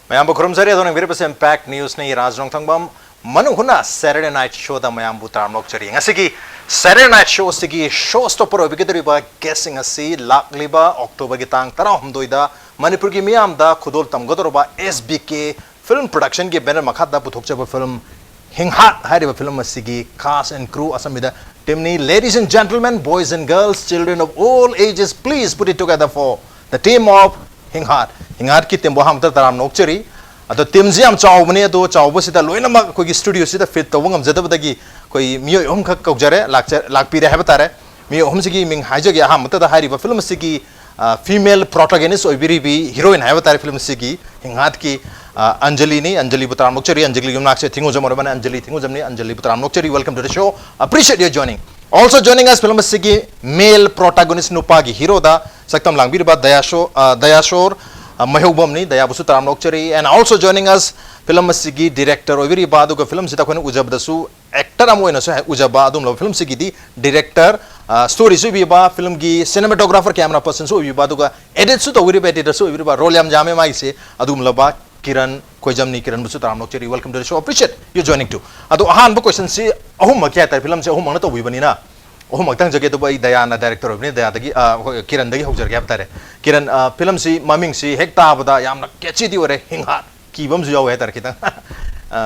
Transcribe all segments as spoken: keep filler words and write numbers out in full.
ꯃꯌꯥꯝꯕꯨ ꯈꯨꯔꯨꯝꯖꯔꯤ꯫ ꯑꯗꯣꯝꯅ ꯌꯦꯡꯕꯤꯔꯤꯕꯁꯤ Impact Newsꯅꯤ꯫ ꯔꯥꯖ ꯅꯣꯡꯊꯪꯕꯝ꯫ ꯃꯅꯨꯡ ꯍꯨꯠꯅ Saturday Night Showꯗ ꯃꯌꯥꯝꯕꯨ ꯇꯔꯥꯝꯅ ꯑꯣꯛꯆꯔꯤ꯫ ꯉꯁꯤꯒꯤ Saturday Night Showꯁꯤꯒꯤ show stopper ꯑꯣꯏꯕꯤꯒꯗꯧꯔꯤꯕ guestꯁꯤꯡ ꯑꯁꯤ ꯂꯥꯛꯂꯤꯕ Octoberꯒꯤ ꯇꯥꯡ ꯇꯔꯥꯍꯨꯝꯗꯣꯏꯗ ꯃꯅꯤꯄꯨꯔꯒꯤ ꯃꯤꯌꯥꯝꯗ ꯈꯨꯗꯣꯜ ꯇꯝꯒꯗꯧꯔꯕ S B K Film Productionꯒꯤ banner ꯃꯈꯥꯗ ꯄꯨꯊꯣꯛꯆꯕ film ꯍꯤꯡꯍꯥꯠ ꯍꯥꯏꯔꯤꯕ film ꯑꯁꯤꯒꯤ cast and crew ꯑꯁꯝꯕꯤꯗ teamꯅꯤ꯫ Ladies and gentlemen, boys and girls, children of all ages, please put it together for the team of ꯍꯤꯡꯍꯥꯠ꯫ ꯍꯤꯡꯍꯥꯠꯀꯤ teamꯕꯨ ꯑꯍꯥꯟꯕꯗ ꯇꯔꯥꯝꯅ ꯑꯣꯛꯆꯔꯤ꯫ ꯑꯗꯣ teamꯁꯤ ꯌꯥꯝ ꯆꯥꯎꯕꯅꯤ, ꯑꯗꯣ ꯆꯥꯎꯕꯁꯤꯗ ꯂꯣꯏꯅꯃꯛ ꯑꯩꯈꯣꯏꯒꯤ studioꯁꯤꯗ fit ꯇꯧꯕ ꯉꯝꯖꯗꯕꯗꯒꯤ ꯑꯩꯈꯣꯏ ꯃꯤꯑꯣꯏ ꯑꯍꯨꯝꯈꯛ ꯀꯧꯖꯔꯦ, ꯂꯥꯛꯆ-, ꯂꯥꯛꯄꯤꯔꯦ ꯍꯥꯏꯕ ꯇꯥꯔꯦ꯫ ꯃꯤꯑꯣꯏ ꯑꯍꯨꯝꯁꯤꯒꯤ ꯃꯤꯡ ꯍꯥꯏꯖꯒꯦ꯫ ꯑꯍꯥꯟꯕꯗ ꯍꯥꯏꯔꯤꯕ film ꯑꯁꯤꯒꯤ, ꯑ, female protagonist ꯑꯣꯏꯕꯤꯔꯤꯕꯤ heroine ꯍꯥꯏꯕ ꯇꯥꯔꯦ film ꯑꯁꯤꯒꯤ, ꯍꯤꯡꯍꯥꯠꯀꯤ, ꯑ, ꯑꯟꯖꯂꯤꯅꯤ꯫ ꯑꯟꯖꯂꯤꯕꯨ ꯇꯔꯥꯝꯅ ꯑꯣꯛꯆꯔꯤ꯫ ꯑꯟꯖꯂꯤꯒꯤ ꯌꯨꯝꯅꯥꯛꯁꯦ ꯊꯤꯡꯉꯨꯖꯝ ꯑꯣꯏꯔꯕꯅ ꯑꯟꯖꯂꯤ ꯊꯤꯡꯉꯨꯖꯝꯅꯤ꯫ ꯑꯟꯖꯂꯤꯕꯨ ꯇꯔꯥꯝꯅ ꯑꯣꯛꯆꯔꯤ꯫ Welcome to the show. Appreciate your joining. Also joining us film ꯑꯁꯤꯒꯤ male protagonist ꯅꯨꯄꯥꯒꯤ heroꯗ ꯁꯛꯇꯝ ꯂꯥꯡꯕꯤꯔꯤꯕ ꯗꯌꯥꯁꯣ-, ꯑ, ꯗꯌꯥꯁꯣꯔ, ꯑ, ꯃꯩꯍꯧꯕꯝꯅꯤ꯫ ꯗꯌꯥꯕꯨꯁꯨ ꯇꯔꯥꯝꯅ ꯑꯣꯛꯆꯔꯤ꯫ And also joining us film ꯑꯁꯤꯒꯤ director ꯑꯣꯏꯕꯤꯔꯤꯕ, ꯑꯗꯨꯒ film ꯑꯁꯤꯗ ꯑꯩꯈꯣꯏꯅ ꯎꯖꯕꯗꯁꯨ actor ꯑꯃ ꯑꯣꯏꯅꯁꯨ ꯍꯦꯛ ꯎꯖꯕ ꯑꯗꯨꯒꯨꯝꯂꯕ film ꯑꯁꯤꯒꯤꯗꯤ director, ꯑ, storyꯁꯨ ꯏꯕꯤꯕ, filmꯒꯤ cinematographer, camera personꯁꯨ ꯑꯣꯏꯕꯤꯕ, ꯑꯗꯨꯒ editꯁꯨ ꯇꯧꯕꯤꯔꯤꯕ, editorꯁꯨ ꯑꯣꯏꯕꯤꯔꯤꯕ, role ꯌꯥꯝ ꯌꯥꯝꯃꯦ ꯃꯥꯒꯤꯁꯦ꯫ ꯑꯗꯨꯒꯨꯝꯂꯕ ꯀꯤꯔꯟ ꯈꯣꯏꯖꯝꯅꯤ꯫ ꯀꯤꯔꯟꯕꯨꯁꯨ ꯇꯔꯥꯝꯅ ꯑꯣꯛꯆꯔꯤ꯫ Welcome to the show. Appreciate you joining too. ꯑꯗꯣ ꯑꯍꯥꯟꯕ questionꯁꯤ ꯑꯍꯨꯝꯃꯛꯀꯤ ꯍꯥꯏꯇꯥꯔꯦ, filmꯁꯦ ꯑꯍꯨꯝꯃꯛꯅ ꯇꯧꯕꯤꯕꯅꯤꯅ ꯑꯍꯨꯝꯃꯛꯇ ꯍꯪꯖꯒꯦ꯫ ꯑꯗꯨꯕꯨ ꯑꯩ ꯗꯌꯥꯅ director ꯑꯣꯏꯕꯅꯤ, ꯗꯌꯥꯗꯒꯤ, ꯑ, ꯑꯩꯈꯣꯏ ꯀꯤꯔꯟꯗꯒꯤ ꯍꯧꯖꯔꯒꯦ ꯍꯥꯏꯕ ꯇꯥꯔꯦ꯫ ꯀꯤꯔꯟ, ꯑ, filmꯁꯤ ꯃꯃꯤꯡꯁꯤ ꯍꯦꯛ ꯇꯥꯕꯗ ꯌꯥꯝꯅ catchyꯗꯤ ꯑꯣꯏꯔꯦ, ꯍꯤꯡꯍꯥꯠ꯫ ꯀꯤꯕ ꯑꯃꯁꯨ ꯌꯥꯎꯋꯦ ꯍꯥꯏꯇꯥꯔꯦ, ꯈꯤꯇꯪ꯫ ꯑ,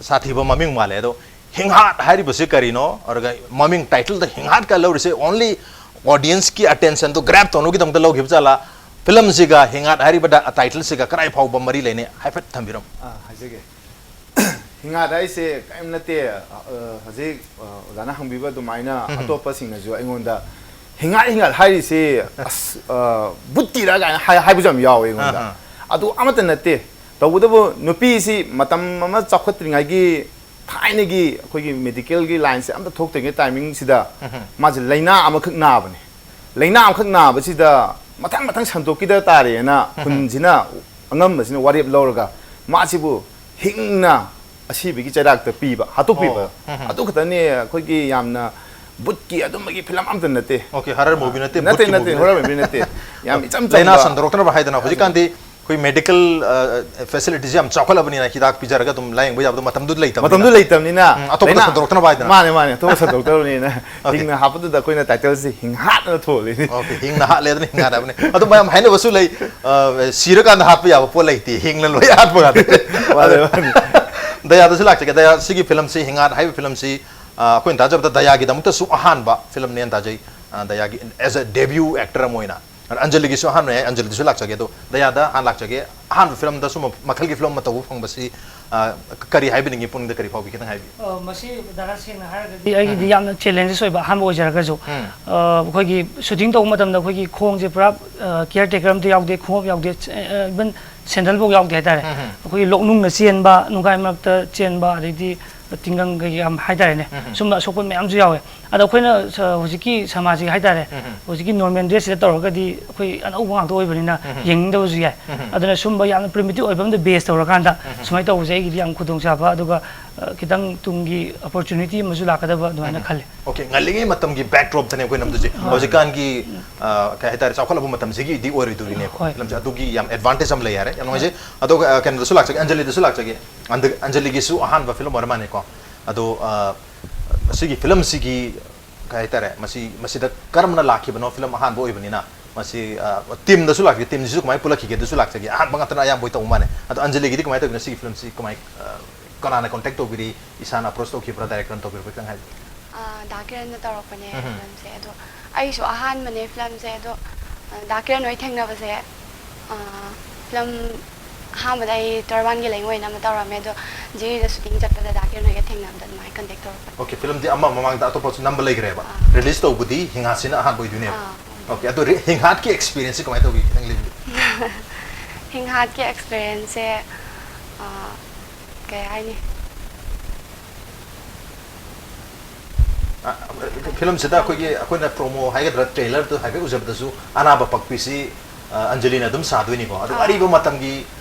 ꯁꯥꯊꯤꯕ ꯃꯃꯤꯡ ꯃꯥꯜꯂꯦ꯫ ꯑꯗꯣ ꯍꯤꯡꯍꯥꯠ ꯍꯥꯏꯔꯤꯕꯁꯤ ꯀꯔꯤꯅꯣ? ꯑꯗꯨꯒ ꯃꯃꯤꯡ titleꯗ ꯍꯤꯡꯍꯥꯠꯀ ꯂꯧꯔꯤꯁꯦ only audienceꯀꯤ attentionꯗꯣ grab ꯇꯧꯅꯕꯒꯤꯗꯃꯛꯇ ꯂꯧꯈꯤꯕ ꯖꯥꯠꯂꯥ? Filmꯁꯤꯒ ꯍꯤꯡꯍꯥꯠ ꯍꯥꯏꯔꯤꯕ ꯇꯥ-, titleꯁꯤꯒ ꯀꯗꯥꯏ ꯐꯥꯎꯕ ꯃꯔꯤ ꯂꯩꯅꯩ? ꯍꯥꯏꯐꯦꯠ ꯊꯝꯕꯤꯔꯝꯃꯨ꯫ ꯑꯥ, ꯍꯥꯏꯖꯒꯦ꯫ ꯍꯤꯡꯍꯥꯠ ꯍꯥꯏꯁꯦ ꯀꯔꯤꯝ ꯅꯠꯇꯦ꯫ ꯑ, ꯍꯧꯖꯤꯛ, ꯑ, ꯑꯣꯖꯥꯅ ꯍꯪꯕꯤꯕ ꯑꯗꯨꯃꯥꯏꯅ ꯎꯝ꯫ ꯑꯇꯣꯞꯄꯁꯤꯡꯅꯁꯨ ꯑꯩꯉꯣꯟꯗ ꯍꯤꯡꯍꯥꯠ, ꯍꯤꯡꯍꯥꯠ ꯍꯥꯏꯔꯤꯁꯤ, ꯑꯁ, ꯑ, ꯕꯨꯠꯀꯤꯔ ꯀꯥꯏꯅ ꯍꯥꯏ-, ꯍꯥꯏꯕꯁꯨ ꯌꯥꯝ ꯌꯥꯎꯋꯦ ꯑꯩꯉꯣꯟꯗ꯫ ꯑꯍꯥ꯫ ꯑꯗꯨ ꯑꯃꯠꯇ ꯅꯠꯇꯦ꯫ ꯇꯧꯕꯇꯕꯨ ꯅꯨꯄꯤꯁꯤ ꯃꯇꯝ ꯑꯃ ꯆꯥꯎꯈꯠꯇ꯭ꯔꯤꯉꯩꯒꯤ ꯊꯥꯏꯅꯒꯤ ꯑꯩꯈꯣꯏꯒꯤ medicalꯒꯤ lineꯁꯦ ꯑꯝꯇ ꯊꯣꯛꯇ꯭ꯔꯤꯉꯩ timingꯁꯤꯗ ꯎꯝ꯫ ꯃꯥꯁꯦ ꯂꯥꯏꯅꯥ ꯑꯃꯈꯛ ꯅꯥꯕꯅꯦ꯫ ꯂꯥꯏꯅꯥ ꯑꯃꯈꯛ ꯅꯥꯕꯁꯤꯗ ꯃꯊꯪ ꯃꯊꯪ ꯁꯟꯗꯣꯛꯈꯤꯗ ꯇꯥꯔꯦꯅ ꯎꯝ꯫ ꯈꯨꯟꯁꯤꯅ, ꯑꯉꯝꯕꯁꯤꯅ ꯋꯥꯔꯦꯞ ꯂꯧꯔꯒ ꯃꯥꯁꯤꯕꯨ ꯍꯤꯡꯅ ꯑꯁꯤꯕꯒꯤ ꯆꯩꯔꯥꯛꯇ ꯄꯤꯕ, ꯍꯥꯠꯇꯣꯛꯄꯤꯕ꯫ ꯑꯣ꯫ ꯎꯝ꯫ ꯑꯗꯨ ꯈꯛꯇꯅꯦ ꯑꯩꯈꯣꯏꯒꯤ ꯌꯥꯝꯅ ꯕꯨꯠꯀꯤ ꯑꯗꯨꯝꯕꯒꯤ ꯐꯤꯂꯝ ꯑꯝꯇ ꯅꯠꯇꯦ꯫ ꯑꯣꯀꯦ, ꯍꯔꯔ ꯃꯨꯚꯤ ꯅꯠꯇꯦ, ꯅꯠꯇꯦ ꯕꯨꯠꯀꯤ ꯅꯠꯇꯦ movie ꯅꯠꯇꯦ꯫ ꯍꯣꯔꯔ ꯃꯨꯚꯤ ꯅꯠꯇꯦ꯫ ꯌꯥꯝ ꯏꯆꯝ ꯂꯥꯏꯅꯥ ꯆꯝꯕ꯫ ꯁꯟꯗꯣꯔꯛꯇꯅꯕ ꯍꯥꯏꯗꯅ ꯍꯧꯖꯤꯛꯀꯥꯟꯗꯤ ꯑꯩꯈꯣꯏ ꯃꯦꯗꯤꯀꯦꯜ ꯐꯦꯁꯤꯂꯤꯇꯤꯁꯦ ꯌꯥꯝ ꯆꯥꯎꯈꯠꯂꯕꯅꯤꯅ ꯍꯤꯗꯥꯛ ꯄꯤꯖꯔꯒ ꯑꯗꯨꯝ ꯂꯥꯌꯦꯡꯕ ꯌꯥꯕꯗꯣ ꯃꯇꯝꯗꯨ ꯂꯩꯇꯕꯅꯤꯅ꯫ ꯃꯇꯝꯗꯨ ꯂꯩꯇꯕꯅꯤꯅ ꯎꯝ, ꯑꯇꯣꯞꯄꯗ ꯂꯥꯏꯅꯥ- ꯁꯟꯗꯣꯔꯛꯇꯅꯕ ꯍꯥꯏꯗꯅ꯫ ꯃꯥꯅꯦ ꯃꯥꯅꯦ, ꯑꯇꯣꯞꯄ ꯁꯟꯗꯣꯔꯛꯇꯕꯅꯤꯅ Okay. ꯍꯤꯡꯅ ꯍꯥꯞꯄꯗꯨꯗ ꯑꯩꯈꯣꯏꯅ ꯇꯥꯏꯇꯜꯁꯤ ꯍꯤꯡꯍꯥꯠꯅ ꯊꯣꯜꯂꯤꯅꯤ꯫ ꯑꯣꯀꯦ, ꯍꯤꯡꯅ ꯍꯥꯠꯂꯦ ꯑꯗꯨꯅ ꯍꯤꯡꯍꯥꯠ ꯍꯥꯏꯕꯅꯤ꯫ ꯑꯗꯨ ꯃꯌꯥꯝ ꯍꯥꯏꯅꯕꯁꯨ ꯂꯩ, ꯑ, ꯁꯤꯔꯀꯥꯟꯗ ꯍꯥꯠꯄ ꯌꯥꯕ ꯄꯣꯠ ꯂꯩꯇꯦ, ꯍꯤꯡꯅ ꯂꯣꯏ ꯍꯥꯠꯄ ꯉꯥꯛꯇꯅꯤ꯫ ꯃꯥꯅꯦ, ꯃꯥꯅꯦ꯫ ꯗꯌꯥꯗꯁꯨ ꯂꯥꯛꯆꯒꯦ꯫ ꯗꯌꯥ, ꯁꯤꯒꯤ ꯐꯤꯂꯝꯁꯤ, ꯍꯤꯡꯍꯥꯠ ꯍꯥꯏꯕ ꯐꯤꯂꯝꯁꯤ, ꯑ, ꯑꯩꯈꯣꯏꯅ ꯇꯥꯖꯕꯗ ꯗꯌꯥꯒꯤꯗꯃꯛꯇꯁꯨ ꯑꯍꯥꯟꯕ ꯐꯤꯂꯝꯅꯦꯅ ꯇꯥꯖꯩ꯫ ꯑ, ꯗꯌꯥꯒꯤ as a debut actor ꯑꯃ ꯑꯣꯏꯅ꯫ ꯑꯗ ꯑꯟꯖꯂꯤꯒꯤꯁꯨ ꯑꯍꯥꯟꯕꯅꯦ, ꯑꯟꯖꯂꯤꯗꯁꯨ ꯂꯥꯛꯆꯒꯦ꯫ ꯑꯗꯣ ꯗꯌꯥꯗ ꯍꯥꯟꯅ ꯂꯥꯛꯆꯒꯦ, ꯑꯍꯥꯟꯕ ꯐꯤꯂꯝꯗ ꯁꯨꯝꯕ ꯃꯈꯜꯒꯤ ꯐꯤꯂꯝ ꯑꯃ ꯇꯧꯕ ꯐꯪꯕꯁꯤ, ꯑ, ꯀꯔꯤ ꯍꯥꯏꯕꯤꯅꯤꯡꯉꯤ, ꯄꯨꯛꯅꯤꯡꯗ ꯀꯔꯤ ꯐꯥꯎꯕꯤ, ꯈꯤꯇꯪ ꯍꯥꯏꯕꯤꯌꯨ꯫ ꯑ, ꯃꯁꯤ ꯗꯥꯗꯥ ꯁꯦꯡꯅ ꯍꯥꯏꯔꯒꯗꯤ ꯑꯩꯒꯤꯗꯤ ꯌꯥꯝꯅ ꯆꯦꯂꯦꯟꯖꯦꯁ ꯑꯣꯏꯕ ꯑꯍꯥꯟꯕ ꯑꯣꯏꯖꯔꯒꯁꯨ, ꯎꯝ꯫ ꯑ, ꯑꯩꯈꯣꯏꯒꯤ ꯁꯨꯇꯤꯡ ꯇꯧꯕ ꯃꯇꯝꯗ ꯑꯩꯈꯣꯏꯒꯤ ꯈꯣꯡꯁꯦ ꯄꯨꯔꯥ ꯀꯤꯌꯔ ꯇꯦꯀꯔ ꯑꯝꯇ ꯌꯥꯎꯗꯦ, ꯈꯣꯡꯎꯞ ꯌꯥꯎꯗꯦ, ꯏꯚꯟ ꯁꯦꯟꯗꯜꯐꯥꯎ ꯌꯥꯎꯗꯦ ꯍꯥꯏꯇꯥꯔꯦ꯫ ꯎꯝ, ꯎꯝ꯫ ꯑꯩꯈꯣꯏꯒꯤ ꯂꯣꯛꯅꯨꯡꯅ ꯆꯦꯟꯕ, ꯅꯨꯡꯒꯥꯏ ꯃꯔꯛꯇ ꯆꯦꯟꯕ, ꯑꯗꯩꯗꯤ ꯇꯤꯡꯒꯪ ꯀꯩꯀꯩ ꯌꯥꯝ ꯍꯥꯏꯇꯥꯔꯦꯅꯦ꯫ ꯎꯝ, ꯎꯝ꯫ ꯁꯨꯝꯕ ꯑꯁꯣꯛꯄ ꯃꯌꯥꯝꯁꯨ ꯌꯥꯎꯋꯦ꯫ ꯑꯗꯣ ꯑꯩꯈꯣꯏꯅ ꯁ-, ꯍꯧꯖꯤꯛꯀꯤ ꯁꯃꯥꯖꯁꯤꯒꯤ ꯍꯥꯏꯇꯥꯔꯦ, ꯎꯝ, ꯎꯝ꯫ ꯍꯧꯖꯤꯛꯀꯤ ꯅꯣꯔꯃꯦꯜ ꯗ꯭ꯔꯦꯁꯁꯤꯗ ꯇꯧꯔꯒꯗꯤ ꯑꯩꯈꯣꯏ ꯑꯅꯧꯕ ꯉꯥꯛꯇ ꯑꯣꯏꯕꯅꯤꯅ ꯎꯝ, ꯎꯝ꯫ ꯌꯦꯡꯅꯤꯡꯗꯕꯁꯨ ꯌꯥꯏ꯫ ꯎꯝ, ꯎꯝ꯫ ꯑꯗꯨꯅ ꯁꯨꯝꯕ ꯌꯥꯝꯅ ꯄ꯭ꯔꯤꯃꯤꯇꯤꯚ ꯑꯣꯏꯕ ꯑꯝꯗ ꯕꯦꯁ ꯇꯧꯔꯀꯥꯟꯗ ꯎꯝ, ꯎꯝ꯫ ꯁꯨꯃꯥꯏꯅ ꯇꯧꯕꯁꯦ ꯑꯩꯒꯤꯗꯤ ꯌꯥꯝ ꯈꯨꯗꯣꯡꯆꯥꯕ, ꯑꯗꯨꯒ ꯑ, ꯈꯤꯇꯪ ꯇꯨꯡꯒꯤ ꯑꯣꯄꯣꯔꯆꯨꯅꯤꯇꯤ ꯑꯃꯁꯨ ꯂꯥꯛꯀꯗꯕ ꯑꯗꯨꯃꯥꯏꯅ ꯈꯜꯂꯦ꯫ ꯑꯣꯀꯦ, ꯉꯜꯂꯤꯉꯩ ꯃꯇꯝꯒꯤ ꯕꯦꯛꯗ꯭ꯔꯣꯞꯇꯅꯦ ꯑꯩꯈꯣꯏ ꯅꯝꯗꯣꯏꯁꯦ꯫ ꯍꯣꯏ꯫ ꯍꯧꯖꯤꯛꯀꯥꯟꯒꯤ, ꯑ, ꯀꯩ ꯍꯥꯏꯇꯥꯔꯦ, ꯆꯥꯎꯈꯠꯂꯕ ꯃꯇꯝꯁꯤꯒꯤꯗꯤ ꯑꯣꯏꯔꯣꯏꯗꯣꯔꯤꯅꯦꯕ ꯍꯣꯏ꯫ ꯐꯤꯂꯝꯁꯦ꯫ ꯑꯗꯨꯒꯤ ꯌꯥꯝ ꯑꯦꯗꯚꯥꯟꯇꯦꯖ ꯑꯃ ꯂꯩ ꯍꯥꯏꯔꯦ, ꯌꯥꯝ ꯅꯨꯡꯉꯥꯏꯖꯩ꯫ ꯑꯗꯨꯒ, ꯑ, ꯀꯩꯅꯣꯗꯁꯨ ꯂꯥꯛꯆꯒꯦ, ꯑꯟꯖꯂꯤꯗꯁꯨ ꯂꯥꯛꯆꯒꯦ꯫ ꯑꯟꯗ-, ꯑꯟꯖꯂꯤꯒꯤꯁꯨ ꯑꯍꯥꯟꯕ ꯐꯤꯂꯝ ꯑꯣꯏꯔ ꯃꯥꯜꯂꯦꯀꯣ꯫ ꯑꯗꯣ, ꯑ, ꯁꯤꯒꯤ ꯐꯤꯂꯝꯁꯤꯒꯤ ꯀꯩ ꯍꯥꯏꯇꯥꯔꯦ, ꯃꯁꯤ, ꯃꯁꯤꯗ ꯀꯔꯝꯅ ꯂꯥꯛꯈꯤꯕꯅꯣ? ꯐꯤꯂꯝ ꯑꯍꯥꯟꯕ ꯑꯣꯏꯕꯅꯤꯅ꯫ ꯃꯁꯤ, ꯑ, ꯇꯤꯝꯗꯁꯨ ꯂꯥꯛꯆꯒꯦ, ꯇꯤꯝꯁꯤꯁꯨ ꯀꯃꯥꯏꯅ ꯄꯨꯜꯂꯛꯈꯤꯒꯦ ꯑꯗꯨꯁꯨ ꯂꯥꯛꯆꯒꯦ꯫ ꯑꯍꯥꯟꯕ ꯉꯥꯛꯇꯅ ꯑꯌꯥꯝꯕ ꯑꯣꯏ ꯇꯧꯕ ꯃꯥꯜꯂꯦ꯫ ꯑꯗꯣ ꯑꯟꯖꯂꯤꯒꯤꯗꯤ ꯀꯃꯥꯏꯅ ꯇꯧꯕꯅꯣ? ꯁꯤꯒꯤ ꯐꯤꯂꯝꯁꯤ ꯀꯃꯥꯏ, ꯑ, ꯀꯅꯥꯅ ꯀꯣꯟꯇꯦꯛ ꯇꯧꯕꯤꯔꯤ? ꯏꯁꯥꯅ ꯑꯦꯄ꯭ꯔꯣꯁ ꯇꯧꯈꯤꯕ꯭ꯔꯥ, ꯗꯥꯏꯔꯦꯛꯇꯔꯅ ꯇꯧꯕꯤꯔꯛꯄ꯭ꯔꯥ, ꯈꯤꯇꯪ ꯍꯥꯏꯕꯤꯌꯨ꯫ ꯑꯥ, ꯗꯥ ꯀꯤꯔꯟꯅ ꯇꯧꯔꯛꯄꯅꯦ ꯎꯝ꯫ ꯐꯤꯂꯝꯁꯦ꯫ ꯑꯗꯣ ꯑꯩꯁꯨ ꯑꯍꯥꯟꯕꯅꯦ ꯐꯤꯂꯝꯁꯦ꯫ ꯑꯗꯣ, ꯑ, ꯗꯥ ꯀꯤꯔꯟ ꯍꯣꯏ ꯊꯦꯡꯅꯕꯁꯦ, ꯑ, ꯐꯤꯂꯝ ꯑꯍꯥꯟꯕꯗ ꯑꯩ ꯇꯣꯔꯕꯥꯟꯒꯤ ꯂꯩꯉꯣꯏꯅ ꯑꯃ ꯇꯧꯔꯝꯃꯦ꯫ ꯑꯗꯣ ꯖꯤꯔꯤꯗ ꯁꯨꯇꯤꯡ ꯆꯠꯄꯗ ꯗꯥ ꯀꯤꯔꯟ ꯍꯣꯏꯒ ꯊꯦꯡꯅꯕꯗ ꯑꯗꯨꯃꯥꯏꯅ ꯀꯟꯇꯦꯛ ꯇꯧꯔꯛꯄꯅꯦ꯫ ꯑꯣꯀꯦ, ꯐꯤꯂꯝꯗꯤ ꯑꯃ ꯃꯃꯥꯡꯗ ꯑꯇꯣꯞꯄꯁꯨ ꯅꯝꯕ ꯂꯩꯈ꯭ꯔꯦꯕ꯫ ꯑꯥ꯫ ꯔꯤꯂꯤꯁ ꯇꯧꯕꯗꯤ ꯍꯤꯡꯍꯥꯠꯁꯤꯅ ꯑꯍꯥꯟꯕ ꯑꯣꯏꯗꯣꯏꯅꯦꯕ꯫ ꯑꯥ꯫ ꯑꯣꯀꯦ, ꯑꯗꯣ ꯔꯤ-, ꯍꯤꯡꯍꯥꯠꯀꯤ ꯑꯦꯛꯁꯄꯤꯔꯤꯌꯦꯟꯁꯁꯤ ꯀꯃꯥꯏꯅ ꯇꯧꯒꯦ? ꯈꯤꯇꯪ ꯂꯤꯕꯤꯌꯨ꯫ ꯍꯤꯡꯍꯥꯠꯀꯤ ꯑꯦꯛꯁꯄꯤꯔꯤꯌꯦꯟꯁꯁꯦ, ꯑ, ꯀꯩ ꯍꯥꯏꯅꯤ? ꯑ, ꯐꯤꯂꯝꯁꯤꯗ ꯑꯩꯈꯣꯏꯒꯤ, ꯑꯩꯈꯣꯏꯅ ꯄ꯭ꯔꯣꯃꯣ ꯍꯥꯏꯒꯗ꯭ꯔꯥ, ꯇ꯭ꯔꯦꯂꯔꯗꯨ ꯍꯥꯏꯐꯦꯠ ꯎꯖꯕꯗꯁꯨ ꯑꯅꯥꯕ ꯄꯛꯄꯤꯁꯤ, ꯑ, ꯑꯟꯖꯂꯤꯅ ꯑꯗꯨꯝ ꯁꯥꯗꯣꯏꯅꯤꯀꯣ꯫ ꯑꯗꯨ ꯑꯥ꯫ ꯑꯔꯤꯕ ꯃꯇꯝꯒꯤ,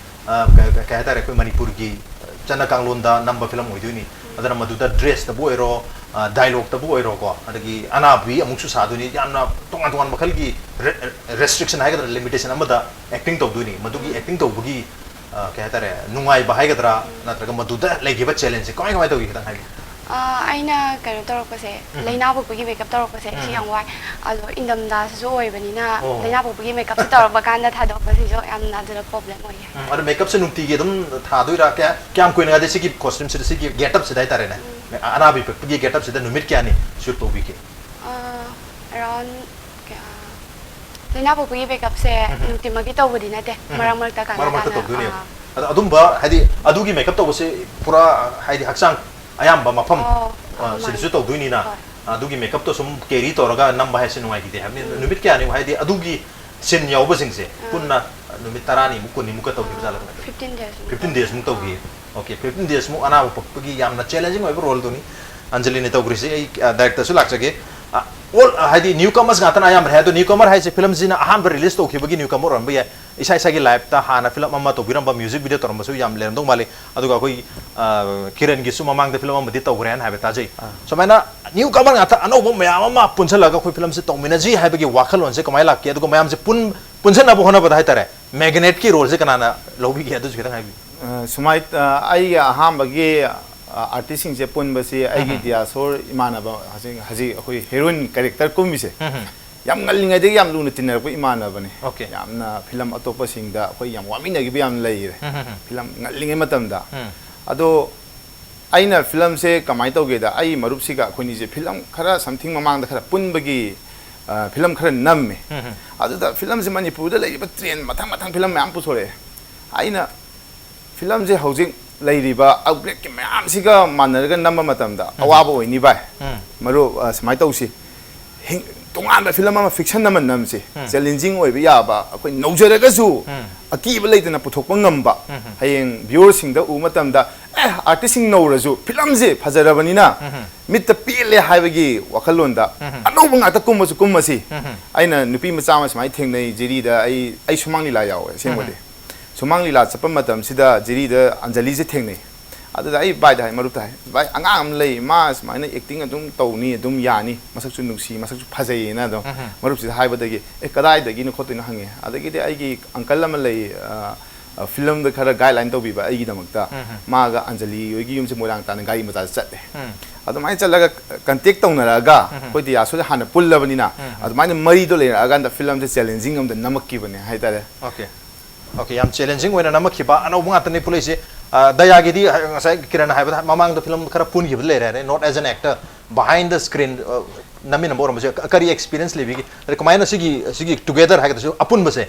ꯑ, ꯀ-, ꯀ-, ꯀꯩ ꯍꯥꯏꯇꯥꯔꯦ, ꯑꯩꯈꯣꯏ ꯃꯅꯤꯄꯨꯔꯒꯤ ꯆꯠꯅ ꯀꯥꯡꯂꯣꯟꯗ ꯅꯝꯕ ꯐꯤꯂꯝ ꯑꯣꯏꯗꯣꯏꯅꯤ꯫ ꯑꯗꯨꯅ ꯃꯗꯨꯗ ꯗ꯭ꯔꯦꯁꯇꯕꯨ ꯑꯣꯏꯔꯣ, ꯗꯥꯏꯂꯣꯛꯇꯕꯨ ꯑꯣꯏꯔꯣꯀꯣ, ꯑꯗꯒꯤ ꯑꯅꯥꯕꯤ ꯑꯃꯨꯛꯁꯨ ꯁꯥꯗꯣꯏꯅꯤ, ꯌꯥꯝꯅ ꯇꯣꯉꯥꯟ ꯇꯣꯉꯥꯟ ꯃꯈꯜꯒꯤ ꯔꯦꯁꯇ꯭ꯔꯤꯛꯁꯟ ꯍꯥꯏꯒꯗ꯭ꯔꯥ, ꯂꯤꯃꯤꯇꯦꯁꯟ ꯑꯃꯗ ꯑꯦꯛꯇꯤꯡ ꯇꯧꯗꯣꯏꯅꯤ꯫ ꯃꯗꯨꯒꯤ ꯑꯦꯛꯇꯤꯡ ꯇꯧꯕꯒꯤ ꯑ, ꯀꯩ ꯍꯥꯏꯇꯥꯔꯦ, ꯅꯨꯡꯉꯥꯏꯕ ꯍꯥꯏꯒꯗ꯭ꯔꯥ, ꯅꯠꯇ꯭ꯔꯒ ꯃꯗꯨꯗ ꯂꯩꯈꯤꯕ ꯆꯦꯂꯦꯟꯖꯁꯦ ꯀꯃꯥꯏ ꯀꯃꯥꯏ ꯇꯧꯒꯤ, ꯈꯤꯇꯪ ꯍꯥꯏꯕꯤꯌꯨ꯫ ꯑ, ꯑꯩꯅ ꯀꯩꯅꯣ ꯇꯧꯔꯛꯄꯁꯦ, ꯎꯝ꯫ ꯂꯥꯏꯅꯥ ꯄꯣꯛꯄꯒꯤ ꯃꯦꯀꯞ ꯇꯧꯔꯛꯄꯁꯦ ꯁꯤ ꯎꯝ꯫ ꯌꯥꯝ ꯋꯥꯏ꯫ ꯑꯗꯣ ꯏꯪꯊꯝꯊꯥꯁꯤꯁꯨ ꯑꯣꯏꯕꯅꯤꯅ ꯑꯣ꯫ ꯂꯥꯏꯅꯥ ꯄꯣꯛꯄꯒꯤ ꯃꯦꯀꯞꯁꯦ ꯇꯧꯔꯛꯄ ꯀꯥꯟꯗ ꯊꯥꯗꯣꯛꯄꯁꯤꯁꯨ ꯌꯥꯝꯅ ꯑꯗꯨꯗ ꯄ꯭ꯔꯣꯕ꯭ꯂꯦꯝ ꯑꯣꯏꯌꯦ꯫ ꯎꯝ, ꯑꯗꯣ ꯃꯦꯀꯞꯁꯦ ꯅꯨꯡꯇꯤꯒꯤ ꯑꯗꯨꯝ ꯊꯥꯗꯣꯏꯔꯥ? ꯀꯌꯥ-, ꯀꯌꯥꯝ ꯀꯨꯏꯅꯒꯗꯤ ꯁꯤꯒꯤ ꯀꯣꯁꯇ꯭ꯌꯨꯝꯁꯤꯗ, ꯁꯤꯒꯤ ꯒꯦꯠꯑꯞꯁꯤꯗ ꯍꯥꯏꯇꯥꯔꯦꯅꯦ, ꯑꯅꯥꯕꯤ ꯄꯛꯄꯒꯤ ꯒꯦꯠꯑꯞꯁꯤꯗ ꯅꯨꯃꯤꯠ ꯀꯌꯥꯅꯤ ꯁꯨꯠ ꯇꯧꯕꯤꯒꯦ? ꯑ, ꯑꯦꯔꯥꯎꯟ ꯀꯌꯥ, ꯂꯥꯏꯅꯥ ꯄꯣꯛꯄꯒꯤ ꯃꯦꯀꯞꯁꯦ ꯎꯝ꯫ ꯅꯨꯡꯇꯤꯃꯛꯀꯤ ꯇꯧꯕꯗꯤ ꯅꯠꯇꯦ, ꯎꯝ꯫ ꯃꯔꯛ ꯃꯔꯛꯇ ꯀꯥꯟꯅ ꯃꯔꯛ ꯃꯔꯛꯇ ꯀꯥꯟꯅ꯫ ꯇꯧꯗꯣꯏꯅꯦꯕ꯫ ꯑꯥ꯫ ꯑꯗꯣ ꯑꯗꯨꯝꯕ, ꯍꯥꯏꯗꯤ, ꯑꯗꯨꯒꯤ ꯃꯦꯀꯞ ꯇꯧꯕꯁꯦ ꯄꯨꯔꯥ, ꯍꯥꯏꯗꯤ, ꯍꯛꯆꯥꯡ ꯑꯌꯥꯝꯕ ꯃꯐꯝ, ꯑꯣ, ꯑ, ꯑꯗꯨꯃꯥꯏꯅ꯫ ꯁꯤꯗꯁꯨ ꯇꯧꯗꯣꯏꯅꯤꯅ, ꯍꯣꯏ꯫ ꯑꯗꯨꯒꯤ ꯃꯦꯀꯞꯇꯣ ꯁꯨꯝ ꯀꯦꯔꯤ ꯇꯧꯔꯒ ꯅꯝꯕ ꯍꯥꯏꯁꯦ ꯅꯨꯡꯉꯥꯏꯈꯤꯗꯦ ꯍꯥꯏꯕꯅꯤ꯫ ꯎꯝ꯫ ꯅꯨꯃꯤꯠ ꯀꯌꯥꯅꯤ, ꯍꯥꯏꯗꯤ, ꯑꯗꯨꯒꯤ ꯁꯤꯟ ꯌꯥꯎꯕꯁꯤꯡꯁꯦ ꯑꯥ꯫ ꯄꯨꯟꯅ ꯅꯨꯃꯤꯠ ꯇꯔꯥꯅꯤꯃꯨꯛ, ꯀꯨꯟꯅꯤꯃꯨꯛꯀ ꯇꯧꯈꯤꯕ ꯖꯥꯠꯂ ꯀꯃꯥꯏꯅ ꯇꯧꯏ? ꯐꯤꯐꯇꯤꯟ ꯗꯦꯖꯃꯨꯛ ꯐꯤꯐꯇꯤꯟ ꯇꯧꯈꯤ꯫ ꯗꯦꯖꯃꯨꯛ ꯇꯧꯈꯤ꯫ ꯑꯣꯀꯦ, ꯐꯤꯐꯇꯤꯟ ꯗꯦꯖꯃꯨꯛ ꯑꯅꯥꯕ ꯄꯛꯄꯒꯤ ꯌꯥꯝꯅ ꯆꯦꯂꯦꯟꯖꯤꯡ ꯑꯣꯏꯕ ꯔꯣꯜꯗꯨꯅꯤ ꯑꯟꯖꯂꯤꯅ ꯇꯧꯈ꯭ꯔꯤꯁꯤ꯫ ꯑꯩ, ꯑ, ꯗꯥꯏꯔꯦꯛꯇꯔꯁꯨ ꯂꯥꯛꯆꯒꯦ꯫ ꯑ, ꯑꯣꯜ, ꯑ, ꯍꯥꯏꯗꯤ, ꯅ꯭ꯌꯨ ꯀꯃꯔꯁ ꯉꯥꯛꯇꯅ ꯑꯌꯥꯝꯕꯅ ꯍꯥꯏ꯫ ꯑꯗꯣ ꯅ꯭ꯌꯨ ꯀꯃꯔ ꯍꯥꯏꯁꯦ ꯐꯤꯂꯝꯁꯤꯅ ꯑꯍꯥꯟꯕ ꯔꯤꯂꯤꯁ ꯇꯧꯈꯤꯕꯒꯤ ꯅ꯭ꯌꯨ ꯀꯃꯔ ꯑꯣꯏꯔꯝꯕ ꯌꯥꯏ꯫ ꯏꯁꯥ ꯏꯁꯥꯒꯤ ꯂꯥꯏꯐꯇ ꯍꯥꯟꯅ ꯐꯤꯂꯝ ꯑꯃ ꯇꯧꯕꯤꯔꯝꯕ, ꯃ꯭ꯌꯨꯖꯤꯛ ꯚꯤꯗꯤꯑꯣ ꯇꯧꯔꯝꯕꯁꯨ ꯌꯥꯝ ꯂꯩꯔꯝꯗꯧ ꯃꯥꯜꯂꯤ꯫ ꯑꯗꯨꯒ ꯑꯩꯈꯣꯏ, ꯑ, ꯀꯤꯔꯟꯒꯤꯁꯨ ꯃꯃꯥꯡꯗ ꯐꯤꯂꯝ ꯑꯃꯗꯤ ꯇꯧꯈ꯭ꯔꯦꯅ ꯍꯥꯏꯕ ꯇꯥꯖꯩ꯫ ꯑꯥ꯫ ꯁꯨꯃꯥꯏꯅ ꯅ꯭ꯌꯨ ꯀꯃꯔ ꯉꯥꯛꯇ ꯑꯅꯧꯕ ꯃꯌꯥꯝ ꯑꯃ ꯄꯨꯟꯁꯤꯜꯂꯒ ꯑꯩꯈꯣꯏ ꯐꯤꯂꯝꯁꯦ ꯇꯧꯃꯤꯟꯅꯁꯤ ꯍꯥꯏꯕꯒꯤ ꯋꯥꯈꯜꯂꯣꯟꯁꯦ ꯀꯃꯥꯏꯅ ꯂꯥꯛꯀꯦ? ꯑꯗꯨꯒ ꯃꯌꯥꯝꯁꯦ ꯄꯨꯟ-, ꯄꯨꯟꯁꯤꯟꯅꯕ ꯍꯣꯠꯅꯕꯗ ꯍꯥꯏꯇꯥꯔꯦ, ꯃꯦꯒꯅꯦꯠꯀꯤ ꯔꯣꯜꯁꯦ ꯀꯅꯥꯅ ꯂꯧꯕꯤꯒꯦ? ꯑꯗꯨꯁꯨ ꯈꯤꯇꯪ ꯍꯥꯏꯕꯤꯌꯨ꯫ ꯑ, ꯁꯨꯃꯥꯏ-, ꯑ, ꯑꯩꯒꯤ ꯑꯍꯥꯟꯕꯒꯤ, ꯑ, ꯑꯥꯔꯇꯤꯁꯁꯤꯡꯁꯦ ꯄꯨꯟꯕꯁꯤ ꯑꯩꯒꯤ ꯎꯝ꯫ ꯗꯤꯌꯥꯁꯣꯔ ꯏꯃꯥꯟꯅꯕ, ꯍꯧꯖꯤꯛ, ꯍꯧꯖꯤꯛ ꯑꯩꯈꯣꯏ ꯍꯦꯔꯣꯏꯟ ꯀꯦꯔꯦꯛꯇꯔ ꯀꯨꯝꯃꯤꯁꯦ꯫ ꯎꯝ ꯍꯝ꯫ ꯌꯥꯝ ꯉꯜꯂꯤꯉꯩꯗꯒꯤ ꯌꯥꯝ ꯂꯨꯅ ꯇꯤꯟꯅꯔꯛꯄ ꯏꯃꯥꯟꯅꯕꯅꯦ꯫ ꯑꯣꯀꯦ꯫ ꯌꯥꯝꯅ ꯐꯤꯂꯝ ꯑꯇꯣꯞꯄꯁꯤꯡꯗ ꯑꯩꯈꯣꯏ ꯌꯥꯝ ꯋꯥꯃꯤꯟꯅꯈꯤꯕ ꯌꯥꯝ ꯂꯩꯔꯦ꯫ ꯎꯝ ꯍꯝ ꯍꯝ꯫ ꯐꯤꯂꯝ ꯉꯜꯂꯤꯉꯩ ꯃꯇꯝꯗ꯫ ꯎꯝ꯫ ꯑꯗꯣ ꯑꯩꯅ ꯐꯤꯂꯝꯁꯦ ꯀꯃꯥꯏꯅ ꯇꯧꯒꯦꯗ, ꯑꯩ ꯃꯔꯨꯞꯁꯤꯒ ꯑꯩꯈꯣꯏꯅꯤꯁꯦ ꯐꯤꯂꯝ ꯈꯔ ꯁꯝꯊꯤꯡ ꯃꯃꯥꯡꯗ ꯈꯔ ꯄꯨꯟꯕꯒꯤ, ꯑ, ꯐꯤꯂꯝ ꯈꯔ ꯅꯝꯃꯦ꯫ ꯎꯝ ꯍꯝ꯫ ꯑꯗꯨꯗ ꯐꯤꯂꯝꯁꯦ ꯃꯅꯤꯄꯨꯔꯗ ꯂꯩꯔꯤꯕ ꯇ꯭ꯔꯦꯟ ꯃꯊꯪ ꯃꯊꯪ ꯐꯤꯂꯝ ꯃꯌꯥꯝ ꯄꯨꯊꯣꯔꯛꯑꯦ꯫ ꯑꯩꯅ ꯐꯤꯂꯝꯁꯦ ꯍꯧꯖꯤꯛ ꯂꯩꯔꯤꯕ ꯑꯞꯒ꯭ꯔꯦꯗꯀꯤ ꯃꯌꯥꯝꯁꯤꯒ ꯃꯥꯟꯅꯔꯒ ꯅꯝꯕ ꯃꯇꯝꯗ ꯎꯝ꯫ ꯑꯋꯥꯕ ꯑꯣꯏꯅꯤ ꯚꯥꯏ꯫ ꯎꯝ꯫ ꯃꯔꯨꯞ, ꯑ, ꯁꯨꯃꯥꯏꯅ ꯇꯧꯁꯤ꯫ ꯍꯤꯡ-, ꯇꯣꯉꯥꯟꯕ ꯐꯤꯂꯝ ꯑꯃ, ꯐꯤꯛꯁꯟ ꯑꯃ ꯅꯝꯁꯤ꯫ ꯎꯝ꯫ ꯆꯦꯂꯦꯟꯖꯤꯡ ꯑꯣꯏꯕ ꯌꯥꯕ, ꯑꯩꯈꯣꯏ ꯅꯧꯖꯔꯒꯁꯨ ꯎꯝ꯫ ꯑꯀꯤꯕ ꯂꯩꯇꯅ ꯄꯨꯊꯣꯛꯄ ꯉꯝꯕ꯫ ꯎꯝ꯫ ꯍꯌꯦꯡ ꯚ꯭ꯌꯨꯋꯔꯁꯤꯡꯗ ꯎꯕ ꯃꯇꯝꯗ, "ꯑꯦ, ꯑꯥꯔꯇꯤꯁꯁꯤꯡ ꯅꯧꯔꯁꯨ ꯐꯤꯂꯝꯁꯦ ꯐꯖꯔꯕꯅꯤꯅ ꯎꯝ꯫ ꯃꯤꯠꯇ ꯄꯦꯜꯂꯦ" ꯍꯥꯏꯕꯒꯤ ꯋꯥꯈꯜꯂꯣꯟꯗ ꯎꯝ꯫ ꯑꯅꯧꯕ ꯉꯥꯛꯇ ꯀꯨꯝꯃꯁꯨ ꯀꯨꯝꯃꯁꯤ꯫ ꯎꯝ꯫ ꯑꯩꯅ ꯅꯨꯄꯤ ꯃꯆꯥ ꯑꯃ ꯁꯨꯃꯥꯏꯅ ꯊꯦꯡꯅꯩ ꯖꯤꯔꯤꯗ, ꯑꯩ, ꯑꯩ ꯁꯨꯃꯥꯡ ꯂꯤꯂꯥ ꯌꯥꯎꯋꯦ ꯑꯁꯦꯡꯕꯗꯤ꯫ ꯎꯝ꯫ ꯁꯨꯃꯥꯡ ꯂꯤꯂꯥ ꯆꯠꯄ ꯃꯇꯝꯁꯤꯗ ꯖꯤꯔꯤꯗ ꯑꯟꯖꯂꯤꯁꯦ ꯊꯦꯡꯅꯩ꯫ ꯑꯗꯨꯗ ꯑꯩ ꯚꯥꯏꯗ ꯍꯥꯏ, ꯃꯔꯨꯞꯇ ꯍꯥꯏ, "ꯚꯥꯏ, ꯑꯉꯥꯡ ꯑꯃ ꯂꯩ, ꯃꯥ ꯁꯨꯃꯥꯏꯅ ꯑꯦꯛꯇꯤꯡ ꯑꯗꯨꯝ ꯇꯧꯅꯤ, ꯑꯗꯨꯝ ꯌꯥꯅꯤ, ꯃꯁꯛꯁꯨ ꯅꯨꯡꯁꯤ, ꯃꯁꯛꯁꯨ ꯐꯖꯩꯌꯦꯅ", ꯑꯗꯨꯝ ꯃꯔꯨꯞꯁꯤꯗ ꯍꯥꯏꯕꯗꯒꯤ, "ꯑꯦ, ꯀꯗꯥꯏꯗꯒꯤꯅꯣ ꯈꯣꯠꯇꯣꯏꯅꯣ?" ꯍꯪꯉꯦ꯫ ꯑꯗꯒꯤꯗꯤ ꯑꯩꯒꯤ ꯑꯪꯀꯜ ꯑꯃ ꯂꯩ, ꯑ, ꯑ, ꯐꯤꯂꯝꯗ ꯈꯔ ꯒꯥꯏꯗꯂꯥꯏꯟ ꯇꯧꯕꯤꯕ ꯑꯩꯒꯤꯗꯃꯛꯇ꯫ ꯃꯥꯒ ꯑꯟꯖꯂꯤ ꯍꯣꯏꯒꯤ ꯌꯨꯝꯁꯦ ꯃꯣꯏꯔꯥꯡ ꯇꯥꯟꯅ ꯒꯥꯔꯤ ꯃꯆꯥꯗ ꯆꯠꯂꯦ꯫ ꯑꯗꯨꯃꯥꯏꯅ ꯆꯠꯂꯒ ꯀꯟꯇꯦꯛ ꯇꯧꯅꯔꯛꯑꯒ ꯑꯩꯈꯣꯏ ꯗꯌꯥꯁꯨꯗ ꯍꯥꯟꯅ ꯄꯨꯜꯂꯕꯅꯤꯅ, ꯑꯗꯨꯃꯥꯏꯅ ꯃꯔꯤꯗꯣ ꯂꯩꯔꯛꯑꯀꯥꯟꯗ ꯐꯤꯂꯝꯁꯦ ꯆꯦꯂꯦꯟꯖꯤꯡ ꯑꯃꯗ ꯅꯝꯃꯛꯈꯤꯕꯅꯦ ꯍꯥꯏꯇꯥꯔꯦ꯫ ꯑꯣꯀꯦ꯫ ꯑꯣꯀꯦ, ꯌꯥꯝ ꯆꯦꯂꯦꯟꯖꯤꯡ ꯑꯣꯏꯅ ꯅꯝꯃꯛꯈꯤꯕ ꯑꯅꯧꯕ ꯉꯥꯛꯇꯅꯤ ꯄꯨꯜꯂꯛꯏꯁꯦ꯫ ꯑ, ꯗꯌꯥꯒꯤꯗꯤ, ꯑ, ꯉꯁꯥꯏ ꯀꯤꯔꯟꯅ ꯍꯥꯏꯕꯗ ꯃꯃꯥꯡꯗ ꯐꯤꯂꯝ ꯈꯔ ꯄꯨꯟꯈꯤꯕ ꯂꯩꯔꯦ, not as an actor, behind the screen, ꯑ, ꯅꯝꯃꯤꯟꯅꯕ ꯑꯣꯏꯔꯝꯕꯁꯦ꯫ ꯀ-, ꯀꯔꯤ ꯑꯦꯛꯁꯄꯤꯔꯤꯌꯦꯟꯁ ꯂꯩꯕꯤꯒꯦ? ꯑꯗ ꯀꯃꯥꯏꯅ ꯁꯤꯒꯤ, ꯁꯤꯒꯤ ꯇꯨꯒꯦꯗꯔ ꯍꯥꯏꯒꯗ꯭ꯔꯁꯨ, ꯑꯄꯨꯟꯕꯁꯦ,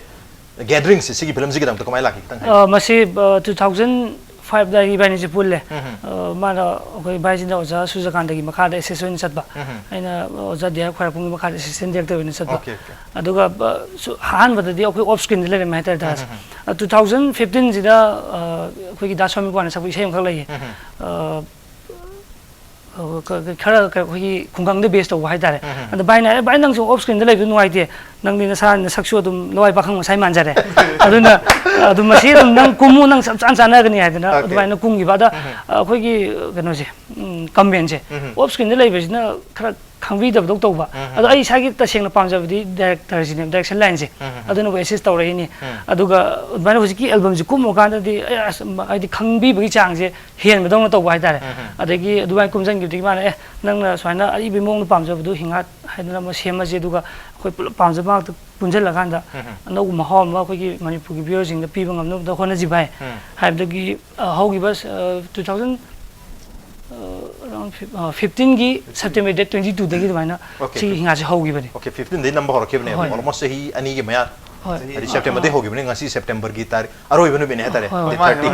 ꯒꯦꯗꯔꯤꯡꯁꯦ, ꯁꯤꯒꯤ ꯐꯤꯂꯝꯁꯤꯒꯤꯗꯃꯛꯇ ꯀꯃꯥꯏꯅ ꯂꯥꯛꯈꯤ? ꯈꯤꯇꯪ ꯍꯥꯏꯕꯤꯌꯨ꯫ ꯑ, ꯃꯁꯤ, ꯑ, ꯇꯨ ꯊꯥꯎꯖꯟ ꯐꯥꯏꯚꯇ ꯏꯕꯥꯅꯤꯁꯦ ꯄꯨꯜꯂꯦ꯫ ꯑ, ꯃꯥꯅ ꯑꯩꯈꯣꯏ ꯚꯥꯏꯖꯤꯅ ꯑꯣꯖꯥ ꯁꯨꯔꯖꯀꯥꯟꯇꯒꯤ ꯃꯈꯥꯗ ꯑꯦꯁꯤꯁ ꯑꯣꯏꯅ ꯆꯠꯄ, ꯑꯩꯅ ꯑꯣꯖꯥ ꯗꯤꯌꯥ ꯈ꯭ꯋꯥꯏꯔꯥꯛꯄꯝꯒꯤ ꯃꯈꯥꯗ ꯑꯦꯁꯤꯁꯇꯦꯟ ꯗꯤꯔꯦꯛꯇꯔ ꯑꯣꯏꯅ ꯆꯠꯄ꯫ Okay, okay. ꯑꯗꯨꯒ, ꯑ, ꯁꯨ-, ꯑꯍꯥꯟꯕꯗꯗꯤ ꯑꯩꯈꯣꯏ ꯑꯣꯐ ꯁ꯭ꯀ꯭ꯔꯤꯟꯗ ꯂꯩꯔꯝꯃꯦ ꯍꯥꯏꯇꯥꯔꯦ ꯗꯥꯁ꯫ ꯑ, ꯇꯨ ꯊꯥꯎꯖꯟ ꯐꯤꯐꯇꯤꯟꯁꯤꯗ, ꯑ, ꯑꯩꯈꯣꯏꯒꯤ ꯗꯥ ꯁ꯭ꯋꯥꯃꯤ ꯀ꯭ꯋꯥꯅ ꯁꯛꯄ ꯏꯁꯩ ꯑꯃꯈꯛ ꯂꯩꯌꯦ꯫ ꯑ, ꯑ, ꯈ-, ꯈ-, ꯈꯔ ꯈ-, ꯑꯩꯈꯣꯏꯒꯤ ꯈꯨꯡꯒꯪꯗ ꯕꯦꯁ ꯇꯧꯕ ꯍꯥꯏꯇꯥꯔꯦ꯫ ꯑꯗ ꯚꯥꯏꯅ, "ꯑꯦ, ꯚꯥꯏ, ꯅꯪꯁꯨ ꯑꯣꯐ ꯁ꯭ꯀ꯭ꯔꯤꯟꯗ ꯂꯩꯕꯗꯣ ꯅꯨꯡꯉꯥꯏꯇꯦ, ꯅꯪꯗꯤ ꯅꯁꯥ ꯅꯁꯛꯁꯨ ꯑꯗꯨꯝ ꯂꯋꯥꯏ ꯄꯥꯈꯪ ꯃꯁꯥꯏ ꯃꯥꯟꯖꯔꯦ꯫ ꯑꯗꯨꯅ ꯑꯗꯨꯝ ꯃꯁꯤ ꯑꯗꯨꯝ ꯅꯪ ꯀꯨꯝꯃꯨ, ꯅꯪ ꯆꯞ ꯆꯥꯅ ꯆꯥꯟꯅꯒꯅꯤ" ꯍꯥꯏꯗꯅ ꯑꯗꯨꯃꯥꯏꯅ ꯀꯨꯝꯈꯤꯕ꯫ ꯑꯗ ꯑꯩꯈꯣꯏꯒꯤ ꯀꯩꯅꯣꯁꯦ, ꯎꯝ, ꯀꯃꯦꯟꯁꯦ, ꯑꯣꯐ ꯁ꯭ꯀ꯭ꯔꯤꯟꯗ ꯂꯩꯕꯁꯤꯅ ꯈꯔ ꯈꯪꯕꯤꯗꯕꯗꯧ ꯇꯧꯕ꯫ ꯑꯗꯣ ꯑꯩ ꯏꯁꯥꯒꯤ ꯇꯁꯦꯡꯅ ꯄꯥꯝꯖꯕꯗꯤ ꯗꯥꯏꯔꯦꯛꯇꯔꯁꯤꯅꯦ, ꯗꯥꯏꯔꯦꯛꯁꯟ ꯂꯥꯏꯟꯁꯦ꯫ ꯑꯗꯨꯅꯕꯨ ꯑꯦꯁꯤꯁ ꯇꯧꯔꯛꯏꯅꯤ꯫ ꯑꯗꯨꯒ ꯑꯗꯨꯃꯥꯏꯅ ꯍꯧꯖꯤꯛꯀꯤ ꯑꯦꯜꯕꯝꯁꯦ ꯀꯨꯝꯃꯨꯀꯥꯟꯗꯗꯤ ꯑꯩ ꯑꯁ, ꯍꯥꯏꯗꯤ ꯈꯪꯕꯤꯕꯒꯤ ꯆꯥꯡꯁꯦ ꯍꯦꯟꯕꯗꯧꯅ ꯇꯧꯕ ꯍꯥꯏꯇꯥꯔꯦ꯫ ꯑꯗꯒꯤ ꯑꯗꯨꯃꯥꯏꯅ ꯀꯨꯝꯁꯤꯟꯈꯤꯕꯗꯒꯤ ꯃꯥꯅ, "ꯑꯦ, ꯅꯪꯅ ꯁꯨꯃꯥꯏꯅ ꯑꯔꯤꯕꯒꯤ ꯃꯑꯣꯡꯗ ꯄꯥꯝꯖꯕꯗꯣ ꯍꯤꯡꯍꯥꯠ ꯍꯥꯏꯗꯅ ꯑꯃ ꯁꯦꯝꯃꯁꯦ, ꯑꯗꯨꯒ ꯑꯩꯈꯣꯏ ꯄꯨꯂꯞ ꯄꯥꯝꯖꯕ ꯉꯥꯛꯇ ꯄꯨꯟꯁꯤꯜꯂꯀꯥꯟꯗ ꯑꯅꯧꯕ ꯃꯍꯥꯎ ꯑꯃ ꯑꯩꯈꯣꯏꯒꯤ ꯃꯅꯤꯄꯨꯔꯒꯤ ꯚ꯭ꯌꯨꯋꯔꯁꯤꯡꯗ ꯄꯤꯕ ꯉꯝꯅꯕꯗ ꯍꯣꯠꯅꯁꯤ ꯚꯥꯏ" ꯍꯥꯏꯕꯗꯒꯤ, ꯑ, ꯍꯧꯈꯤꯕ, ꯑ, ꯇꯨ ꯊꯥꯎꯖꯟ, ꯑ, ꯑꯔꯥꯎꯟ ꯐꯤꯐ-, ꯑ, ꯐꯤꯐꯇꯤꯟꯒꯤ ꯁꯦꯞꯇꯦꯝꯕꯔ ꯗꯦꯠ ꯇ꯭ꯋꯦꯟꯇꯤ ꯇꯨꯗꯒꯤ ꯑꯗꯨꯃꯥꯏꯅ ꯑꯣꯀꯦ, ꯁꯤꯒꯤ ꯐꯤꯐ-, ꯍꯤꯡꯍꯥꯠꯁꯦ ꯍꯧꯈꯤꯕꯅꯤ꯫ ꯑꯣꯀꯦ, ꯐꯤꯐꯇꯤꯟꯗꯒꯤ ꯅꯝꯕ ꯍꯧꯔꯛꯈꯤꯕꯅꯦꯕ꯫ ꯍꯣꯏ꯫ ꯑꯣꯜꯃꯣꯁ ꯆꯍꯤ ꯑꯅꯤꯒꯤ ꯃꯌꯥ꯫ ꯍꯣꯏ꯫ ꯍꯥꯏꯗꯤ ꯁꯦꯞꯇꯦꯝꯕꯔꯗꯒꯤ ꯍꯧꯈꯤꯕꯅꯤ, ꯉꯁꯤ ꯁꯦꯞꯇꯦꯝꯕꯔꯒꯤ ꯇꯥꯔꯤꯛ ꯑꯔꯣꯏꯕ ꯅꯨꯃꯤꯠꯅꯦ ꯍꯥꯏꯇꯥꯔꯦ꯫ ꯍꯣꯏ, ꯍꯣꯏ꯫ Date thirty.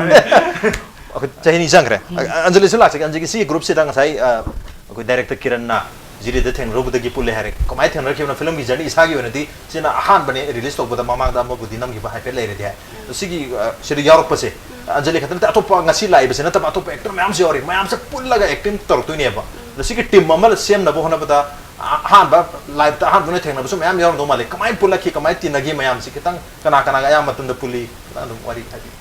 ꯑꯩꯈꯣꯏ ꯆꯍꯤ ꯑꯅꯤ ꯆꯪꯈ꯭ꯔꯦ꯫ ꯑ-, ꯑꯟꯖꯂꯤꯁꯨ ꯂꯥꯛꯆꯒꯦ꯫ ꯑꯟꯖꯂꯤꯒꯤ ꯁꯤꯒꯤ ꯒ꯭ꯔꯨꯞꯁꯤꯗ ꯉꯁꯥꯏ, ꯑ, ꯑꯩꯈꯣꯏ ꯗꯥꯏꯔꯦꯛꯇꯔ ꯀꯤꯔꯟꯅ ꯖꯤꯔꯤꯗ ꯊꯦꯡꯅꯔꯨꯕꯗꯒꯤ ꯄꯨꯜꯂꯦ ꯍꯥꯏꯔꯦ꯫ ꯀꯃꯥꯏꯅ ꯊꯦꯡꯅꯔꯛꯈꯤꯕꯅꯣ? ꯐꯤꯂꯝꯒꯤ ꯖꯔꯅꯤ ꯏꯁꯥꯒꯤ ꯑꯣꯏꯅꯗꯤ ꯁꯤꯅ ꯑꯍꯥꯟꯕꯅꯦ, ꯔꯤꯂꯤꯁ ꯇꯧꯕꯗ ꯃꯃꯥꯡꯗ ꯑꯃꯕꯨꯗꯤ ꯅꯝꯈꯤꯕ ꯍꯥꯏꯐꯦꯠ ꯂꯩꯔꯦꯗꯤ ꯍꯥꯏ꯫ ꯑꯗꯣ ꯁꯤꯒꯤ, ꯑ, ꯁꯤꯗ ꯌꯥꯎꯔꯛꯄꯁꯦ, ꯑꯟꯖꯂꯤ ꯈꯛꯇ ꯅꯠꯇꯦ, ꯑꯇꯣꯞꯄ ꯉꯁꯤ ꯂꯥꯛꯏꯕꯁꯦ ꯅꯠꯇꯕ ꯑꯇꯣꯞꯄ ꯑꯦꯛꯇꯔ ꯃꯌꯥꯝꯁꯨ ꯌꯥꯎꯔꯤ꯫ ꯃꯌꯥꯝꯁꯦ ꯄꯨꯜꯂꯒ ꯑꯦꯛꯇꯤꯡ ꯇꯧꯔꯛꯇꯣꯏꯅꯦꯕ꯫ ꯑꯗꯣ ꯁꯤꯒꯤ ꯇꯤꯝ ꯑꯃ ꯁꯦꯝꯅꯕ ꯍꯣꯠꯅꯕꯗ ꯑ-, ꯑꯍꯥꯟꯕ, ꯂꯥꯏꯐꯇ ꯑꯍꯥꯟꯕ ꯑꯣꯏꯅ ꯊꯦꯡꯅꯕꯁꯨ ꯃꯌꯥꯝ ꯌꯥꯎꯔꯝꯗꯧ ꯃꯥꯜꯂꯤ꯫ ꯀꯃꯥꯏꯅ ꯄꯨꯜꯂꯛꯈꯤ, ꯀꯃꯥꯏꯅ ꯇꯤꯟꯅꯈꯤ ꯃꯌꯥꯝꯁꯤ? ꯈꯤꯇꯪ ꯀꯅꯥ ꯀꯅꯥꯒ ꯑꯌꯥꯝꯕ ꯃꯇꯝꯗ ꯄꯨꯜꯂꯤ? ꯈꯤꯇꯪ ꯑꯗꯨꯝ ꯋꯥꯔꯤ ꯍꯥꯏꯕꯤꯌꯨ꯫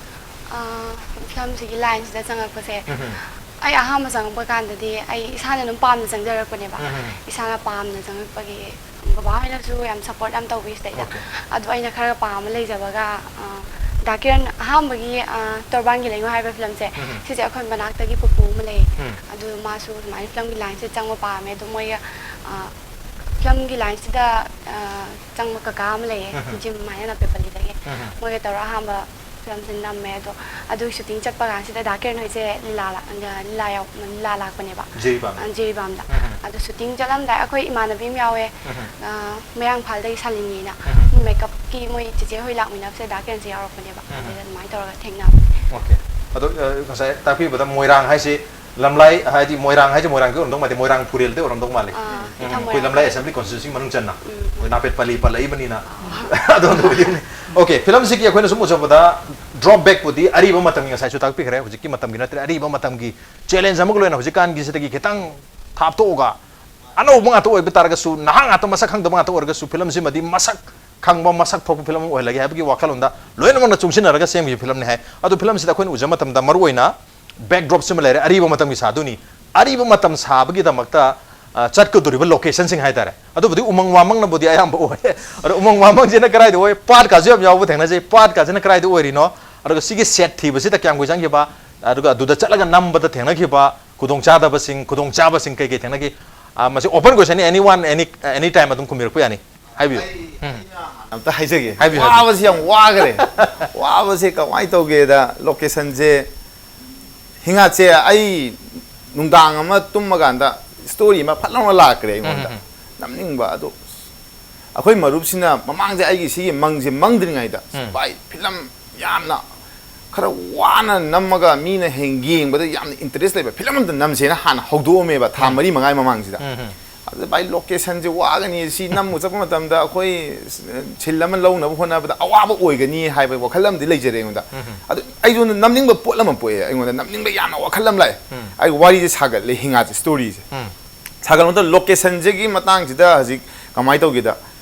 ꯐꯤꯂꯝꯁꯤꯒꯤ ꯂꯥꯏꯟꯁꯤꯗ ꯆꯪꯉꯛꯄꯁꯦ, ꯑꯩ ꯑꯍꯥꯟꯕ ꯆꯪꯉꯛꯄ ꯀꯥꯟꯗꯗꯤ ꯑꯩ ꯏꯁꯥꯅ ꯑꯗꯨꯝ ꯄꯥꯝꯅ ꯆꯪꯖꯔꯛꯄꯅꯦꯕ꯫ ꯏꯁꯥꯅ ꯄꯥꯝꯅ ꯆꯪꯉꯛꯄꯒꯤ ꯕꯕꯥ ꯍꯣꯏꯅꯁꯨ ꯌꯥꯝ ꯁꯞꯄꯣꯔꯠ ꯌꯥꯝ ꯇꯧꯕꯤ ꯁꯤꯗꯩꯗ꯫ ꯑꯣꯀꯦ꯫ ꯑꯗꯣ ꯑꯩꯅ ꯈꯔ ꯄꯥꯝꯕ ꯂꯩꯖꯕꯒ, ꯑ, ꯗꯥ ꯀꯤꯔꯟ ꯑꯍꯥꯟꯕꯒꯤ, ꯑ, ꯇꯣꯔꯕꯥꯟꯒꯤ ꯂꯩꯉꯣ ꯍꯥꯏꯕ ꯐꯤꯂꯝꯁꯦ, ꯁꯤꯁꯦ ꯑꯩꯈꯣꯏ ꯃꯅꯥꯛꯇꯒꯤ ꯄꯨꯄꯨ ꯑꯃ ꯂꯩ꯫ ꯑꯗꯨ ꯃꯥꯁꯨ ꯁꯨꯃꯥꯏꯅ ꯐꯤꯂꯝꯒꯤ ꯂꯥꯏꯟꯁꯤꯗ ꯆꯪꯕ ꯄꯥꯝꯃꯦ꯫ ꯑꯗꯣ ꯃꯣꯏꯒ, ꯑ, ꯐꯤꯂꯝꯒꯤ ꯂꯥꯏꯟꯁꯤꯗ, ꯑ, ꯆꯪꯕ ꯀꯀꯥ ꯑꯃ ꯂꯩꯌꯦ, ꯖꯤꯝ ꯍꯥꯏꯅ ꯅꯥꯄꯦꯠꯄꯜꯂꯤꯗꯒꯤ꯫ ꯃꯣꯏꯒ ꯇꯧꯔꯒ ꯑꯍꯥꯟꯕ ꯐꯤꯂꯝꯁꯦ ꯅꯝꯃꯦ꯫ ꯑꯗꯣ ꯑꯗꯨꯒꯤ ꯁꯨꯇꯤꯡ ꯆꯠꯄ ꯀꯥꯟꯁꯤꯗ ꯗꯥ ꯀꯤꯔꯟ ꯍꯣꯏꯁꯦ ꯂꯤꯂꯥ ꯂꯥ-, ꯂꯤꯂꯥ ꯌꯥꯎ-, ꯂꯤꯂꯥ ꯂꯥꯛꯄꯅꯦꯕ꯫ ꯖꯤꯔꯤꯕꯥꯝꯗ꯫ ꯑ, ꯖꯤꯔꯤꯕꯥꯝꯗ꯫ ꯑꯗꯣ ꯁꯨꯇꯤꯡ ꯆꯠꯂꯝꯗꯥꯏ ꯑꯩꯈꯣꯏ ꯏꯃꯥꯟꯅꯕꯤ ꯑꯃ ꯌꯥꯎꯋꯦ, ꯑ, ꯃꯌꯥꯡꯐꯥꯜꯗꯒꯤ ꯁꯥꯂꯤꯅꯤꯅ꯫ ꯃꯦꯀꯞꯀꯤ ꯃꯣꯏ ꯆꯦꯆꯦ ꯍꯣꯏ ꯂꯥꯛꯃꯤꯟꯅꯕꯁꯦ ꯗꯥ ꯀꯤꯔꯟꯁꯦ ꯌꯥꯎꯔꯛꯄꯅꯦꯕ꯫ ꯑꯗꯨꯗ ꯑꯗꯨꯃꯥꯏꯅ ꯇꯧꯔꯒ ꯊꯦꯡꯅꯕꯅꯦ꯫ ꯑꯣꯀꯦ꯫ ꯑꯗꯣ, ꯑ, ꯉꯁꯥꯏ ꯇꯥꯛꯄꯤꯕꯗ ꯃꯣꯏꯔꯥꯡ ꯍꯥꯏꯁꯤ ꯂꯝꯂꯥꯏ ꯍꯥꯏꯗꯤ ꯃꯣꯏꯔꯥꯡ ꯍꯥꯏꯁꯦ ꯃꯣꯏꯔꯥꯡꯒꯤ ꯑꯣꯏꯔꯝꯗꯧ ꯃꯥꯜꯂꯦ, ꯃꯣꯏꯔꯥꯡ ꯄꯨꯔꯦꯜꯗꯩ ꯑꯣꯏꯔꯝꯗꯧ ꯃꯥꯜꯂꯦ꯫ ꯑꯥ, ꯎꯝ, ꯏꯊꯪ ꯑꯩꯈꯣꯏ ꯃꯣꯏꯔꯥꯡ ꯂꯝꯂꯥꯏ ꯄꯨꯔꯦꯜ꯫ ꯑꯦꯁꯦꯝꯕ꯭ꯂꯤ ꯀꯣꯟꯁꯇꯤꯇ꯭ꯌꯨꯟꯁꯤ ꯃꯅꯨꯡ ꯆꯟꯅ꯫ ꯎꯝ, ꯎꯝ꯫ ꯅꯥꯄꯦꯠ ꯄꯜꯂꯤ ꯄꯜꯂꯛꯏꯕꯅꯤꯅ꯫ ꯑꯣꯀꯦ, ꯐꯤꯂꯝꯁꯤꯒꯤ ꯑꯩꯈꯣꯏꯅ ꯁꯨꯝ ꯎꯖꯕꯗ ꯗ꯭ꯔꯣꯞ ꯕꯦꯛꯄꯨꯗꯤ ꯑꯔꯤꯕ ꯃꯇꯝꯒꯤ, ꯉꯁꯥꯏꯁꯨ ꯇꯥꯛꯄꯤꯈ꯭ꯔꯦ, ꯍꯧꯖꯤꯛꯀꯤ ꯃꯇꯝꯒꯤ ꯅꯠꯇ꯭ꯔꯦ, ꯑꯔꯤꯕ ꯃꯇꯝꯒꯤ ꯆꯦꯂꯦꯟꯖ ꯑꯃꯒ ꯂꯣꯏꯅ ꯍꯧꯖꯤꯛꯀꯥꯟꯒꯤꯁꯤꯗꯒꯤ ꯈꯤꯇꯪ ꯊꯥꯞꯇꯣꯛꯑꯒ ꯑꯅꯧꯕ ꯉꯥꯛꯇ ꯑꯣꯏꯕ ꯇꯥꯔꯒꯁꯨ, ꯅꯍꯥ ꯉꯥꯛꯇ, ꯃꯁꯛ ꯈꯪꯗꯕ ꯉꯥꯛꯇ ꯑꯣꯏꯔꯒꯁꯨ, ꯐꯤꯂꯝꯁꯤꯃꯗꯤ ꯃꯁꯛ ꯈꯪꯕ, ꯃꯁꯛ ꯊꯣꯛꯄ ꯐꯤꯂꯝ ꯑꯃ ꯑꯣꯏꯍꯜꯂꯒꯦ ꯍꯥꯏꯕꯒꯤ ꯋꯥꯈꯜꯂꯣꯟꯗ ꯂꯣꯏꯅꯃꯛꯅ ꯆꯨꯡꯁꯤꯟꯅꯔꯒ ꯁꯦꯝꯈꯤꯕ ꯐꯤꯂꯝꯅꯤ ꯍꯥꯏ꯫ ꯑꯗꯣ ꯐꯤꯂꯝꯁꯤꯗ ꯑꯩꯈꯣꯏꯅ ꯎꯖꯕ ꯃꯇꯝꯗ ꯃꯔꯨꯑꯣꯏꯅ ꯕꯦꯛꯗ꯭ꯔꯣꯞꯁꯤꯃ ꯂꯩꯔꯦ, ꯑꯔꯤꯕ ꯃꯇꯝꯒꯤ ꯁꯥꯗꯣꯏꯅꯤ꯫ ꯑꯔꯤꯕ ꯃꯇꯝ ꯁꯥꯕꯒꯤꯗꯃꯛꯇ, ꯑ, ꯆꯠꯀꯗꯧꯔꯤꯕ ꯂꯣꯀꯦꯁꯟꯁꯤꯡ ꯍꯥꯏꯇꯥꯔꯦ꯫ ꯑꯗꯨꯕꯨꯗꯤ ꯎꯃꯪ ꯋꯥꯃꯪꯅꯕꯨꯗꯤ ꯑꯌꯥꯝꯕ ꯑꯣꯏ꯫ ꯑꯗꯣ ꯎꯃꯪ ꯋꯥꯃꯪꯁꯤꯅ ꯀꯗꯥꯏꯗ ꯑꯣꯏ? ꯄꯥꯠꯀꯥꯁꯨ ꯌꯥꯝ ꯌꯥꯎꯕ ꯊꯦꯡꯅꯖꯩ꯫ ꯄꯥꯠꯀꯥꯁꯤꯅ ꯀꯗꯥꯏꯗ ꯑꯣꯏꯔꯤꯅꯣ? ꯑꯗꯨꯒ ꯁꯤꯒꯤ ꯁꯦꯠ ꯊꯤꯕꯁꯤꯗ ꯀꯌꯥꯝ ꯀꯨꯏ ꯆꯪꯈꯤꯕ? ꯑꯗꯨꯒ ꯑꯗꯨꯗ ꯆꯠꯂꯒ ꯅꯝꯕꯗ ꯊꯦꯡꯅꯈꯤꯕ ꯈꯨꯗꯣꯡꯆꯥꯗꯕꯁꯤꯡ, ꯈꯨꯗꯣꯡꯆꯥꯕꯁꯤꯡ ꯀꯩ ꯀꯩ ꯊꯦꯡꯅꯈꯤ? ꯑ, ꯃꯁꯤ open question, anyone, any, any time ꯑꯗꯨꯝ ꯈꯨꯝꯕꯤꯔꯛꯄ ꯌꯥꯅꯤ꯫ ꯍꯥꯏꯕꯤꯌꯨ꯫ ꯑꯩ, ꯎꯝ꯫ ꯑꯩꯅ ꯑꯝꯇ ꯍꯥꯏꯖꯒꯦ꯫ ꯍꯥꯏꯕꯤꯌꯨ, ꯍꯥꯏꯕꯤꯌꯨ꯫ ꯋꯥꯕꯁꯤ ꯌꯥꯝ ꯋꯥꯈ꯭ꯔꯦ꯫ ꯋꯥꯕꯁꯦ ꯀꯃꯥꯏꯅ ꯇꯧꯒꯦꯗ, ꯂꯣꯀꯦꯁꯟꯁꯦ, ꯍꯤꯉꯥꯠꯁꯦ ꯑꯩ ꯅꯨꯡꯗꯥꯡ ꯑꯃ ꯇꯨꯝꯃꯀꯥꯟꯗ ꯁ꯭ꯇꯣꯔꯤ ꯑꯃ ꯐꯠ ꯂꯥꯎꯅ ꯂꯥꯛꯈ꯭ꯔꯦ ꯑꯩꯉꯣꯟꯗ꯫ ꯎꯝ, ꯎꯝ, ꯎꯝ꯫ ꯅꯝꯅꯤꯡꯕ ꯑꯗꯣ, ꯑꯩꯈꯣꯏ ꯃꯔꯨꯞꯁꯤꯅ ꯃꯃꯥꯡꯁꯦ ꯑꯩꯒꯤ ꯁꯤꯒꯤ ꯃꯪꯁꯦ ꯃꯪꯗ꯭ꯔꯤꯉꯩꯗ, ꯎꯝ꯫ "ꯚꯥꯏ, ꯐꯤꯂꯝ ꯌꯥꯝꯅ ꯈꯔ ꯋꯥꯅ ꯅꯝꯃꯒ ꯃꯤꯅ ꯍꯦꯟ ꯌꯦꯡꯕꯗ ꯌꯥꯝꯅ ꯏꯟꯇꯔꯦꯁ ꯂꯩꯕ ꯐꯤꯂꯝ ꯑꯝꯇ ꯅꯝꯁꯦꯅ" ꯍꯥꯟꯅ ꯍꯧꯗꯣꯛꯑꯝꯃꯦꯕ, ꯊꯥ ꯎꯝ꯫ ꯃꯔꯤ ꯃꯉꯥꯒꯤ ꯃꯃꯥꯡꯁꯤꯗ꯫ ꯎꯝ, ꯎꯝ꯫ ꯑꯗꯨꯗ, "ꯚꯥꯏ, ꯂꯣꯀꯦꯁꯟꯁꯦ ꯋꯥꯒꯅꯤ, ꯁꯤ ꯅꯝꯃꯨ ꯆꯠꯄ ꯃꯇꯝꯗ ꯑꯩꯈꯣꯏ ꯁꯤꯜ ꯑꯃ ꯂꯧꯅꯕ ꯍꯣꯠꯅꯕꯗ ꯑꯋꯥꯕ ꯑꯣꯏꯒꯅꯤ" ꯍꯥꯏꯕ ꯋꯥꯈꯜ ꯑꯃꯗꯤ ꯂꯩꯖꯔꯦ ꯑꯩꯉꯣꯟꯗ꯫ ꯎꯝ, ꯎꯝ꯫ ꯑꯗꯨ ꯑꯩꯉꯣꯟꯗ ꯅꯝꯅꯤꯡꯕ ꯄꯣꯠ ꯑꯃ ꯄꯣꯛꯑꯦ, ꯑꯩꯉꯣꯟꯗ ꯅꯝꯅꯤꯡꯕ ꯌꯥꯝꯅ ꯋꯥꯈꯜ ꯑꯃ ꯂꯥꯛꯑꯦ꯫ ꯎꯝ꯫ ꯑꯩ ꯋꯥꯔꯤꯁꯦ ꯁꯥꯒꯠꯂꯦ, ꯍꯤꯉꯥꯠꯁꯦ, ꯁ꯭ꯇꯣꯔꯤꯁꯦ꯫ ꯎꯝ꯫ ꯁꯥꯒꯠꯂꯕ ꯃꯇꯝꯗ ꯂꯣꯀꯦꯁꯟꯁꯤꯒꯤ ꯃꯇꯥꯡꯁꯤꯗ ꯍꯧꯖꯤꯛ ꯀꯃꯥꯏꯅ ꯇꯧꯒꯦꯗ,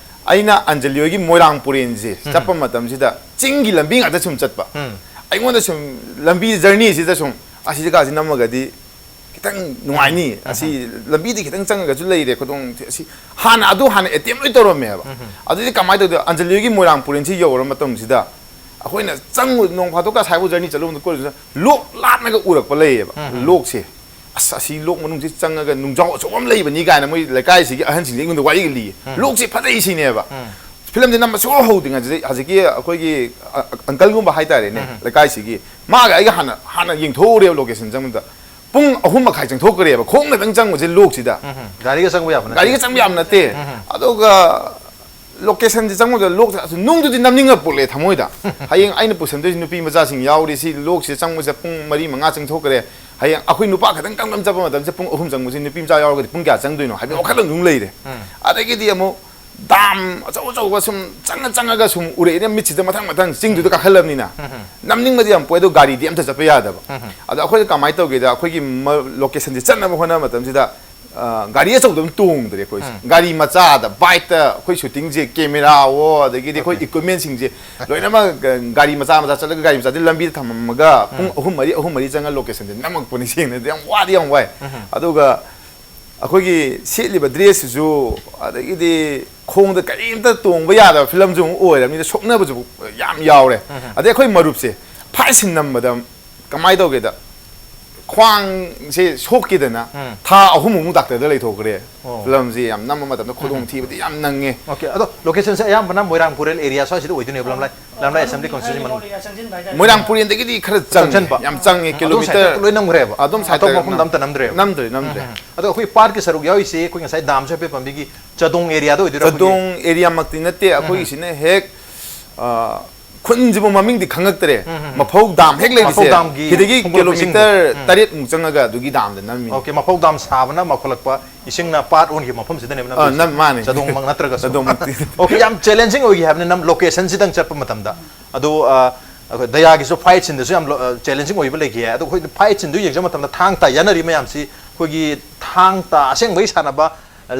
ꯑꯩꯅ ꯑꯟꯖꯂꯤ ꯍꯣꯏꯒꯤ ꯃꯣꯏꯔꯥꯡ ꯄꯨꯔꯦꯟꯁꯦ ꯎꯝ꯫ ꯆꯠꯄ ꯃꯇꯝꯁꯤꯗ ꯆꯤꯡꯒꯤ ꯂꯝꯕꯤ ꯉꯥꯛꯇ ꯁꯨꯝ ꯆꯠꯄ꯫ ꯎꯝ꯫ ꯑꯩꯉꯣꯟꯗ ꯁꯨꯝ ꯂꯝꯕꯤ ꯖꯔꯅꯤꯁꯤꯗ ꯁꯨꯝ ꯑꯁꯤ ꯖꯒꯥꯁꯤ ꯅꯝꯃꯒꯗꯤ ꯈꯤꯇꯪ ꯅꯨꯡꯉꯥꯏꯅꯤ, ꯑꯁꯤ ꯂꯝꯕꯤꯗꯤ ꯈꯤꯇꯪ ꯆꯪꯉꯒꯁꯨ ꯂꯩꯔꯦ, ꯈꯨꯗꯣꯡ ꯑꯁꯤ ꯍꯥꯟꯅ, ꯑꯗꯨ ꯍꯥꯟꯅ ꯑꯦꯇꯦꯝ ꯂꯣꯏ ꯇꯧꯔꯝꯃꯦꯕ꯫ ꯑꯗꯨꯗꯤ ꯀꯃꯥꯏꯅ ꯇꯧꯗꯣꯏ? ꯑꯟꯖꯂꯤꯒꯤ ꯃꯣꯏꯔꯥꯡ ꯄꯨꯔꯦꯟꯁꯤ ꯌꯧꯔꯕ ꯃꯇꯝꯁꯤꯗ ꯑꯩꯈꯣꯏꯅ ꯆꯪꯉꯨ, ꯅꯣꯡ ꯐꯥꯗꯣꯛꯀ ꯑꯁꯥꯏꯕꯨ ꯖꯔꯅꯤ ꯆꯠꯂꯨꯕꯗ ꯀꯣꯏꯔꯨꯁꯤꯅ ꯂꯣꯛ ꯂꯥꯞꯅꯒ ꯎꯔꯛꯄ ꯂꯩꯌꯦꯕ꯫ ꯂꯣꯛꯁꯦ, ꯑꯁ, ꯑꯁꯤ ꯂꯣꯛ ꯃꯅꯨꯡꯁꯤ ꯆꯪꯉꯒ ꯅꯨꯡꯖꯥꯎ ꯑꯆꯧꯕ ꯑꯃ ꯂꯩꯕꯅꯤ ꯀꯥꯏꯅ ꯃꯣꯏ ꯂꯩꯀꯥꯏꯁꯤꯒꯤ ꯑꯍꯟꯁꯤꯡꯁꯤ ꯑꯩꯉꯣꯟꯗ ꯋꯥꯔꯤꯒ ꯂꯤꯌꯦ꯫ ꯂꯣꯛꯁꯤ ꯐꯖꯩ ꯁꯤꯅꯦꯕ꯫ ꯐꯤꯂꯝꯁꯦ ꯅꯝꯕ ꯁꯨꯡꯍꯧ ꯍꯧꯗ꯭ꯔꯤꯉꯩꯗ ꯍꯧꯖꯤꯛꯀꯤ ꯑꯩꯈꯣꯏꯒꯤ ꯑ-, ꯑꯪꯀꯜꯒꯨꯝꯕ ꯍꯥꯏꯇꯥꯔꯦꯅꯦ, ꯂꯩꯀꯥꯏꯁꯤꯒꯤ, ꯃꯥꯒ ꯑꯩꯒ ꯍꯥꯟꯅ, ꯍꯥꯟꯅ ꯌꯦꯡꯊꯣꯛꯎꯔꯦꯕ ꯂꯣꯀꯦꯁꯟ ꯆꯪꯕꯗ꯫ ꯄꯨꯡ ꯑꯍꯨꯝ ꯃꯈꯥꯏ ꯆꯪꯊꯣꯛꯈ꯭ꯔꯦꯕ ꯈꯣꯡꯅꯗꯪ ꯆꯪꯕꯁꯦ ꯂꯣꯛꯁꯤꯗ꯫ ꯒꯥꯔꯤꯒ ꯆꯪꯕ ꯌꯥꯕ ꯅꯠꯇꯦ꯫ ꯒꯥꯔꯤꯒ ꯆꯪꯕ ꯌꯥꯕ ꯅꯠꯇꯦ꯫ ꯑꯗꯨꯒ ꯂꯣꯀꯦꯁꯟꯁꯦ ꯆꯪꯕꯗ ꯂꯣꯛꯁꯦ, ꯑꯁ, ꯅꯨꯡꯗꯨꯗꯤ ꯅꯝꯅꯤꯡꯉ ꯄꯣꯛꯂꯛꯑꯦ ꯊꯃꯣꯏꯗ꯫ ꯍꯌꯦꯡ ꯑꯩꯅ ꯄꯨꯁꯟꯗꯣꯏꯁꯦ ꯅꯨꯄꯤ ꯃꯆꯥꯁꯤꯡ ꯌꯥꯎꯔꯤ, ꯁꯤ ꯂꯣꯛꯁꯤꯗ ꯆꯪꯕꯁꯦ ꯄꯨꯡ ꯃꯔꯤ ꯃꯉꯥ ꯆꯪꯊꯣꯛꯈ꯭ꯔꯦ꯫ ꯍꯌꯦꯡ ꯑꯩꯈꯣꯏ ꯅꯨꯄꯥ ꯈꯛꯇꯪ ꯀꯝ ꯀꯝ ꯆꯠꯄ ꯃꯇꯝꯁꯦ ꯄꯨꯡ ꯑꯍꯨꯝ ꯆꯪꯕꯁꯦ ꯅꯨꯄꯤ ꯃꯆꯥ ꯌꯥꯎꯔꯒꯗꯤ ꯄꯨꯡ ꯀꯌꯥ ꯆꯪꯗꯣꯏꯅꯣ ꯍꯥꯏꯕꯒꯤ ꯋꯥꯈꯜ ꯑꯃ ꯑꯗꯨꯝ ꯂꯩꯔꯦ꯫ ꯑꯗꯒꯤꯗꯤ ꯑꯃꯨꯛ ꯗꯥꯝ ꯑꯆꯧ ꯑꯆꯧꯕ ꯁꯨꯝ ꯆꯪꯉ ꯆꯪꯉꯒ ꯁꯨꯝ ꯎꯔꯛꯏꯅꯦ ꯃꯤꯠꯁꯤꯗ ꯃꯊꯪ ꯃꯊꯪ ꯆꯤꯡꯗꯨꯗ ꯀꯥꯈꯠꯂꯕꯅꯤꯅ꯫ ꯅꯝꯅꯤꯡꯕꯗꯤ ꯌꯥꯝ ꯄꯣꯛꯑꯦ, ꯑꯗꯣ ꯒꯥꯔꯤꯗꯤ ꯑꯝꯇ ꯆꯠꯄ ꯌꯥꯗꯕ꯫ ꯑꯗꯣ ꯑꯩꯈꯣꯏꯗ ꯀꯃꯥꯏꯅ ꯇꯧꯒꯦꯗ, ꯑꯩꯈꯣꯏꯒꯤ ꯃ-, ꯂꯣꯀꯦꯁꯟꯁꯦ ꯆꯠꯅꯕ ꯍꯣꯠꯅꯕ ꯃꯇꯝꯁꯤꯗ, ꯑ, ꯒꯥꯔꯤ ꯑꯆꯧꯕꯗ ꯑꯗꯨꯝ ꯇꯣꯡꯗ꯭ꯔꯦ ꯑꯩꯈꯣꯏꯁꯦ꯫ ꯒꯥꯔꯤ ꯃꯆꯥꯗ, ꯕꯥꯏꯛꯇ ꯑꯩꯈꯣꯏ ꯁꯨꯇꯤꯡꯁꯦ, ꯀꯦꯃꯦꯔꯥꯋꯣ, ꯑꯗꯒꯤꯗꯤ ꯑꯩꯈꯣꯏ ꯏꯀ꯭ꯋꯤꯞꯃꯦꯟꯁꯤꯡꯁꯦ ꯂꯣꯏꯅꯃꯛ, ꯑ, ꯒꯥꯔꯤ ꯃꯆꯥ ꯃꯆꯥ ꯆꯠꯂꯒ ꯒꯥꯔꯤ ꯃꯆꯥꯗꯤ ꯂꯝꯕꯤꯗ ꯊꯝꯃꯝꯃꯒ ꯄꯨꯡ ꯑꯍꯨꯝ ꯃꯔꯤ, ꯑꯍꯨꯝ ꯃꯔꯤ ꯆꯪꯉ ꯂꯣꯀꯦꯁꯟꯁꯦ ꯅꯝꯃꯛꯄꯅꯤ꯫ ꯁꯦꯡꯅꯗꯤ ꯌꯥꯝ ꯋꯥꯗꯤ ꯌꯥꯝ ꯋꯥꯏ꯫ ꯑꯗꯨꯒ ꯑꯩꯈꯣꯏꯒꯤ ꯁꯦꯠꯂꯤꯕ ꯗ꯭ꯔꯦꯁꯁꯤꯁꯨ, ꯑꯗꯒꯤꯗꯤ ꯈꯣꯡꯗ ꯀꯔꯤꯝꯇ ꯇꯣꯡꯕ ꯌꯥꯗꯕ ꯐꯤꯂꯝꯁꯨ ꯑꯃꯨꯛ ꯑꯣꯏꯔꯕꯅꯤꯅ ꯁꯣꯛꯅꯕꯁꯨ ꯌꯥꯝ ꯌꯥꯎꯔꯦ꯫ ꯑꯗꯩ ꯑꯩꯈꯣꯏ ꯃꯔꯨꯞꯁꯦ ꯐꯥꯏꯠ ꯁꯤꯟ ꯅꯝꯕꯗ ꯀꯃꯥꯏꯅ ꯇꯧꯒꯦꯗ, ꯈ꯭ꯋꯥꯡꯁꯦ ꯁꯣꯛꯈꯤꯗꯅ ꯎꯝ꯫ ꯊꯥ ꯑꯍꯨꯝꯃꯨꯛ ꯗꯥꯛꯇꯔꯗ ꯂꯩꯊꯣꯛꯈ꯭ꯔꯦ꯫ ꯑꯣ꯫ ꯐꯤꯂꯝꯁꯦ ꯌꯥꯝ ꯅꯝꯕ ꯃꯇꯝꯗ ꯈꯨꯗꯣꯡꯊꯤꯕꯗꯤ ꯌꯥꯝ ꯅꯪꯉꯦ꯫ ꯑꯣꯀꯦ, ꯑꯗꯣ ꯂꯣꯀꯦꯁꯟꯁꯦ ꯑꯌꯥꯝꯕꯅ ꯃꯣꯏꯔꯥꯡ ꯄꯨꯔꯦꯜ ꯑꯦꯔꯤꯌꯥ ꯁ꯭ꯋꯥꯏꯁꯤꯗ ꯑꯣꯏꯗꯣꯏꯅꯦꯕ, ꯂꯝꯂꯥꯏ, ꯂꯝꯂꯥꯏ ꯑꯦꯁꯦꯝꯕ꯭ꯂꯤ ꯀꯣꯟꯁꯇꯤꯇ꯭ꯌꯨꯟꯁꯤ ꯃꯅꯨꯡ? ꯃꯣꯏꯔꯥꯡ ꯄꯨꯔꯦꯟꯗꯒꯤꯗꯤ ꯈꯔ ꯆꯪꯉꯦ, ꯆꯪꯁꯤꯟꯕ? ꯌꯥꯝ ꯆꯪꯉꯦ, ꯑꯗꯣꯝ ꯀꯤꯂꯣꯃꯤꯇꯔ ꯁꯥꯏꯠꯇ ꯂꯣꯏ ꯅꯝꯈ꯭ꯔꯦꯕ? ꯑꯗꯣꯝ ꯁꯥꯏꯠꯇ ꯑꯇꯣꯞꯄ ꯃꯐꯝꯗ ꯑꯝꯇ ꯅꯝꯗ꯭ꯔꯦꯕ? ꯅꯝꯗ꯭ꯔꯦ, ꯅꯝꯗ꯭ꯔꯦ꯫ ꯎꯝ, ꯎꯝ꯫ ꯑꯗꯣ ꯑꯩꯈꯣꯏ ꯄꯥꯠꯀꯤ ꯁꯔꯨꯛ ꯌꯥꯎꯔꯤꯁꯦ ꯑꯩꯈꯣꯏ ꯉꯁꯥꯏ ꯗꯥꯝꯁꯨ ꯍꯥꯏꯐꯦꯠ ꯄꯟꯕꯤꯈꯤ, ꯆꯥꯗꯣꯡ ꯑꯦꯔꯤꯌꯥꯗ ꯑꯣꯏꯗꯣꯏꯔꯥ ꯑꯩꯈꯣꯏꯒꯤ? ꯆꯥꯗꯣꯡ ꯑꯦꯔꯤꯌꯥꯃꯛꯇꯤ ꯅꯠꯇꯦ, ꯑꯩꯈꯣꯏꯒꯤꯁꯤꯅ ꯍꯦꯛ, ꯑ, ꯈꯨꯟꯁꯤꯕꯨ ꯃꯃꯤꯡꯗꯤ ꯈꯪꯉꯛꯇ꯭ꯔꯦ꯫ ꯎꯝ, ꯎꯝ, ꯎꯝ꯫ ꯃꯐꯧ ꯗꯥꯝ ꯍꯦꯛ ꯂꯩꯕꯁꯦ, ꯃꯐꯧ ꯗꯥꯝꯒꯤ ꯁꯤꯗꯒꯤ ꯈꯣꯡꯒꯠꯂꯛꯄ ꯏꯁꯤꯡꯗꯣ꯫ ꯀꯤꯂꯣꯃꯤꯇꯔ ꯎꯝ꯫ ꯇꯔꯦꯠꯃꯨꯛ ꯆꯪꯉꯒ ꯑꯗꯨꯒꯤ ꯗꯥꯝꯗ ꯅꯝꯃꯤꯅꯦ꯫ ꯑꯣꯀꯦ, ꯃꯐꯧ ꯗꯥꯝ ꯁꯥꯕꯅ ꯃꯧꯈꯠꯂꯛꯄ ꯏꯁꯤꯡꯅ ꯄꯥꯠ ꯑꯣꯟꯈꯤꯕ ꯃꯐꯝꯁꯤꯗꯅꯦꯕ ꯑꯥ, ꯅꯝꯗꯣꯏꯁꯦ? ꯅꯝ-, ꯃꯥꯅꯦ꯫ ꯆꯥꯗꯣꯡꯃꯛ ꯅꯠꯇ꯭ꯔꯒꯁꯨ꯫ ꯆꯥꯗꯣꯡꯃꯛꯇꯤ ꯅꯠꯇꯦ꯫ ꯑꯣꯀꯦ, ꯌꯥꯝ ꯆꯦꯂꯦꯟꯖꯤꯡ ꯑꯣꯏꯈꯤ ꯍꯥꯏꯕꯅꯤ ꯅꯝ ꯂꯣꯀꯦꯁꯟꯁꯤꯗꯪ ꯆꯠꯄ ꯃꯇꯝꯗ꯫ ꯑꯗꯣ, ꯑ, ꯑꯩꯈꯣꯏ ꯗꯌꯥꯒꯤꯁꯨ ꯐꯥꯏꯠ ꯁꯤꯟꯗꯁꯨ ꯌꯥꯝ ꯂꯣ-, ꯑ, ꯆꯦꯂꯦꯟꯖꯤꯡ ꯑꯣꯏꯕ ꯂꯩꯈꯤ ꯍꯥꯏ꯫ ꯑꯗꯣ ꯑꯩꯈꯣꯏ ꯐꯥꯏꯠ ꯁꯤꯟꯗꯨ ꯌꯦꯡꯖꯕ ꯃꯇꯝꯗ ꯊꯥꯡ ꯇꯥ ꯌꯥꯅꯔꯤ ꯃꯌꯥꯝꯁꯤ ꯑꯩꯈꯣꯏꯒꯤ ꯊꯥꯡ ꯇꯥ ꯑꯁꯦꯡꯕꯒꯤ ꯁꯥꯟꯅꯕ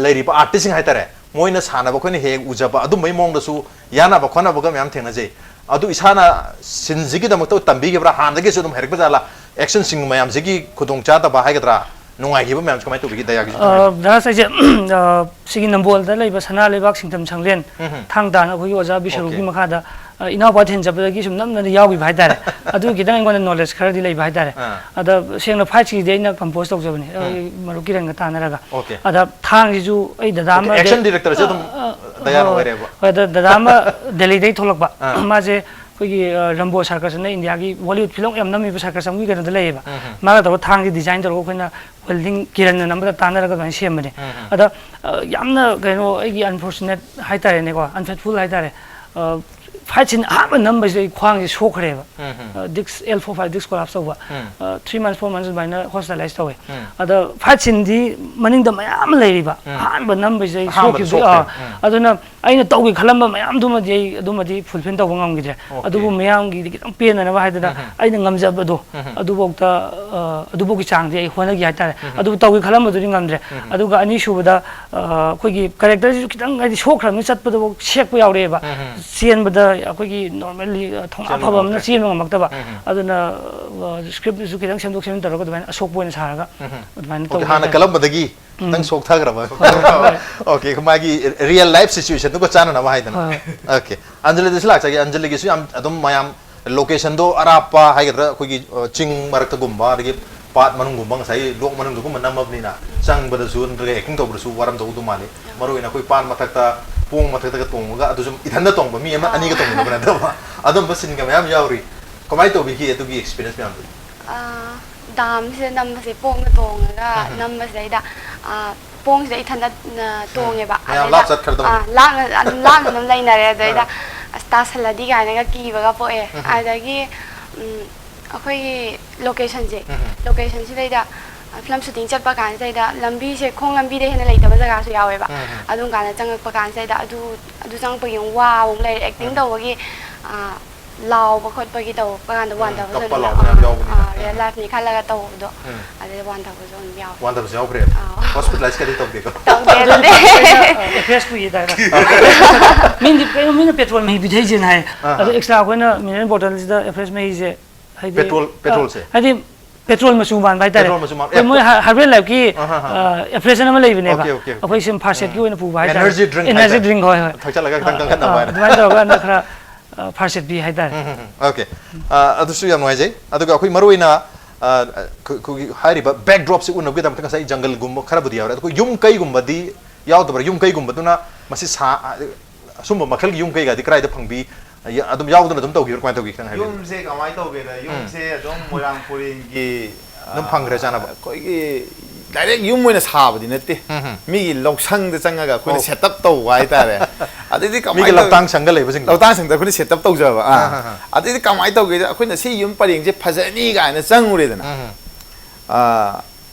ꯂꯩꯔꯤꯕ ꯑꯥꯔꯇꯤꯁꯁꯤꯡ ꯍꯥꯏꯇꯥꯔꯦ, ꯃꯣꯏꯅ ꯁꯥꯟꯅꯕ ꯑꯩꯈꯣꯏꯅ ꯍꯦꯛ ꯍꯦꯛ ꯎꯖꯕ ꯑꯗꯨꯝꯕꯒꯤ ꯃꯑꯣꯡꯗꯁꯨ ꯌꯥꯅꯕ ꯈꯣꯠꯅꯕꯒ ꯃꯌꯥꯝ ꯊꯦꯡꯅꯖꯩ꯫ ꯑꯗꯨ ꯏꯁꯥꯅ ꯁꯤꯟꯁꯤꯒꯤꯗꯃꯛꯇ ꯇꯝꯕꯤꯈꯤꯕ꯭ꯔꯥ? ꯍꯥꯟꯅꯗꯒꯤꯁꯨ ꯑꯗꯨꯝ ꯍꯩꯔꯛꯄ ꯖꯥꯠꯂꯥ? ꯑꯦꯛꯁꯟꯁꯤꯡ ꯃꯌꯥꯝꯁꯤꯒꯤ ꯈꯨꯗꯣꯡꯆꯥꯗꯕ ꯍꯥꯏꯒꯗ꯭ꯔꯥ, ꯅꯨꯡꯉꯥꯏꯈꯤꯕ ꯃꯌꯥꯝꯁꯤ ꯀꯃꯥꯏꯅ ꯇꯧꯕꯤꯒꯦ? ꯗꯌꯥꯒꯤꯁꯨ ꯈꯤꯇꯪ ꯑ, ꯍꯥꯏꯕꯤꯌꯨ꯫ ꯗꯥ ꯁꯥꯏꯁꯦ, ꯑ, ꯁꯤꯒꯤ ꯅꯝꯕꯣꯜꯗ ꯂꯩꯕ ꯁꯅꯥ ꯂꯩꯕꯥꯛ ꯁꯤꯡꯇꯝ ꯁꯪꯂꯦꯟ ꯎꯝ ꯍꯝ꯫ ꯊꯥꯡ ꯇꯥꯅ ꯑꯩꯈꯣꯏꯒꯤ ꯑꯣꯖꯥ ꯕꯤꯁ꯭ꯋꯔꯨꯞꯀꯤ ꯑꯣꯀꯦ꯫ ꯃꯈꯥꯗ, ꯑ, ꯏꯅꯥꯎꯄꯥ ꯊꯤꯟ ꯆꯠꯄꯗꯒꯤ ꯁꯨꯝ ꯅꯝꯗꯅ ꯌꯥꯎꯈꯤꯕ ꯍꯥꯏꯇꯥꯔꯦ꯫ ꯑꯗꯨ ꯈꯤꯇꯪ ꯑꯩꯉꯣꯟꯗ ꯅꯣꯂꯦꯖ ꯈꯔꯗꯤ ꯂꯩꯕ ꯍꯥꯏꯇꯥꯔꯦ꯫ ꯑꯥ꯫ ꯑꯗ ꯁꯦꯡꯅ ꯐꯥꯏꯠꯁꯤꯗꯤ ꯑꯩꯅ ꯀꯝꯄꯣꯖ ꯇꯧꯖꯕꯅꯤ, ꯎꯝ꯫ ꯑꯩ ꯃꯔꯨꯞ ꯀꯤꯔꯟꯒ ꯇꯥꯟꯅꯔꯒ꯫ ꯑꯣꯀꯦ꯫ ꯑꯗ ꯊꯥꯡꯁꯤꯁꯨ ꯑꯩ ꯗꯗꯥ ꯑꯣꯀꯦ, ꯑꯃ ꯑꯦꯛꯁꯟ ꯗꯦ-, ꯗꯥꯏꯔꯦꯛꯇꯔꯁꯦ ꯑꯗꯨꯝ ꯑ, ꯑ, ꯗꯌꯥꯅ ꯍꯣꯏ, ꯑꯣꯏꯔꯦꯕ꯫ ꯍꯣꯏ, ꯑꯗ ꯗꯗꯥ ꯑꯃ ꯗꯦꯜꯂꯤꯗꯒꯤ ꯊꯣꯛꯂꯛꯄ꯫ ꯑꯥ꯫ ꯃꯥꯁꯦ ꯑꯩꯈꯣꯏꯒꯤ, ꯑ, ꯔꯝꯕꯣ ꯁꯥꯔꯀꯁ ꯑꯅ ꯏꯟꯗꯤꯌꯥꯒꯤ ꯕꯣꯂꯤꯋꯨꯗ ꯐꯤꯂꯝ ꯌꯥꯝ ꯅꯝꯃꯤꯕ ꯁꯥꯔꯀꯁ ꯑꯃꯒꯤ ꯀꯩꯅꯣꯗ ꯂꯩꯌꯦꯕ꯫ ꯎꯝ ꯍꯝ꯫ ꯃꯥꯒ ꯇꯧꯔꯒ ꯊꯥꯡꯁꯦ ꯗꯤꯖꯥꯏꯟ ꯇꯧꯔꯒ ꯑꯩꯈꯣꯏꯅ ꯋꯦꯜꯗꯤꯡ ꯀꯤꯔꯟꯅ ꯅꯝꯕꯗ ꯇꯥꯟꯅꯔꯒ ꯑꯗꯨꯃꯥꯏꯅ ꯁꯦꯝꯕꯅꯦ꯫ ꯎꯝ ꯍꯝ꯫ ꯑꯗ, ꯑ, ꯌꯥꯝꯅ ꯀꯩꯅꯣ ꯑꯩꯒꯤ ꯑꯟꯐꯣꯔꯆꯨꯅꯦꯠ ꯍꯥꯏꯇꯥꯔꯦꯅꯦꯀꯣ, ꯑꯟꯐꯦꯠꯐꯨꯜ ꯍꯥꯏꯇꯥꯔꯦ꯫ ꯑ, ꯐꯥꯏꯠ ꯁꯤꯟ ꯑꯍꯥꯟꯕ ꯅꯝꯕꯁꯤꯗ ꯑꯩ ꯈ꯭ꯋꯥꯡꯁꯦ ꯁꯣꯛꯈ꯭ꯔꯦꯕ꯫ ꯎꯝ ꯍꯝ꯫ ꯑ, this L four five this collapse ꯇꯧꯕ꯫ ꯎꯝ꯫ ꯑ, ꯊ꯭ꯔꯤ ꯃꯟꯁ, ꯐꯣꯔ ꯃꯟꯁ ꯑꯗꯨꯃꯥꯏꯅ ꯍꯣꯁꯄꯤꯇꯥꯂꯥꯏꯁ ꯇꯧꯋꯦ꯫ ꯎꯝ꯫ ꯑꯗ ꯐꯥꯏꯠ ꯁꯤꯟꯗꯤ ꯃꯅꯤꯡꯗ ꯃꯌꯥꯝ ꯑꯃ ꯂꯩꯔꯤꯕ꯫ ꯎꯝ꯫ ꯑꯍꯥꯟꯕ ꯅꯝꯕꯁꯤꯗ ꯑꯩ ꯑꯍꯥꯟꯕꯗ ꯁꯣꯛꯈꯤꯕꯗꯒꯤ, ꯁꯣꯛꯈ꯭ꯔꯦ꯫ ꯑꯥ, ꯎꯝ꯫ ꯑꯗꯨꯅ ꯑꯩꯅ ꯇꯧꯒꯦ ꯈꯜꯂꯝꯕ ꯃꯌꯥꯝꯗꯨꯃꯗꯤ ꯑꯩ ꯑꯗꯨꯃꯗꯤ ꯐꯨꯜꯐꯤꯜ ꯇꯧꯕ ꯉꯝꯈꯤꯗ꯭ꯔꯦ꯫ ꯑꯣꯀꯦ꯫ ꯑꯗꯨꯕꯨ ꯃꯌꯥꯝꯒꯤꯗꯤ ꯈꯤꯇꯪ ꯄꯦꯟꯅꯅꯕ ꯍꯥꯏꯗꯅ ꯎꯝ ꯍꯝ꯫ ꯑꯩꯅ ꯉꯝꯖꯕꯗꯣ ꯎꯝ ꯍꯝ꯫ ꯑꯗꯨꯐꯥꯎꯗ, ꯑ, ꯑꯗꯨꯐꯥꯎꯒꯤ ꯆꯥꯡꯗꯤ ꯑꯩ ꯍꯣꯠꯅꯈꯤ ꯍꯥꯏꯇꯥꯔꯦ꯫ ꯎꯝ ꯍꯝ꯫ ꯑꯗꯨꯕꯨ ꯇꯧꯒꯦ ꯈꯜꯂꯝꯕꯗꯨꯗꯤ ꯉꯝꯗ꯭ꯔꯦ꯫ ꯎꯝ ꯍꯝ꯫ ꯑꯗꯨꯒ ꯑꯅꯤꯁꯨꯕꯗ, ꯑ, ꯑꯩꯈꯣꯏꯒꯤ ꯀꯦꯔꯦꯛꯇꯔꯁꯤꯁꯨ ꯈꯤꯇꯪ ꯍꯥꯏꯗꯤ ꯁꯣꯛꯈ꯭ꯔꯕꯅꯤꯅ ꯆꯠꯄꯗꯐꯥꯎ ꯁꯦꯛꯄ ꯌꯥꯎꯔꯛꯑꯦꯕ꯫ ꯎꯝ ꯍꯝ꯫ ꯆꯦꯟꯕꯗ ꯑꯩꯈꯣꯏꯒꯤ ꯅꯣꯔꯃꯦꯜꯂꯤ, ꯑ, ꯊꯧꯅꯥ ꯆꯦꯟꯕ ꯐꯕ ꯑꯃꯅ ꯉꯝꯗ꯭ꯔꯦ꯫ ꯆꯦꯟꯕ ꯉꯝꯃꯛꯇꯕ꯫ ꯎꯝ ꯍꯝ꯫ ꯑꯗꯨꯅ, ꯑ, ꯁ꯭ꯀ꯭ꯔꯤꯞꯇꯨꯁꯨ ꯈꯤꯇꯪ ꯁꯦꯝꯗꯣꯛ ꯁꯦꯝꯖꯤꯟ ꯇꯧꯔꯒ ꯑꯗꯨꯃꯥꯏꯅ ꯑꯁꯣꯛꯄ ꯑꯣꯏꯅ ꯁꯥꯔꯒ ꯎꯝ ꯍꯝ꯫ ꯑꯗꯨꯃꯥꯏꯅ ꯑꯣꯀꯦ, ꯇꯧꯕ ꯍꯥꯟꯅ ꯍꯥꯏꯇꯥꯔꯦ꯫ ꯀꯜꯂꯝꯕꯗꯒꯤ ꯎꯝ꯫ ꯈꯤꯇꯪ ꯁꯣꯛꯊꯈ꯭ꯔꯕ꯫ ꯍꯣꯏ, ꯍꯣꯏ꯫ ꯑꯣꯀꯦ, ꯃꯥꯒꯤ ꯔꯤꯌꯦꯜ ꯂꯥꯏꯐ ꯁꯤꯆꯨꯋꯦꯁꯟꯗꯨꯒ ꯆꯥꯟꯅꯅꯕ ꯍꯥꯏꯗꯅ꯫ ꯍꯣꯏ, ꯍꯣꯏ꯫ ꯑꯣꯀꯦ, ꯑꯟꯖꯂꯤꯗꯁꯨ ꯂꯥꯛꯆꯒꯦ꯫ ꯑꯟꯖꯂꯤꯒꯤꯁꯨ ꯌꯥꯝ ꯑꯗꯨꯝ ꯃꯌꯥꯝ ꯂꯣꯀꯦꯁꯟꯗꯣ ꯑꯔꯥꯞꯄ ꯍꯥꯏꯒꯗ꯭ꯔꯥ, ꯑꯩꯈꯣꯏꯒꯤ, ꯑ, ꯆꯤꯡ ꯃꯔꯛꯇꯒꯨꯝꯕ, ꯑꯗꯒꯤ ꯄꯥꯠ ꯃꯅꯨꯡꯒꯨꯝꯕ, ꯉꯁꯥꯏ ꯂꯣꯛ ꯃꯅꯨꯡꯗꯒꯨꯝꯕ ꯅꯝꯃꯕꯅꯤꯅ ꯆꯪꯕꯗꯁꯨ ꯅꯠꯇ꯭ꯔꯒ ꯑꯦꯛꯇꯤꯡ ꯇꯧꯕꯗꯁꯨ ꯋꯥꯔꯝꯗꯧꯗꯧ ꯃꯥꯜꯂꯤ꯫ ꯃꯔꯨ ꯑꯣꯏꯅ ꯑꯩꯈꯣꯏ ꯄꯥꯠ ꯃꯊꯛꯇ, ꯄꯣꯡ ꯃꯊꯛꯇꯒ ꯇꯣꯡꯉꯒ, ꯑꯗꯨꯁꯨ ꯏꯊꯟꯗ ꯇꯣꯡꯕ, ꯃꯤ ꯑꯃ ꯑꯥ꯫ ꯑꯅꯤꯒ ꯇꯣꯡꯃꯤꯟꯅꯕ ꯅꯠꯇꯕ, ꯑꯗꯨꯝꯕ ꯁꯤꯟꯒ ꯃꯌꯥꯝ ꯌꯥꯎꯔꯤ꯫ ꯀꯃꯥꯏꯅ ꯇꯧꯕꯤꯈꯤ ꯑꯗꯨꯒꯤ ꯑꯦꯛꯁꯄꯤꯔꯤꯌꯦꯟꯁ ꯃꯌꯥꯝꯗꯨ? ꯑꯥ, ꯗꯥꯝꯁꯤꯗ ꯅꯝꯕꯁꯦ, ꯄꯣꯡꯗ ꯇꯣꯡꯉꯒ ꯎꯝ ꯍꯝ꯫ ꯅꯝꯕꯁꯤꯗꯩꯗ, ꯑꯥ, ꯄꯣꯡꯁꯤꯗ ꯏꯊꯟꯗ, ꯑ, ꯎꯝ꯫ ꯇꯣꯡꯉꯦꯕ꯫ ꯃꯌꯥꯝ ꯑꯗꯩꯗ, ꯂꯥꯞ ꯆꯠꯈ꯭ꯔꯗꯧꯅꯤ꯫ ꯑꯥ, ꯂꯥꯞꯅ, ꯑꯗꯨꯝ ꯂꯥꯞꯅ ꯑꯗꯨꯝ ꯂꯩꯅꯔꯦ꯫ ꯑꯗꯩꯗ, ꯑꯥ꯫ ꯑꯁ, ꯇꯥꯁꯜꯂꯗꯤ ꯀꯥꯏꯅꯒ ꯀꯤꯕꯒ ꯄꯣꯛꯑꯦ꯫ ꯎꯝ ꯍꯝ꯫ ꯑꯗꯒꯤ, ꯎꯝ, ꯑꯩꯈꯣꯏꯒꯤ ꯂꯣꯀꯦꯁꯟꯁꯦ, ꯎꯝ ꯍꯝ꯫ ꯂꯣꯀꯦꯁꯟꯁꯤꯗꯩꯗ, ꯑ, ꯐꯤꯂꯝ ꯁꯨꯇꯤꯡ ꯆꯠꯄ ꯀꯥꯟꯁꯤꯗꯩꯗ ꯂꯝꯕꯤꯁꯦ, ꯈꯣꯡ ꯂꯝꯕꯤꯗꯩ ꯍꯦꯟꯅ ꯂꯩꯇꯕ ꯖꯒꯥꯁꯨ ꯌꯥꯎꯋꯦꯕ꯫ ꯎꯝ ꯍꯝ꯫ ꯑꯗꯨꯝ ꯀꯥꯟꯗ ꯆꯪꯉꯛꯄ ꯀꯥꯟꯁꯤꯗꯩꯗ ꯑꯗꯨ, ꯑꯗꯨ ꯆꯪꯉꯛꯄꯒꯤ ꯑꯃꯨꯛ ꯋꯥꯕ ꯑꯃꯨꯛ ꯂꯩꯔꯦ꯫ ꯑꯦꯛꯇꯤꯡ ꯎꯝ꯫ ꯇꯧꯕꯒꯤ, ꯑ, ꯂꯥꯎꯕ ꯈꯣꯠꯄꯒꯤ ꯇꯧꯔꯛꯄ ꯀꯥꯟꯗ ꯎꯝ, ꯋꯥꯟꯊꯕꯁꯨ ꯀꯞꯄ ꯑꯗꯨꯝ ꯂꯥꯎꯕ ꯌꯥꯎ-, ꯌꯥꯝ ꯑꯥ, ꯌꯥꯎꯕꯅꯤꯅ꯫ ꯑꯥ, ꯎꯝ, ꯔꯤꯌꯦꯜ ꯎꯝ꯫ ꯂꯥꯏꯐꯅꯤ ꯈꯜꯂꯒ ꯇꯧꯕꯗꯣ, ꯎꯝ꯫ ꯑꯗꯨꯗ ꯋꯥꯟꯊꯕꯁꯨ ꯑꯗꯨꯝ ꯌꯥꯎꯋꯦ꯫ ꯋꯥꯟꯊꯕꯁꯨ ꯌꯥꯎꯈ꯭ꯔꯦꯕ? ꯑꯥꯎ꯫ ꯍꯣꯁꯄꯤꯇꯥꯂꯥꯏꯁ ꯀꯗꯤ ꯇꯧꯗꯦꯀꯣ? ꯇꯧꯗꯦ, ꯑꯗꯨꯗꯤ꯫ ꯑꯩꯅ, ꯑ, ꯑꯦꯐ ꯑꯦꯁ ꯄꯨꯏꯌꯦ ꯗꯥꯏꯔꯦꯛ꯫ ꯃꯤꯡꯗꯤ ꯀꯩꯅꯣ, ꯄꯦꯇ꯭ꯔꯣꯜ ꯃꯍꯤ ꯄꯤꯊꯛꯏꯁꯦꯅ ꯍꯥꯏ꯫ ꯑꯥ, ꯑꯗꯣ ꯑꯥ꯫ ꯑꯦꯛꯁꯇ꯭ꯔꯥ ꯑꯩꯈꯣꯏꯅ ꯃꯤꯅꯔꯦꯜ ꯕꯣꯇꯜꯁꯤꯗ ꯑꯦꯐ꯭ꯔꯦꯁ ꯃꯍꯤꯁꯦ, ꯍꯥꯏꯗꯤ, ꯄꯦꯇ꯭ꯔꯣꯜ, ꯑ, ꯄꯦꯇ꯭ꯔꯣꯜꯁꯦ? ꯍꯥꯏꯗꯤ ꯄꯦꯇ꯭ꯔꯣꯜ ꯃꯆꯨ ꯃꯥꯟꯕ ꯍꯥꯏꯇꯥꯔꯦ꯫ ꯄꯦꯇ꯭ꯔꯣꯜ ꯃꯆꯨ ꯃꯥꯟꯕ꯫ ꯑꯩꯈꯣꯏ ꯑꯦ, ꯃꯣꯏ ꯍ-, ꯍꯔꯕꯦꯜ ꯂꯥꯏꯐꯀꯤ, ꯑꯍꯥ, ꯍꯥ꯫ ꯑ, ꯑꯦꯐ꯭ꯔꯦꯁꯟ ꯑꯃ ꯂꯩꯕꯅꯦꯕ꯫ Okay, okay, okay. ꯑꯩꯈꯣꯏ ꯁꯨꯝ ꯐꯥꯔꯁ ꯎꯝ꯫ ꯑꯦꯗꯀꯤ ꯑꯣꯏꯅ ꯄꯨꯕ ꯍꯥꯏꯇꯥꯔꯦ꯫ ꯑꯦꯅꯔꯖꯤ ꯗ꯭ꯔꯤꯡ ꯑꯦꯅꯔꯖꯤ ꯍꯥꯏꯇꯥꯔꯦ꯫ ꯗ꯭ꯔꯤꯡ, ꯍꯣꯏ, ꯍꯣꯏ꯫ ꯊꯛꯆꯜꯂꯒ ꯈꯤꯇꯪ ꯑ, ꯀꯟꯈꯠꯅꯕ ꯑ, ꯍꯥꯏꯅ꯫ ꯑꯗꯨꯃꯥꯏꯅ ꯇꯧꯔꯒ ꯍꯟꯗꯛ ꯈꯔ, ꯑ, ꯐꯥꯔꯁ ꯑꯦꯗ ꯄꯤ ꯍꯥꯏꯇꯥꯔꯦ꯫ ꯎꯝ, ꯎꯝ, ꯎꯝ꯫ ꯑꯣꯀꯦ꯫ ꯑ, ꯑꯗꯨꯁꯨ ꯌꯥꯝ ꯅꯨꯡꯉꯥꯏꯖꯩ꯫ ꯑꯗꯨꯒ ꯑꯩꯈꯣꯏ ꯃꯔꯨ ꯑꯣꯏꯅ, ꯑ, ꯑꯩꯈꯣꯏ-, ꯑꯩꯈꯣꯏꯒꯤ ꯍꯥꯏꯔꯤꯕ ꯕꯦꯛꯗ꯭ꯔꯣꯞꯁꯤ ꯎꯅꯕꯒꯤꯗꯃꯛꯇ ꯉꯁꯥꯏ ꯖꯪꯒꯜꯒꯨꯝꯕ ꯈꯔꯕꯨꯗꯤ ꯌꯥꯎꯔꯦ꯫ ꯑꯗꯨꯒ ꯌꯨꯝ ꯀꯩꯒꯨꯝꯕꯗꯤ ꯌꯥꯎꯗꯕ꯭ꯔꯥ? ꯌꯨꯝ ꯀꯩꯒꯨꯝꯕꯗꯨꯅ ꯃꯁꯤ ꯁꯥ-, ꯑꯁꯨꯝꯕ ꯃꯈꯜꯒꯤ ꯌꯨꯝ ꯀꯩꯒꯗꯤ ꯀꯗꯥꯏꯗ ꯐꯪꯕꯤ? ꯌ-, ꯑꯗꯨꯝ ꯌꯥꯎꯗꯨꯅ ꯑꯗꯨꯝ ꯇꯧꯈꯤꯕ꯭ꯔꯥ? ꯀꯃꯥꯏꯅ ꯇꯧꯒꯦ? ꯈꯤꯇꯪ ꯍꯥꯏꯕꯤꯌꯨ꯫ ꯌꯨꯝꯁꯦ ꯀꯃꯥꯏꯅ ꯇꯧꯒꯦꯗ, ꯎꯝ꯫ ꯌꯨꯝꯁꯦ ꯑꯗꯨꯝ ꯃꯣꯏꯔꯥꯡ ꯄꯨꯔꯦꯟꯒꯤ, ꯑꯗꯨꯝ ꯐꯪꯈ꯭ꯔꯦ ꯆꯥꯅꯕ? ꯑꯩꯈꯣꯏꯒꯤ ꯗꯥꯏꯔꯦꯛ ꯌꯨꯝ ꯑꯣꯏꯅ ꯁꯥꯕꯗꯤ ꯅꯠꯇꯦ꯫ ꯎꯝ, ꯎꯝ꯫ ꯃꯤꯒꯤ ꯂꯧꯁꯪꯗ ꯆꯪꯉꯒ ꯑꯩꯈꯣꯏꯅ ꯑꯣ꯫ ꯁꯦꯠ ꯑꯞ ꯇꯧꯕ ꯍꯥꯏꯇꯥꯔꯦ꯫ ꯑꯗꯩꯗꯤ ꯃꯤꯒꯤ ꯀꯃꯥꯏꯅ ꯇꯧ-, ꯂꯧꯇꯥꯡ ꯁꯪꯒ ꯂꯩꯕꯁꯤꯡꯗꯣ? ꯂꯧꯇꯥꯡ ꯁꯪꯗ ꯑꯩꯈꯣꯏꯅ ꯁꯦꯠ ꯑꯞ ꯇꯧꯖꯕ꯫ ꯑꯥ꯫ ꯑꯥ, ꯑꯥ, ꯑꯥ꯫ ꯑꯗꯩꯗꯤ ꯀꯃꯥꯏꯅ ꯇꯧꯒꯦꯗ, ꯑꯩꯈꯣꯏꯅ ꯁꯤ ꯌꯨꯝ ꯄꯔꯦꯡꯁꯦ ꯐꯖꯅꯤ ꯀꯥꯏꯅ ꯆꯪꯉꯨꯔꯦꯗꯅ꯫ ꯎꯝ, ꯎꯝ꯫ ꯑꯥ,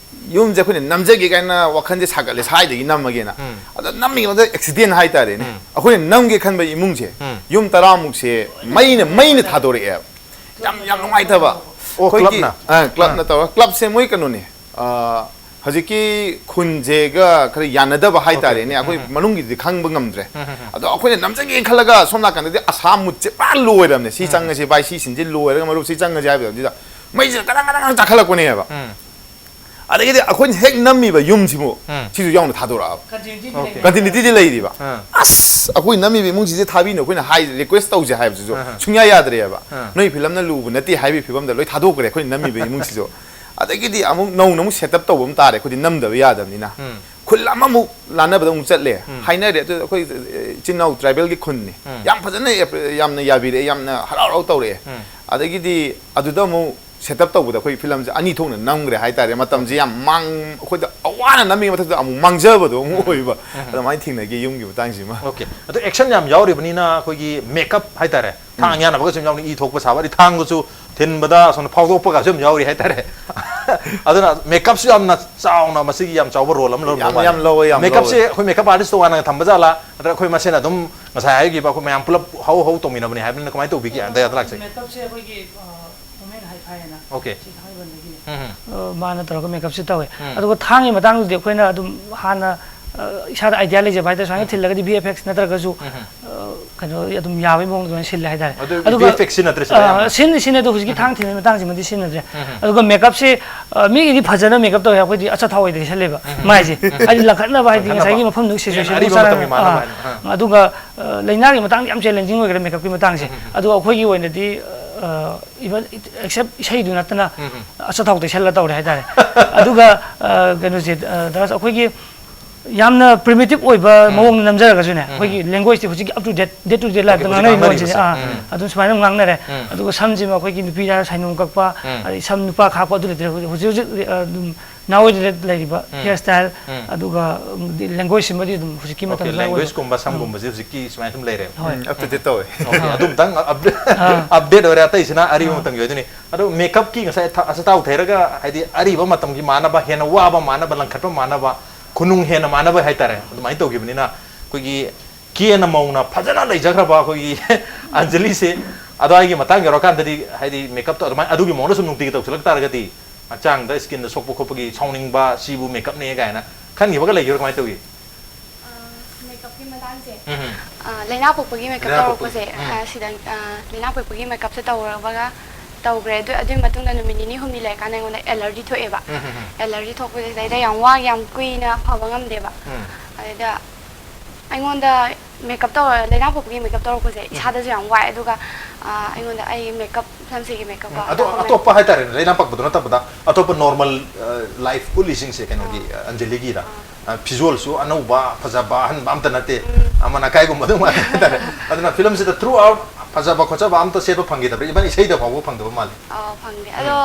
ꯌꯨꯝꯁꯦ ꯑꯩꯈꯣꯏꯅ ꯅꯝꯖꯒꯦ ꯀꯥꯏꯅ ꯋꯥꯈꯜꯁꯦ ꯁꯥꯒꯠꯂꯦ, ꯁ꯭ꯋꯥꯏꯗꯒꯤ ꯅꯝꯃꯒꯦꯅ꯫ ꯎꯝ꯫ ꯑꯗꯣ ꯅꯝꯃꯤꯉꯩꯗ ꯑꯦꯛꯁꯤꯗꯦꯟ ꯍꯥꯏꯇꯥꯔꯦꯅꯦ꯫ ꯎꯝ꯫ ꯑꯩꯈꯣꯏꯅ ꯅꯝꯒꯦ ꯈꯟꯕ ꯏꯃꯨꯡꯁꯦ, ꯎꯝ꯫ ꯌꯨꯝ ꯇꯔꯥꯃꯨꯛꯁꯦ ꯃꯩꯅ, ꯃꯩꯅ ꯊꯥꯗꯣꯔꯛꯑꯦꯕ꯫ ꯌꯥꯝ, ꯌꯥꯝ ꯅꯨꯡꯉꯥꯏꯇꯕ꯫ ꯑꯣ, ꯑꯩꯈꯣꯏꯒꯤ, ꯀ꯭ꯂꯕꯅ? ꯑ, ꯀ꯭ꯂꯕꯅ ꯑꯥ꯫ ꯇꯧꯔ, ꯀ꯭ꯂꯕꯁꯦ ꯃꯣꯏ ꯀꯩꯅꯣꯅꯦ, ꯑ, ꯍꯧꯖꯤꯛꯀꯤ ꯈꯨꯟꯁꯦꯒ ꯈꯔ ꯌꯥꯅꯗꯕ ꯑꯣꯀꯦ, ꯍꯥꯏꯇꯥꯔꯦꯅꯦ꯫ ꯑꯣꯀꯦ꯫ ꯑꯩꯈꯣꯏ ꯎꯝ, ꯎꯝ꯫ ꯃꯅꯨꯡꯒꯤꯗꯤ ꯈꯪꯕ ꯉꯝꯗ꯭ꯔꯦ꯫ ꯎꯝ, ꯎꯝ, ꯎꯝ꯫ ꯑꯗꯣ ꯑꯩꯈꯣꯏꯅ ꯅꯝꯖꯒꯦ ꯈꯜꯂꯒ ꯁꯣꯝ ꯅꯥꯀꯟꯗꯗꯤ ꯑꯁꯥ ꯃꯨꯠꯁꯦ ꯄꯨꯔꯥ ꯂꯣ ꯑꯣꯏꯔꯕꯅꯦ꯫ ꯁꯤ ꯎꯝ, ꯎꯝ꯫ ꯆꯪꯉꯁꯤ ꯚꯥꯏ, ꯁꯤ ꯁꯤꯟꯁꯤ ꯂꯣ ꯑꯣꯏꯔꯒ ꯃꯔꯨꯞ ꯁꯤ ꯆꯪꯉꯁꯤ ꯍꯥꯏꯕ ꯃꯇꯝꯁꯤꯗ ꯃꯩꯁꯤꯅ ꯀꯗꯪ ꯀꯗꯪ ꯀꯗꯪ ꯆꯥꯈꯠꯂꯛꯄꯅꯦꯕ꯫ ꯎꯝ꯫ ꯑꯗꯒꯤꯗꯤ ꯑꯩꯈꯣꯏꯅ ꯍꯦꯛ ꯅꯝꯃꯤꯕ ꯌꯨꯝꯁꯤꯕꯨ ꯎꯝ꯫ ꯁꯤꯁꯨ ꯌꯥꯎꯅ ꯊꯥꯗꯣꯔꯛꯑꯕ꯫ ꯀꯟꯇꯤꯅ꯭ꯌꯨꯇꯤꯗꯤ ꯑꯣꯀꯦ꯫ ꯂꯩ꯫ ꯀꯟꯇꯤꯅ꯭ꯌꯨꯇꯤꯗꯤ ꯂꯩꯔꯤꯕ꯫ ꯑꯥ꯫ ꯑꯁ, ꯑꯩꯈꯣꯏ ꯅꯝꯃꯤꯕ ꯏꯃꯨꯡꯁꯤꯁꯦ ꯊꯥꯕꯤꯅꯨ, ꯑꯩꯈꯣꯏꯅ ꯍꯥꯏ, ꯔꯤꯀ꯭ꯋꯦꯁ ꯇꯧꯁꯦ ꯍꯥꯏꯕꯁꯤꯁꯨ ꯑꯥ꯫ ꯁꯨꯡꯌꯥ ꯌꯥꯗ꯭ꯔꯦꯕ꯫ ꯑꯥ꯫ ꯅꯣꯏ ꯐꯤꯂꯝꯅ ꯂꯨꯕ ꯅꯠꯇꯦ ꯍꯥꯏꯕꯒꯤ ꯐꯤꯕꯝꯗ ꯂꯣꯏ ꯊꯥꯗꯣꯛꯈ꯭ꯔꯦ ꯑꯩꯈꯣꯏꯅ ꯅꯝꯃꯤꯕ ꯏꯃꯨꯡꯁꯤꯁꯨ꯫ ꯑꯗꯒꯤꯗꯤ ꯑꯃꯨꯛ ꯅꯧꯅ ꯑꯃꯨꯛ ꯁꯦꯠ ꯑꯞ ꯇꯧꯕ ꯑꯃ ꯇꯥꯔꯦ, ꯑꯩꯈꯣꯏꯗꯤ ꯅꯝꯗꯕ ꯌꯥꯗꯕꯅꯤꯅ꯫ ꯎꯝ꯫ ꯈꯨꯜ ꯑꯃꯃꯨꯛ ꯂꯥꯟꯅꯕꯗ ꯑꯃꯨꯛ ꯆꯠꯂꯦ, ꯎꯝ꯫ ꯍꯥꯏꯅꯔꯦ꯫ ꯑꯗꯨ ꯑꯩꯈꯣꯏ, ꯑ, ꯏꯆꯤꯟ ꯏꯅꯥꯎ ꯇ꯭ꯔꯥꯏꯕꯦꯜꯒꯤ ꯈꯨꯟꯅꯤ꯫ ꯎꯝ꯫ ꯌꯥꯝ ꯐꯖꯅ ꯑꯦꯞ-, ꯌꯥꯝꯅ ꯌꯥꯕꯤꯔꯛꯑꯦ, ꯌꯥꯝꯅ ꯍꯔꯥꯎ ꯍꯔꯥꯎ ꯇꯧꯔꯛꯑꯦ꯫ ꯎꯝ꯫ ꯑꯗꯒꯤꯗꯤ ꯑꯗꯨꯗ ꯑꯃꯨꯛ ꯁꯦꯠ ꯑꯞ ꯇꯧꯕꯗ ꯑꯩꯈꯣꯏ ꯐꯤꯂꯝꯁꯦ ꯑꯅꯤ ꯊꯣꯛꯅ ꯅꯝꯈ꯭ꯔꯦ ꯍꯥꯏꯇꯥꯔꯦ꯫ ꯃꯇꯝꯁꯦ ꯑꯣꯀꯦ꯫ ꯌꯥꯝ ꯃꯥꯡ-, ꯑꯩꯈꯣꯏꯗ ꯑꯋꯥꯅ ꯅꯝꯃꯤ ꯃꯊꯛꯇ ꯑꯃꯨꯛ ꯃꯥꯡꯖꯕꯗꯣ ꯑꯃꯨꯛ ꯎꯝ꯫ ꯑꯣꯏꯕ꯫ ꯎꯝ꯫ ꯑꯗꯨꯃꯥꯏꯅ ꯊꯦꯡꯅꯈꯤ ꯌꯨꯝꯒꯤ ꯃꯇꯥꯡꯁꯤꯃ꯫ ꯑꯣꯀꯦ꯫ ꯑꯗꯣ ꯑꯦꯛꯁꯟ ꯌꯥꯝ ꯌꯥꯎꯔꯤꯕꯅꯤꯅ ꯑꯩꯈꯣꯏꯒꯤ ꯃꯦꯀꯞ ꯍꯥꯏꯇꯥꯔꯦ, ꯊꯥꯡ ꯎꯝ꯫ ꯌꯥꯟꯅꯕꯒꯁꯨ ꯌꯥꯝ ꯌꯥꯎꯅꯤ, ꯏ ꯊꯣꯛꯄ ꯁꯥꯕ, ꯑꯗꯩ ꯊꯥꯡꯗꯨꯁꯨ ꯊꯤꯟꯕꯗ ꯑꯁꯣꯝꯗ ꯐꯥꯎꯗꯣꯛꯄꯒꯁꯨ ꯌꯥꯝ ꯌꯥꯎꯔꯤ ꯍꯥꯏꯇꯥꯔꯦ꯫ ꯑꯗꯨꯅ ꯃꯦꯀꯞꯁꯨ ꯌꯥꯝꯅ ꯆꯥꯎꯅ, ꯃꯁꯤꯒꯤ ꯌꯥꯝ ꯆꯥꯎꯕ ꯔꯣꯜ ꯑꯃ ꯂꯧꯔꯝꯗꯧ ꯌꯥꯝ, ꯃꯥꯜꯂꯤ꯫ ꯌꯥꯝ ꯂꯧꯋꯦ, ꯌꯥꯝ ꯃꯦꯀꯞꯁꯦ ꯂꯧꯋꯦ꯫ ꯑꯩꯈꯣꯏ ꯃꯦꯀꯞ ꯑꯥꯔꯇꯤꯁ ꯇꯣꯉꯥꯟꯅ ꯊꯝꯕ ꯖꯥꯠꯂꯥ? ꯅꯠꯇ꯭ꯔꯒ ꯑꯩꯈꯣꯏ ꯃꯁꯦꯟ ꯑꯗꯨꯝ ꯉꯁꯥꯏ ꯍꯥꯏꯈꯤꯕ ꯑꯩꯈꯣꯏ ꯃꯌꯥꯝ ꯄꯨꯂꯞ ꯍꯧ ꯍꯧ ꯇꯧꯃꯤꯟꯅꯕꯅꯤ ꯍꯥꯏꯕꯅꯤꯅ ꯀꯃꯥꯏꯅ ꯇꯧꯕꯤꯒꯦ ꯍꯟꯗꯛ ꯍꯟꯗꯛꯁꯦ? ꯃꯦꯀꯞꯁꯦ ꯑꯩꯈꯣꯏꯒꯤ, ꯑ, ꯋꯨꯃꯦꯟ ꯍꯥꯏꯐꯥꯏ ꯍꯥꯏꯅ ꯑꯣꯀꯦ꯫ ꯁꯤ ꯊꯥꯡꯃꯩꯕꯟꯗꯒꯤꯅꯦ꯫ ꯎꯝ, ꯎꯝ꯫ ꯑ, ꯃꯥꯅ ꯇꯧꯔꯒ ꯃꯦꯀꯞꯁꯦ ꯇꯧꯋꯦ꯫ ꯎꯝ꯫ ꯑꯗꯨꯒ ꯊꯥꯡꯒꯤ ꯃꯇꯥꯡꯗꯨꯗꯤ ꯑꯩꯈꯣꯏꯅ ꯑꯗꯨꯝ ꯍꯥꯟꯅ, ꯑ, ꯏꯁꯥꯗ ꯑꯥꯏꯗꯤꯌꯥ ꯂꯩꯖꯕ ꯍꯥꯏꯇꯥꯔꯦ꯫ ꯁꯨꯃꯥꯏꯅ ꯎꯝ꯫ ꯊꯤꯜꯂꯒꯗꯤ ꯚꯤ ꯑꯦꯐ ꯑꯦꯛꯁ ꯅꯠꯇ꯭ꯔꯒꯁꯨ, ꯎꯝ, ꯎꯝ꯫ ꯑ, ꯀꯩꯅꯣ ꯑꯗꯨꯝ ꯌꯥꯕꯒꯤ ꯃꯑꯣꯡꯗ ꯑꯗꯨꯃꯥꯏꯅ ꯁꯤꯜꯂꯦ ꯍꯥꯏꯇꯥꯔꯦ꯫ ꯑꯗꯨ ꯑꯗꯨꯒ VFX ꯁꯤꯖꯤꯟꯅꯗ꯭ꯔꯦ ꯁꯤꯗ ꯑ, ꯑꯌꯥꯝꯕ? ꯁꯤꯟꯗꯤ ꯁꯤꯟꯅꯦ, ꯑꯗꯣ ꯍꯧꯖꯤꯛꯀꯤ ꯊꯥꯡ ꯊꯤꯟꯕꯒꯤ ꯃꯇꯥꯡꯁꯤꯃꯗꯤ ꯁꯤꯖꯤꯟꯅꯗ꯭ꯔꯦ꯫ ꯑꯗꯨꯒ ꯃꯦꯀꯞꯁꯦ, ꯑ, ꯃꯤꯒꯤꯗꯤ ꯐꯖꯅ ꯃꯦꯀꯞ ꯇꯧꯋꯦ, ꯑꯩꯈꯣꯏꯗꯤ ꯑꯆꯥꯊꯥꯎ ꯑꯣꯏꯗ꯭ꯔꯗꯤ ꯁꯤꯜꯂꯦꯕ ꯃꯥꯏꯁꯦ꯫ ꯍꯥꯏꯗꯤ ꯂꯪꯈꯠꯅꯕ, ꯍꯥꯏꯗꯤ ꯂꯪꯈꯠꯅꯕ꯫ ꯉꯁꯥꯏꯒꯤ ꯃꯐꯝꯗꯨ ꯍꯦꯟꯅ situation ꯑꯔꯤꯕ ꯆꯥꯅ-, ꯃꯇꯝꯒꯤ ꯃꯥꯟꯅꯕ ꯑꯥ꯫ ꯍꯥꯏꯅ, ꯑꯥ꯫ ꯑꯗꯨꯒ, ꯑ, ꯂꯥꯏꯅꯥꯒꯤ ꯃꯇꯥꯡꯗ ꯌꯥꯝ challenging ꯑꯣꯏꯈ꯭ꯔꯦ ꯃꯦꯀꯞꯀꯤ ꯃꯇꯥꯡꯁꯦ꯫ ꯑꯗꯨꯒ ꯑꯩꯈꯣꯏꯒꯤ ꯑꯣꯏꯅꯗꯤ, ꯑ, even except ꯏꯁꯩꯗꯨ ꯅꯠꯇꯅ ꯑꯆꯥꯊꯥꯎ ꯇꯩꯁꯜꯂ ꯇꯧꯔꯦ ꯍꯥꯏꯇꯥꯔꯦ꯫ ꯑꯗꯨꯒ, ꯑ, ꯀꯩꯅꯣꯁꯦ, ꯑ, ꯗꯥꯟꯁ ꯑꯩꯈꯣꯏꯒꯤ ꯌꯥꯝꯅ primitive ꯑꯣꯏꯕ ꯃꯑꯣꯡꯗ ꯅꯝꯖꯔꯒꯁꯨꯅꯦ, ꯑꯩꯈꯣꯏꯒꯤ language ꯁꯦ ꯍꯧꯖꯤꯛꯀꯤ up to date, day to day life ꯇ ꯍꯧꯖꯤꯛ ꯉꯥꯡꯅꯔꯤꯕ ꯉꯥꯡꯅꯔꯤꯕꯁꯦ꯫ ꯋꯥꯔꯤꯁꯦ꯫ ꯑꯥ, ꯑꯗꯨꯝ ꯁꯨꯃꯥꯏꯅ ꯑꯗꯨꯝ ꯉꯥꯡꯅꯔꯦ꯫ ꯑꯗꯨꯒ ꯁꯝꯁꯤꯃ ꯑꯩꯈꯣꯏꯒꯤ ꯅꯨꯄꯤꯗ ꯁꯥꯏꯅꯣꯡ ꯀꯛꯄ, ꯑꯗꯩ ꯁꯝ ꯅꯨꯄꯥ ꯈꯥꯛꯄ, ꯑꯗꯨ ꯂꯩꯇ꯭ꯔꯦ꯫ ꯍꯧꯖꯤꯛ ꯍꯧꯖꯤꯛ, ꯑ, ꯑꯗꯨꯝ ꯅꯍꯥꯔꯣꯜꯗ ꯂꯩꯔꯤꯕ hair style, ꯑꯗꯨꯒ, ꯎꯝ, language ꯁꯤꯃꯗꯤ ꯑꯗꯨꯝ ꯍꯧꯖꯤꯛꯀꯤ Okay, ꯃꯇꯝꯗ ꯑꯣꯏꯕ꯫ language ꯀꯨꯝꯕ ꯁꯝꯒꯨꯝꯕꯁꯦ ꯍꯧꯖꯤꯛꯀꯤ ꯁꯨꯃꯥꯏꯅ ꯑꯗꯨꯝ ꯂꯩꯔꯦꯕ꯫ ꯍꯣꯏ꯫ ꯎꯝ, up to date ꯇꯧꯋꯦ꯫ Okay, ꯑꯗꯨꯝꯇꯪ update, update ꯑꯣꯏꯔꯦ, ꯑꯇꯩꯁꯤꯅ ꯑꯔꯤꯕ ꯃꯇꯝꯒꯤ ꯑꯣꯏꯗꯣꯏꯅꯤ꯫ ꯑꯗꯣ ꯃꯦꯀꯞꯀꯤ ꯉꯁꯥꯏ ꯊ-, ꯑꯆꯥꯊꯥꯎ ꯊꯩꯔꯒ ꯍꯥꯏꯗꯤ ꯑꯔꯤꯕ ꯃꯇꯝꯒꯤ ꯃꯥꯟꯅꯕ, ꯍꯦꯟꯅ ꯋꯥꯕ ꯃꯥꯟꯅꯕ, ꯂꯪꯈꯠꯄ ꯃꯥꯟꯅꯕ, ꯈꯨꯅꯨꯡ ꯍꯦꯟꯅ ꯃꯥꯟꯅꯕ ꯍꯥꯏꯇꯥꯔꯦ, ꯑꯗꯨꯃꯥꯏꯅ ꯇꯧꯈꯤꯕꯅꯤꯅ ꯑꯩꯈꯣꯏꯒꯤ ꯀꯦꯅ ꯃꯧꯅ ꯐꯖꯅ ꯂꯩꯖꯈ꯭ꯔꯕ ꯑꯩꯈꯣꯏꯒꯤ ꯑꯟꯖꯂꯤꯁꯦ ꯑꯗꯨꯋꯥꯏꯒꯤ ꯃꯇꯥꯡ ꯌꯧꯔꯀꯥꯟꯗꯗꯤ ꯍꯥꯏꯗꯤ ꯃꯦꯀꯞꯇꯣ ꯑꯗꯨꯃꯥꯏꯅ ꯑꯗꯨꯒꯤ ꯃꯑꯣꯡꯗ ꯁꯨꯝ ꯅꯨꯡꯇꯤꯒꯤ ꯇꯧꯁꯤꯜꯂꯛ ꯇꯥꯔꯒꯗꯤ ꯍꯛꯆꯥꯡꯗ skin ꯗ ꯁꯣꯛꯄ ꯈꯣꯠꯄꯒꯤ ꯁꯥꯎꯅꯤꯡꯕ, ꯁꯤꯕꯨ ꯃꯦꯀꯞꯅꯦ ꯀꯥꯏꯅ ꯈꯟꯈꯤꯕꯒ ꯂꯩꯈꯤꯕ꯭ꯔꯥ, ꯀꯃꯥꯏꯅ ꯇꯧꯏ? ꯃꯦꯀꯞꯀꯤ ꯃꯇꯥꯡꯁꯦ꯫ ꯎꯝ꯫ ꯑ, ꯂꯩꯅꯥ ꯄꯣꯛꯄꯒꯤ ꯃꯦꯀꯞ ꯂꯩꯅꯥ ꯄꯣꯛꯄꯒꯤ, ꯇꯧꯔꯛꯄꯁꯦ, ꯎꯝ꯫ ꯑ, ꯁꯤꯗ, ꯑ, ꯂꯩꯅꯥ ꯄꯣꯛꯄꯒꯤ ꯃꯦꯀꯞꯁꯦ ꯇꯧꯔꯕꯒ ꯇꯧꯈ꯭ꯔꯦ꯫ ꯑꯗꯨ, ꯑꯗꯨꯒꯤ ꯃꯇꯨꯡꯗ ꯅꯨꯃꯤꯠ ꯅꯤꯅꯤ ꯍꯨꯝꯅꯤ ꯂꯩꯔꯀꯥꯟꯗ ꯑꯩꯉꯣꯟꯗ allergy ꯊꯣꯛꯑꯦꯕ꯫ ꯎꯝ, ꯎꯝ, ꯎꯝ꯫ Allergy ꯊꯣꯛꯄꯁꯤꯗꯩꯗ ꯌꯥꯝ ꯋꯥꯒꯤ, ꯌꯥꯝ ꯀꯨꯏꯅ ꯐꯕ ꯉꯝꯗꯦꯕ꯫ ꯎꯝ꯫ ꯑꯗꯨꯗ ꯑꯩꯉꯣꯟꯗ ꯃꯦꯀꯞ ꯇꯧꯔ, ꯂꯩꯅꯥ ꯄꯣꯛꯄꯒꯤ ꯃꯦꯀꯞ ꯇꯧꯔꯛꯄꯁꯦ ꯏꯁꯥꯗꯁꯨ ꯌꯥꯝ ꯋꯥꯏ꯫ ꯑꯗꯨꯒ, ꯑ, ꯑꯩꯉꯣꯟꯗ ꯑꯩ ꯃꯦꯀꯞ ꯐꯤꯂꯝꯁꯤꯒꯤ ꯃꯦꯀꯞ ꯎꯝ, ꯑꯗꯣ ꯑꯇꯣꯞꯄ ꯍꯥꯏꯇꯥꯔꯦꯅꯦ, ꯂꯩꯅꯥ ꯄꯛꯄꯗꯣ ꯅꯠꯇꯕꯗ ꯑꯇꯣꯞꯄ normal, ꯑ, life ꯄꯨꯟꯂꯤꯁꯤꯡꯁꯦ, ꯀꯩꯅꯣꯒꯤ, ꯑ, ꯑꯟꯖꯂꯤꯒꯤꯗ, ꯑ, ꯐꯤꯖꯣꯜꯁꯨ ꯑꯅꯧꯕ ꯐꯖꯕ ꯑꯍꯟꯕ ꯑꯝꯇ ꯅꯠꯇꯦ, ꯑꯃꯅ ꯑꯀꯥꯏꯒꯨꯝꯕ ꯑꯗꯨꯝ ꯉꯥꯛꯇ ꯍꯥꯏꯇꯥꯔꯦ꯫ ꯑꯗꯨꯅ ꯐꯤꯂꯝꯁꯤꯗ throughout ꯐꯖꯕ ꯈꯣꯠꯆꯕ ꯑꯝꯇ ꯁꯦꯠꯄ ꯐꯪꯈꯤꯗꯕ꯭ꯔꯥ? Even ꯏꯁꯩꯗ ꯐꯥꯎꯕ ꯐꯪꯗꯕ ꯃꯥꯜꯂꯦ꯫ ꯑꯣ, ꯐꯪꯗꯦ꯫ ꯑꯗꯣ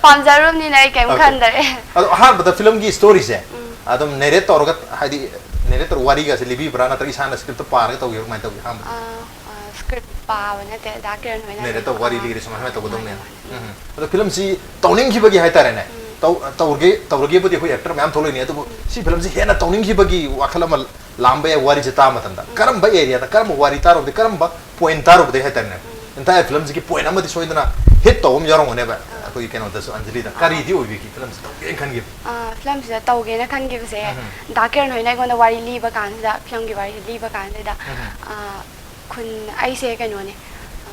ꯄꯥꯝꯖꯔꯨꯕꯅꯤꯅ ꯑꯩ ꯀꯩꯝ Okay. ꯈꯟꯗꯔꯦ꯫ ꯑꯗꯣ ꯑꯍꯥꯟꯕꯗ ꯐꯤꯂꯝꯒꯤ story ꯁꯦ ꯑꯗꯨꯝ narrate ꯇꯧꯔꯒ, ꯍꯥꯏꯗꯤ narrate ꯇꯧꯔ ꯋꯥꯔꯤꯒꯁꯦ ꯂꯤꯕꯤꯕ꯭ꯔꯥ, ꯅꯠꯇ꯭ꯔꯒ ꯏꯁꯥꯅ script ꯇꯣ ꯄꯥꯔꯒ ꯇꯧꯈꯤꯕ꯭ꯔꯥ, ꯀꯃꯥꯏꯅ ꯇꯧꯒꯦ ꯑꯍꯥꯟꯕꯗ? ꯑ, ꯑ, script ꯄꯥꯕ ꯅꯠꯇꯦ, ꯗꯥ ꯀꯤꯔꯟ ꯍꯣꯏꯅ Narrate ꯑꯗꯨꯝ, ꯇꯧꯔ ꯋꯥꯔꯤ ꯑ, ꯂꯤꯔꯦ, ꯁꯨꯃꯥꯏ ꯁꯨꯃꯥꯏꯅ ꯇꯧꯒꯗꯧꯅꯦ꯫ ꯃꯥꯅꯦ, ꯃꯥꯅꯦ꯫ ꯎꯝ꯫ ꯑꯗꯣ ꯐꯤꯂꯝꯁꯤ ꯇꯧꯅꯤꯡꯈꯤꯕꯒꯤ ꯍꯥꯏꯇꯥꯔꯦꯅꯦ, ꯇꯧ-, ꯇꯧꯔꯒꯦ, ꯇꯧꯔꯒꯦꯕꯨꯗꯤ ꯑꯩꯈꯣꯏ actor ꯃꯌꯥꯝ ꯊꯣꯛꯂꯛꯏꯅꯤ, ꯑꯗꯨꯕꯨ ꯁꯤ ꯐꯤꯂꯝꯁꯤ ꯍꯦꯟꯅ ꯇꯧꯅꯤꯡꯈꯤꯕꯒꯤ ꯋꯥꯈꯜ ꯑꯃ ꯂꯥꯝꯕ ꯌꯥꯏ꯫ ꯋꯥꯔꯤꯁꯦ ꯇꯥꯕ ꯃꯇꯝꯗ ꯀꯔꯝꯕ area ꯗ, ꯀꯔꯝꯕ ꯋꯥꯔꯤ ꯇꯥꯔꯨꯕꯗꯤ, ꯀꯔꯝꯕ point ꯇꯥꯔꯨꯕꯗꯤ ꯍꯥꯏꯇꯥꯔꯦꯅꯦ, entire ꯐꯤꯂꯝꯁꯤꯒꯤ point ꯑꯃꯗꯤ ꯁꯣꯏꯗꯅ hit ꯇꯧꯕ ꯑꯃ ꯌꯥꯎꯔꯝꯒꯅꯦꯕ꯫ ꯑꯩꯈꯣꯏꯒꯤ ꯀꯩꯅꯣꯗꯁꯨ ꯑꯟꯖꯂꯤꯗ ꯀꯔꯤꯗꯤ ꯑꯣꯏꯕꯤꯈꯤ ꯐꯤꯂꯝꯁꯦ ꯇꯧꯒꯦꯅ ꯈꯟꯈꯤꯕ? ꯐꯤꯂꯝꯁꯤꯗ ꯇꯧꯒꯦꯅ ꯈꯟꯈꯤꯕꯁꯦ, ꯗꯥ ꯀꯤꯔꯟ ꯍꯣꯏꯅ ꯑꯩꯉꯣꯟꯗ ꯋꯥꯔꯤ ꯂꯤꯕ ꯀꯥꯟꯁꯤꯗ, ꯐꯤꯂꯝꯒꯤ ꯋꯥꯔꯤ ꯂꯤꯕ ꯀꯥꯟꯁꯤꯗ, ꯑ, ꯈꯨꯟ ꯑꯩꯁꯦ ꯀꯩꯅꯣꯅꯦ,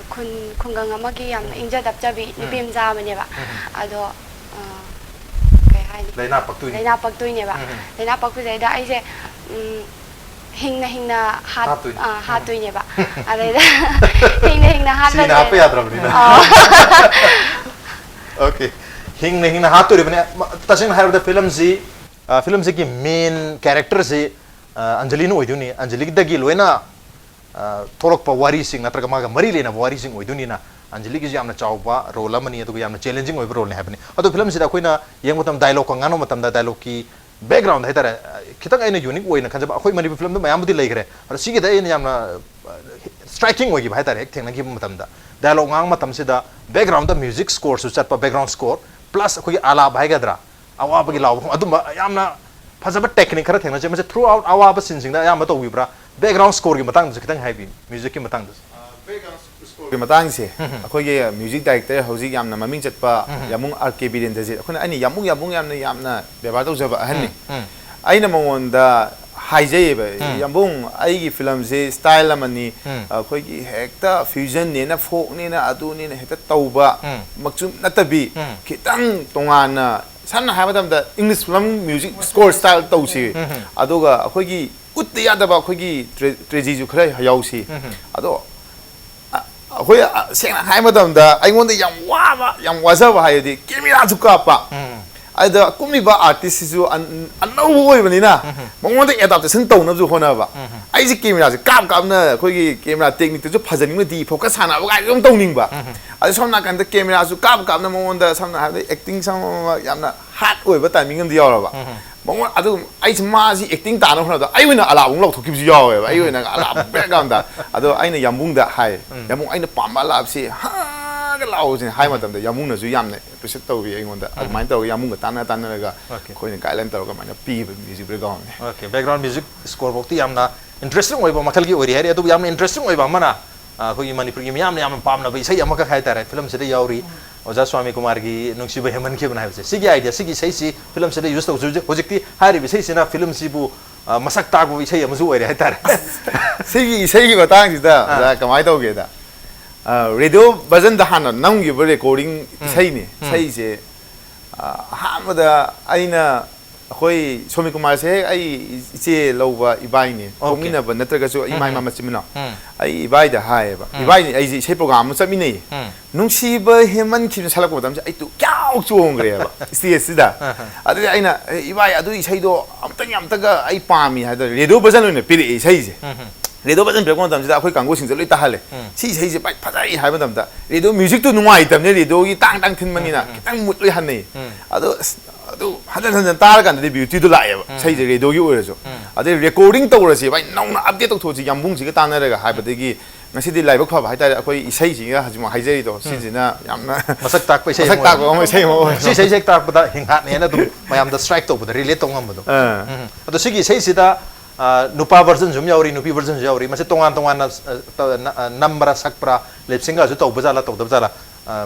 ꯈꯨꯟ ꯈꯨꯡꯒꯪ ꯑꯃꯒꯤ ꯌꯥꯝꯅ ꯏꯪꯖ ꯇꯞꯆꯕꯤ ꯅꯨꯄꯤ ꯃꯆꯥ ꯑꯃꯅꯦꯕ꯫ ꯑꯗꯣ, ꯑ, ꯀꯩ ꯍꯥꯏꯅꯤ, ꯂꯥꯏꯅꯥ ꯄꯛꯇꯣꯏꯅꯤ꯫ ꯂꯥꯏꯅꯥ ꯄꯛꯇꯣꯏꯅꯦꯕ꯫ ꯂꯥꯏꯅꯥ ꯄꯛꯄꯁꯤꯗꯩꯗ ꯑꯩꯁꯦ, ꯎꯝ, ꯍꯤꯡꯅ ꯍꯤꯡꯅ ꯍꯥꯠ- ꯍꯥꯠꯇꯣꯏꯅꯤ꯫ ꯑ, ꯍꯥꯠꯇꯣꯏꯅꯦꯕ꯫ ꯑꯗꯩꯗ ꯍꯤꯡꯅ ꯍꯤꯡꯅ ꯁꯤꯅ ꯍꯥꯠꯄ ꯍꯥꯠꯄꯁꯤꯗ ꯌꯥꯗ꯭ꯔꯕꯅꯤꯅ꯫ ꯑ, ꯑꯣꯀꯦ, ꯍꯤꯡꯅ ꯍꯤꯡꯅ ꯍꯥꯠꯇꯣꯔꯤꯕꯅꯤ꯫ ꯃ- ꯇꯁꯦꯡꯅ ꯍꯥꯏꯔꯕꯗ ꯐꯤꯂꯝꯁꯤ, ꯑ, ꯐꯤꯂꯝꯁꯤꯒꯤ ꯃꯦꯟ ꯀꯦꯔꯦꯛꯇꯔꯁꯤ, ꯑ, ꯑꯟꯖꯂꯤꯅ ꯑꯣꯏꯗꯣꯏꯅꯤ꯫ ꯑꯟꯖꯂꯤꯗꯒꯤ ꯂꯣꯏꯅ, ꯑ, ꯊꯣꯛꯂꯛꯄ ꯋꯥꯔꯤꯁꯤꯡ ꯅꯠꯇ꯭ꯔꯒ ꯃꯥꯒ ꯃꯔꯤ ꯂꯩꯅꯕ ꯋꯥꯔꯤꯁꯤꯡ ꯑꯣꯏꯗꯣꯏꯅꯤꯅ, ꯑꯟꯖꯂꯤꯒꯤꯁꯨ ꯌꯥꯝꯅ ꯆꯥꯎꯕ ꯔꯣꯜ ꯑꯃꯅꯤ, ꯑꯗꯨꯒ ꯌꯥꯝꯅ ꯆꯦꯂꯦꯟꯖꯤꯡ ꯑꯣꯏꯕ ꯔꯣꯜꯅꯤ ꯍꯥꯏꯕꯅꯤ꯫ ꯑꯗꯣ ꯐꯤꯂꯝꯁꯤꯗ ꯑꯩꯈꯣꯏꯅ ꯌꯦꯡꯕ ꯃꯇꯝꯗ ꯗꯥꯏꯂꯣꯛꯀ ꯉꯥꯡꯕ ꯃꯇꯝꯗ ꯗꯥꯏꯂꯣꯛꯀꯤ ꯕꯦꯛꯒ꯭ꯔꯥꯎꯟꯗ ꯍꯥꯏꯇꯥꯔꯦ, ꯑ, ꯈꯤꯇꯪ ꯑꯩꯅ ꯌꯨꯅꯤꯛ ꯑꯣꯏꯅ ꯈꯟꯖꯕ, ꯑꯩꯈꯣꯏ ꯃꯅꯤꯄꯨꯔ ꯐꯤꯂꯝꯗ ꯃꯌꯥꯝꯕꯨꯗꯤ ꯂꯩꯈ꯭ꯔꯦ, ꯑꯗꯣ ꯁꯤꯒꯤꯗ ꯑꯩꯅ ꯌꯥꯝꯅ ꯁ꯭ꯇ꯭ꯔꯥꯏꯀꯤꯡ ꯑꯣꯏꯈꯤꯕ ꯍꯥꯏꯇꯥꯔꯦ, ꯍꯦꯛ ꯊꯦꯡꯅꯈꯤꯕ ꯃꯇꯝꯗ ꯗꯥꯏꯂꯣꯛ ꯉꯥꯡꯕ ꯃꯇꯝꯁꯤꯗ ꯕꯦꯛꯒ꯭ꯔꯥꯎꯟꯗ ꯃ꯭ꯌꯨꯖꯤꯛ ꯁ꯭ꯀꯣꯔꯁꯨ ꯆꯠꯄ, ꯕꯦꯛꯒ꯭ꯔꯥꯎꯟ ꯁ꯭ꯀꯣꯔ ꯄ꯭ꯂꯁ ꯑꯩꯈꯣꯏꯒꯤ ꯑꯥꯂꯥꯞ ꯍꯥꯏꯒꯗ꯭ꯔꯥ, ꯑꯋꯥꯕꯒꯤ ꯂꯥꯎꯕ ꯐꯣꯡ-, ꯑꯗꯨꯝꯕ ꯌꯥꯝꯅ ꯐꯖꯕ ꯇꯦꯛꯅꯤꯛ ꯈꯔ ꯊꯦꯡꯅꯖꯩ꯫ ꯃꯁꯤ ꯊ꯭ꯔꯨ ꯑꯥꯎꯠ ꯑꯋꯥꯕ ꯁꯤꯟꯁꯤꯡꯗ ꯑꯌꯥꯝꯕ ꯇꯧꯕꯤꯕ꯭ꯔꯥ? ꯕꯦꯛꯒ꯭ꯔꯥꯎꯟ ꯁ꯭ꯀꯣꯔꯒꯤ ꯃꯇꯥꯡꯗꯁꯨ ꯈꯤꯇꯪ ꯍꯥꯏꯕꯤꯌꯨ, ꯃ꯭ꯌꯨꯖꯤꯛꯀꯤ ꯃꯇꯥꯡꯗꯁꯨ꯫ ꯁ꯭ꯀꯣꯔꯒꯤ ꯃꯇꯥꯡꯁꯦ ꯑꯩꯈꯣꯏꯒꯤ ꯃ꯭ꯌꯨꯖꯤꯛ ꯗꯥꯏꯔꯦꯛꯇꯔ ꯍꯧꯖꯤꯛ ꯌꯥꯝꯅ ꯃꯃꯤꯡ ꯆꯠꯄ ꯌꯥꯝꯕꯨꯡ ꯑꯥꯔ ꯀꯦ ꯕꯤꯔꯦꯟꯗ꯭ꯔꯖꯤꯠ, ꯑꯩꯈꯣꯏꯅ, ꯑꯩꯅ ꯌꯥꯝꯕꯨꯡ ꯌꯥꯝꯕꯨꯡ ꯌꯥꯝꯅ ꯌꯥꯝꯅ ꯕꯦꯕꯥꯔ ꯇꯧꯖꯕ ꯑꯍꯟꯅꯤ꯫ ꯑꯩꯅ ꯃꯉꯣꯟꯗ ꯍꯥꯏꯖꯩꯌꯦꯕ, "ꯌꯥꯝꯕꯨꯡ, ꯑꯩꯒꯤ ꯐꯤꯂꯝꯁꯦ ꯁ꯭ꯇꯥꯏꯜ ꯑꯃꯅꯤ, ꯑꯩꯈꯣꯏꯒꯤ ꯍꯦꯛꯇ ꯐ꯭ꯌꯨꯖꯟꯅꯦꯅ, ꯐꯣꯛꯅꯦꯅ, ꯑꯗꯨꯅꯦꯅ ꯍꯦꯛꯇ ꯇꯧꯕ ꯃꯛꯁꯨ ꯅꯠꯇꯕꯤ, ꯈꯤꯇꯪ ꯇꯣꯉꯥꯟꯅ, ꯁꯝꯅ ꯍꯥꯏꯔꯕ ꯃꯇꯝꯗ English film music score style ꯇꯧꯁꯤ, ꯑꯗꯨꯒ ꯑꯩꯈꯣꯏꯒꯤ ꯎꯠꯇ ꯌꯥꯗꯕ ꯑꯩꯈꯣꯏꯒꯤ ꯇ꯭ꯔꯦ- ꯇ꯭ꯔꯦꯖꯤꯁꯨ ꯈꯔ ꯌꯥꯎꯁꯤ꯫ ꯑꯗꯣ ꯑ- ꯑꯩꯈꯣꯏ, ꯑ, ꯁꯦꯡꯅ ꯍꯥꯏ ꯃꯇꯝꯗ ꯑꯩꯉꯣꯟꯗ ꯌꯥꯝ ꯋꯥꯕ, ꯌꯥꯝ ꯋꯥꯖꯕ ꯍꯥꯏꯔꯗꯤ ꯀꯦꯃꯦꯔꯥꯁꯨ ꯀꯥꯞꯄ, ꯑꯗ ꯀꯨꯝꯃꯤꯕ ꯑꯥꯔꯇꯤꯁꯁꯤꯁꯨ ꯑꯟ- ꯑꯅꯧꯕ ꯑꯣꯏꯕꯅꯤꯅ ꯃꯉꯣꯟꯗ ꯑꯦꯗꯥꯞꯇꯦꯁꯟ ꯇꯧꯅꯕꯁꯨ ꯍꯣꯠꯅꯕ꯫ ꯑꯩꯁꯦ ꯀꯦꯃꯦꯔꯥꯁꯦ ꯀꯥꯞ ꯀꯥꯞꯅ ꯑꯩꯈꯣꯏꯒꯤ ꯀꯦꯃꯦꯔꯥ ꯇꯦꯛꯅꯤꯛꯇꯁꯨ ꯐꯖꯅꯤꯡꯕ, ꯗꯤ ꯐꯣꯀꯁ ꯁꯥꯟꯅꯕ ꯀꯥꯏꯁꯨ ꯑꯗꯨꯝ ꯇꯧꯅꯤꯡꯕ꯫ ꯑꯗ ꯁꯣꯝ ꯅꯥꯀꯟꯗ ꯀꯦꯃꯦꯔꯥꯁꯨ ꯀꯥꯞ ꯀꯥꯞꯅ ꯃꯉꯣꯟꯗ, ꯁꯝꯅ ꯍꯥꯏꯔꯕꯗ ꯑꯦꯛꯇꯤꯡ ꯁꯝ ꯌꯥꯝꯅ ꯍꯥꯔꯠ ꯑꯣꯏꯕ ꯇꯥꯏꯃꯤꯡ ꯑꯃꯗꯤ ꯌꯥꯎꯔꯕ꯫ ꯃꯉꯣꯟ ꯑꯗꯨ ꯑꯩꯁꯦ ꯃꯥꯁꯤ ꯑꯦꯛꯇꯤꯡ ꯇꯥꯅꯕ ꯍꯣꯠꯅꯕꯗ ꯑꯩ ꯑꯣꯏꯅ ꯑꯂꯥꯞ ꯑꯃꯨꯛ ꯂꯥꯎꯊꯣꯛꯈꯤꯕꯁꯨ ꯌꯥꯎꯋꯦꯕ꯫ ꯑꯩ ꯑꯣꯏꯅ ꯑꯂꯥꯞ ꯕꯦꯛꯒ꯭ꯔꯥꯎꯟꯗ꯫ ꯑꯗꯣ ꯑꯩꯅ ꯌꯥꯝꯕꯨꯡꯗ ꯍꯥꯏ, "ꯌꯥꯝꯕꯨꯡ, ꯑꯩꯅ ꯄꯥꯝꯕ ꯑꯂꯥꯞꯁꯤ ꯍꯥꯒ ꯂꯥꯎꯁꯤꯅꯦ" ꯍꯥꯏ ꯃꯇꯝꯗ ꯌꯥꯝꯕꯨꯡꯅꯁꯨ ꯌꯥꯝꯅ ꯑꯦꯄ꯭ꯔꯤꯁꯤꯌꯦꯠ ꯇꯧꯋꯤ ꯑꯩꯉꯣꯟꯗ꯫ ꯑꯗꯨꯃꯥꯏꯅ ꯇꯧꯔꯒ ꯌꯥꯝꯕꯨꯡꯒ ꯇꯥꯟꯅ ꯇꯥꯟꯅꯔꯒ ꯑꯣꯀꯦ꯫ ꯑꯩꯈꯣꯏꯅ ꯒꯥꯏꯗꯂꯥꯏꯟ ꯇꯧꯔꯒ ꯑꯗꯨꯃꯥꯏꯅ ꯄꯤꯕ ꯃ꯭ꯌꯨꯖꯤꯛ ꯕꯦꯛꯒ꯭ꯔꯥꯎꯟꯅꯦ꯫ ꯑꯣꯀꯦ, ꯕꯦꯛꯒ꯭ꯔꯥꯎꯟ ꯃ꯭ꯌꯨꯖꯤꯛ ꯁ꯭ꯀꯣꯔ ꯐꯥꯎꯗꯤ ꯌꯥꯝꯅ ꯏꯟꯇꯔꯦꯁꯇꯤꯡ ꯑꯣꯏꯕ ꯃꯈꯜꯒꯤ ꯑꯣꯏꯔꯤ ꯍꯥꯏꯔꯤ꯫ ꯑꯗꯨꯕꯨ ꯌꯥꯝꯅ ꯏꯟꯇꯔꯦꯁꯇꯤꯡ ꯑꯣꯏꯕ ꯑꯃꯅ, ꯑ, ꯑꯩꯈꯣꯏꯒꯤ ꯃꯅꯤꯄꯨꯔꯒꯤ ꯃꯤꯌꯥꯝꯅ ꯌꯥꯝꯅ ꯄꯥꯝꯅꯕ ꯏꯁꯩ ꯑꯃꯈꯛ ꯍꯥꯏꯇꯥꯔꯦ, ꯐꯤꯂꯝꯁꯤꯗ ꯌꯥꯎꯔꯤ꯫ ꯑꯣꯖꯥ ꯁ꯭ꯋꯥꯃꯤ ꯀꯨꯃꯥꯔꯒꯤ ꯅꯨꯡꯁꯤꯕ ꯍꯦꯟꯃꯟꯈꯤꯕꯅ ꯍꯥꯏꯕꯁꯦ, ꯁꯤꯒꯤ idea, ꯁꯤꯒꯤ ꯏꯁꯩꯁꯤ ꯐꯤꯂꯝꯁꯤꯗ use ꯇꯧꯁꯤ꯫ ꯍꯧꯖꯤꯛ, ꯍꯧꯖꯤꯛꯇꯤ ꯍꯥꯏꯔꯤꯕ ꯏꯁꯩꯁꯤꯅ ꯐꯤꯂꯝꯁꯤꯕꯨ, ꯑ, ꯃꯁꯛ ꯇꯥꯛꯄ ꯏꯁꯩ ꯑꯃꯁꯨ ꯑꯣꯏꯔꯦ ꯍꯥꯏꯇꯥꯔꯦ꯫ ꯁꯤꯒꯤ ꯏꯁꯩꯒꯤ ꯃꯇꯥꯡꯁꯤꯗ, ꯑꯥ꯫ ꯑꯣꯖꯥ, ꯀꯃꯥꯏꯅ ꯇꯧꯒꯦꯗ, ꯑ, radio version ꯗ ꯍꯥꯟꯅ ꯅꯝꯈꯤꯕ recording ꯎꯝ꯫ ꯏꯁꯩꯅꯤ꯫ ꯎꯝ꯫ ꯏꯁꯩꯁꯦ, ꯑ, ꯑꯍꯥꯟꯕꯗ ꯑꯩꯅ, ꯑꯩꯈꯣꯏ ꯁ꯭ꯋꯥꯃꯤ ꯀꯨꯃꯥꯔꯁꯦ ꯍꯦꯛ ꯑꯩ ꯏꯆꯦ ꯂꯧꯕ ꯏꯕꯥꯏꯅꯦ꯫ Okay꯫ ꯄꯣꯛꯃꯤꯟꯅꯕ ꯅꯠꯇ꯭ꯔꯒꯁꯨ ꯏꯃꯥ ꯎꯝ꯫ ꯏꯃꯥ ꯃꯆꯤꯟ ꯃꯅꯥꯎ꯫ ꯎꯝ꯫ ꯑꯩ ꯏꯕꯥꯏꯗ ꯍꯥꯏꯌꯦꯕ꯫ ꯎꯝ꯫ ꯏꯕꯥꯏꯅꯤ ꯑꯩꯁꯦ ꯏꯁꯩ program ꯑꯃ ꯆꯠꯃꯤꯟꯅꯩꯌꯦ꯫ ꯎꯝ꯫ ꯅꯨꯡꯁꯤꯕ ꯍꯦꯟꯃꯟꯈꯤꯕꯅ ꯁꯛꯂꯛꯄ ꯃꯇꯝꯁꯦ ꯑꯩ ꯇꯨ ꯀ꯭ꯌꯥꯎ ꯆꯣꯡꯈ꯭ꯔꯦꯕ stage ꯁꯤꯗ꯫ ꯑꯍ꯫ ꯑꯗꯨꯗꯤ ꯑꯩꯅ, "ꯑꯦ, ꯏꯕꯥꯏ, ꯑꯗꯨ ꯏꯁꯩꯗꯣ ꯑꯝꯇꯪ, ꯑꯝꯇꯒ ꯑꯩ ꯄꯥꯝꯃꯤ" ꯍꯥꯏꯗꯅ radio version ꯑꯣꯏꯅ ꯄꯤꯔꯛꯑꯦ ꯏꯁꯩꯁꯦ꯫ ꯎꯝ꯫ Radio version ꯄꯤꯔꯛꯄ ꯃꯇꯝꯁꯤꯗ ꯑꯩꯈꯣꯏ ꯀꯥꯡꯕꯨꯁꯤꯡꯁꯦ ꯂꯣꯏ ꯇꯥꯍꯜꯂꯦ꯫ ꯎꯝ꯫ "ꯁꯤ ꯏꯁꯩꯁꯦ, ꯚꯥꯏ, ꯐꯖꯩ" ꯍꯥꯏꯕ ꯃꯇꯝꯗ, radio music ꯇꯨ ꯅꯨꯡꯉꯥꯏꯇꯕꯅꯦ, radio ꯒꯤ ꯇꯥꯡ ꯇꯥꯡ ꯊꯤꯟꯕꯅꯤꯅ ꯎꯝ, ꯎꯝ, ꯎꯝ꯫ ꯈꯤꯇꯪ mood ꯂꯣꯏ ꯍꯟꯅꯩ꯫ ꯎꯝ꯫ ꯑꯗꯣ, ꯑꯁ, ꯑꯗꯨ ꯍꯟꯖꯟ ꯍꯟꯖꯟ ꯇꯥꯔꯀꯥꯟꯗꯗꯤ beauty ꯗꯨ ꯂꯥꯛꯑꯦꯕ, ꯎꯝ꯫ ꯏꯁꯩꯁꯦ radio ꯒꯤ ꯑꯣꯏꯔꯁꯨ꯫ ꯎꯝ꯫ ꯑꯗꯩ recording ꯇꯧꯔꯁꯦ, ꯚꯥꯏ, ꯅꯧꯅ update ꯇꯧꯊꯣꯛꯑꯁꯤ ꯌꯥꯝꯕꯨꯡꯁꯤꯒ ꯇꯥꯟꯅꯔꯒ ꯍꯥꯏꯕꯗꯒꯤ ꯉꯁꯤꯗꯤ ꯂꯥꯏꯕꯛ ꯐꯕ ꯍꯥꯏꯇꯥꯔꯦ, ꯑꯩꯈꯣꯏ ꯏꯁꯩꯁꯤꯒ ꯍꯧꯖꯤꯛꯃꯛ ꯍꯥꯏꯖꯔꯤꯗꯣ, ꯎꯝ꯫ ꯁꯤꯁꯤꯅ ꯌꯥꯝꯅ ꯃꯁꯛ ꯇꯥꯛꯄ ꯏꯁꯩ ꯃꯁꯛ ꯑꯃ ꯇꯥꯛꯄ ꯑꯣꯏꯔꯦ꯫ ꯑꯃ ꯏꯁꯩ ꯑꯃ ꯑꯣꯏꯔꯦ꯫ ꯁꯤ ꯏꯁꯩꯁꯦ ꯍꯦꯛ ꯇꯥꯔꯛꯄꯗ ꯍꯤꯡꯍꯥꯠꯅꯦꯅ ꯑꯗꯨꯝ ꯃꯌꯥꯝꯗ strike ꯇꯧꯕꯗ, relate ꯇꯧ ꯉꯝꯕꯗꯣ꯫ ꯑꯥ꯫ ꯎꯝ꯫ ꯑꯗꯣ ꯁꯤꯒꯤ ꯏꯁꯩꯁꯤꯗ, ꯑ, ꯅꯨꯄꯥ version ꯁꯨ ꯑꯗꯨꯝ ꯌꯥꯎꯔꯤ, ꯅꯨꯄꯤ version ꯁꯨ ꯌꯥꯎꯔꯤ꯫ ꯃꯁꯤ ꯇꯣꯉꯥꯟ ꯇꯣꯉꯥꯟꯅ, ꯑ, ꯇ-, ꯅ-, ꯑ, ꯅꯝꯕ꯭ꯔꯥ, ꯁꯛꯄ꯭ꯔꯥ, lip sync ꯒꯁꯨ ꯇꯧꯕ ꯖꯥꯠꯂꯥ, ꯇꯧꯗꯕ ꯖꯥꯠꯂꯥ? ꯑ,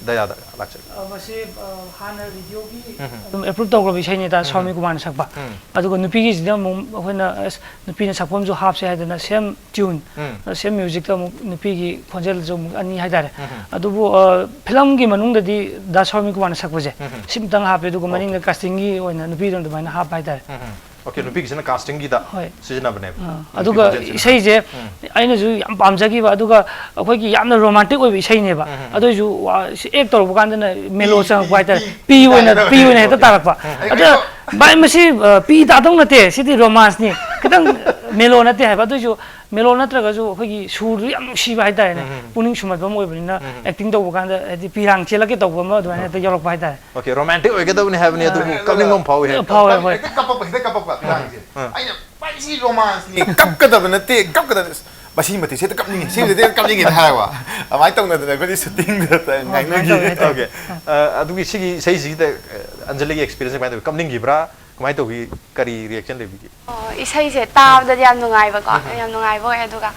ꯗꯌꯥꯗ ꯂꯥꯛꯆꯒꯦ꯫ ꯑ, ꯃꯁꯤ, ꯑ, ꯍꯥꯟꯅ radio ꯒꯤ ꯎꯝ꯫ ꯑꯗꯨꯝ approve ꯇꯧꯈ꯭ꯔꯕ ꯏꯁꯩꯅꯤꯗ, ꯎꯝ꯫ ꯁ꯭ꯋꯥꯃꯤ ꯀꯨꯃꯥꯔꯅ ꯁꯛꯄ꯫ ꯎꯝ꯫ ꯑꯗꯨꯒ ꯅꯨꯄꯤꯒꯤꯁꯤꯗ ꯑꯃꯨꯛ ꯑꯩꯈꯣꯏꯅ, ꯑꯁ, ꯅꯨꯄꯤꯅ ꯁꯛꯄ ꯑꯃꯁꯨ ꯍꯥꯞꯁꯦ ꯍꯥꯏꯗꯅ same tune, ꯎꯝ꯫ ꯑ, same music ꯇ ꯑꯃꯨꯛ ꯅꯨꯄꯤꯒꯤ ꯈꯣꯟꯖꯦꯜꯁꯨ ꯑꯃꯨꯛ ꯑꯅꯤ ꯍꯥꯏꯇꯥꯔꯦ꯫ ꯎꯝ꯫ ꯑꯗꯨꯕꯨ, ꯑ, ꯐꯤꯂꯝꯒꯤ ꯃꯅꯨꯡꯗꯗꯤ ꯗꯥ ꯁ꯭ꯋꯥꯃꯤ ꯀꯨꯃꯥꯔꯅ ꯁꯛꯄꯁꯦ ꯎꯝ꯫ ꯁꯤꯝꯇꯪ ꯍꯥꯞꯄꯦ, ꯑꯗꯨꯒ ꯃꯅꯤꯡꯗ Okay꯫ casting ꯒꯤ ꯑꯣꯏꯅ ꯅꯨꯄꯤꯗꯣ ꯑꯗꯨꯃꯥꯏꯅ ꯍꯥꯞꯄ ꯍꯥꯏꯇꯥꯔꯦ꯫ ꯎꯝ꯫ Okay, ꯅꯨꯄꯤꯒꯤꯁꯤꯅ casting ꯒꯤꯗ ꯍꯣꯏ꯫ ꯁꯤꯖꯤꯟꯅꯕꯅꯦꯕ꯫ ꯑꯥ, ꯅꯨꯄꯤ ꯑꯗꯨꯒ ꯈꯣꯟꯖꯦꯜꯁꯤꯅ꯫ ꯏꯁꯩꯁꯦ ꯎꯝ꯫ ꯑꯩꯅꯁꯨ ꯌꯥꯝ ꯄꯥꯝꯖꯈꯤꯕ, ꯑꯗꯨꯒ ꯑꯩꯈꯣꯏꯒꯤ ꯌꯥꯝꯅ romantic ꯑꯣꯏꯕ ꯏꯁꯩꯅꯦꯕ꯫ ꯎꯝ, ꯎꯝ꯫ ꯑꯗꯨ ꯑꯣꯏꯁꯨ, ꯋꯥ-, ꯁꯤ act ꯇꯧꯔꯛꯄ ꯀꯥꯟꯗꯅ mellow ꯆꯪꯉꯛꯄ ꯍꯥꯏꯇꯥꯔꯦ꯫ ꯄꯤ, ꯄꯤ, ꯄꯤ ꯑꯣꯏꯅ, ꯄꯤ ꯄꯤ ꯑꯣꯏꯅ ꯍꯦꯛꯇ ꯇꯧꯔꯛꯄ꯫ ꯇꯥꯔꯛꯄ꯫ ꯎꯝ꯫ ꯑꯗ, "ꯚꯥꯏ, ꯃꯁꯤ, ꯑ, ꯄꯤ ꯇꯥꯗꯧ ꯅꯠꯇꯦ, ꯁꯤꯗꯤ romance ꯅꯤ, ꯈꯤꯇꯪ mellow ꯅꯠꯇꯦ" ꯍꯥꯏꯕ꯫ ꯑꯗꯨ ꯑꯣꯏꯁꯨ mellow ꯅꯠꯇ꯭ꯔꯒꯁꯨ ꯑꯩꯈꯣꯏꯒꯤ ꯁꯨꯔꯗꯨ ꯌꯥꯝ ꯅꯨꯡꯁꯤꯕ ꯍꯥꯏꯇꯥꯔꯦꯅꯦ꯫ ꯎꯝ, ꯎꯝ꯫ ꯄꯨꯛꯅꯤꯡ ꯁꯨꯝꯍꯠꯄ ꯑꯃ ꯑꯣꯏꯕꯅꯤꯅ ꯎꯝ, ꯎꯝ꯫ Acting ꯇꯧꯕ ꯀꯥꯟꯗ ꯍꯥꯏꯗꯤ ꯄꯤꯔꯥꯡ ꯆꯦꯜꯂꯛꯀꯦ ꯇꯧꯕ ꯑꯃ ꯑꯗꯨꯃꯥꯏꯅ ꯍꯦꯛꯇ ꯌꯥꯎꯔꯛꯄ ꯍꯥꯏꯇꯥꯔꯦ꯫ Okay, romantic ꯑꯣꯏꯒꯗꯕꯅꯤ ꯍꯥꯏꯕꯅꯤ, ꯑꯗꯨꯕꯨ ꯑ, ꯀꯞꯅꯤꯡꯕ ꯑꯃ ꯐꯥꯎꯏ ꯍꯥꯏ꯫ ꯐꯥꯎꯋꯦ, ꯐꯥꯎꯋꯦ꯫ ꯍꯦꯛꯇ ꯀꯞꯄꯛꯄ, ꯍꯦꯛꯇ ꯀꯞꯄꯛꯄ ꯎꯝ, ꯃꯇꯥꯡꯁꯦ꯫ ꯎꯝ꯫ ꯑꯩꯅ, "ꯚꯥꯏ, ꯁꯤ romance ꯅꯤ, ꯀꯞꯀꯗꯕ ꯅꯠꯇꯦ, ꯀꯞꯀꯗꯕ"꯫ ꯑꯁ, ꯃꯁꯤ ꯃꯇꯤꯛꯁꯦ ꯍꯦꯛꯇ ꯀꯞꯅꯤꯡꯉꯤ, ꯁꯤ ꯃꯇꯤꯛꯁꯦ ꯍꯦꯛꯇ ꯀꯞꯅꯤꯡꯉꯤ ꯍꯥꯏꯔꯕ꯫ ꯑꯗꯨꯃꯥꯏꯅ ꯇꯧꯅꯗꯅ ꯑꯩꯈꯣꯏꯗꯤ shooting ꯗ ꯍꯣꯏ, ꯑꯗꯨꯃꯥꯏꯅ ꯉꯥꯏꯅꯈꯤ꯫ ꯇꯧꯋꯦ, ꯍꯥꯏꯇꯥꯔꯦ꯫ Okay꯫ ꯑ, ꯑꯗꯨꯒꯤ ꯁꯤꯒꯤ ꯏꯁꯩꯁꯤꯗ, ꯑ, ꯑꯟꯖꯂꯤꯒꯤ experience ꯀꯃꯥꯏꯅ ꯇꯧꯋꯤ? ꯀꯞꯅꯤꯡꯈꯤꯕ꯭ꯔꯥ? ꯀꯃꯥꯏꯅ ꯇꯧꯋꯤ? ꯀꯔꯤ reaction ꯂꯩꯕꯤꯒꯦ? ꯑꯣ, ꯏꯁꯩꯁꯦ ꯇꯥꯕꯗꯗꯤ ꯌꯥꯝ ꯅꯨꯡꯉꯥꯏꯕꯀꯣ, ꯎꯝ꯫ ꯌꯥꯝ ꯅꯨꯡꯉꯥꯏꯕ ꯑꯣꯏ, ꯑꯗꯨꯒ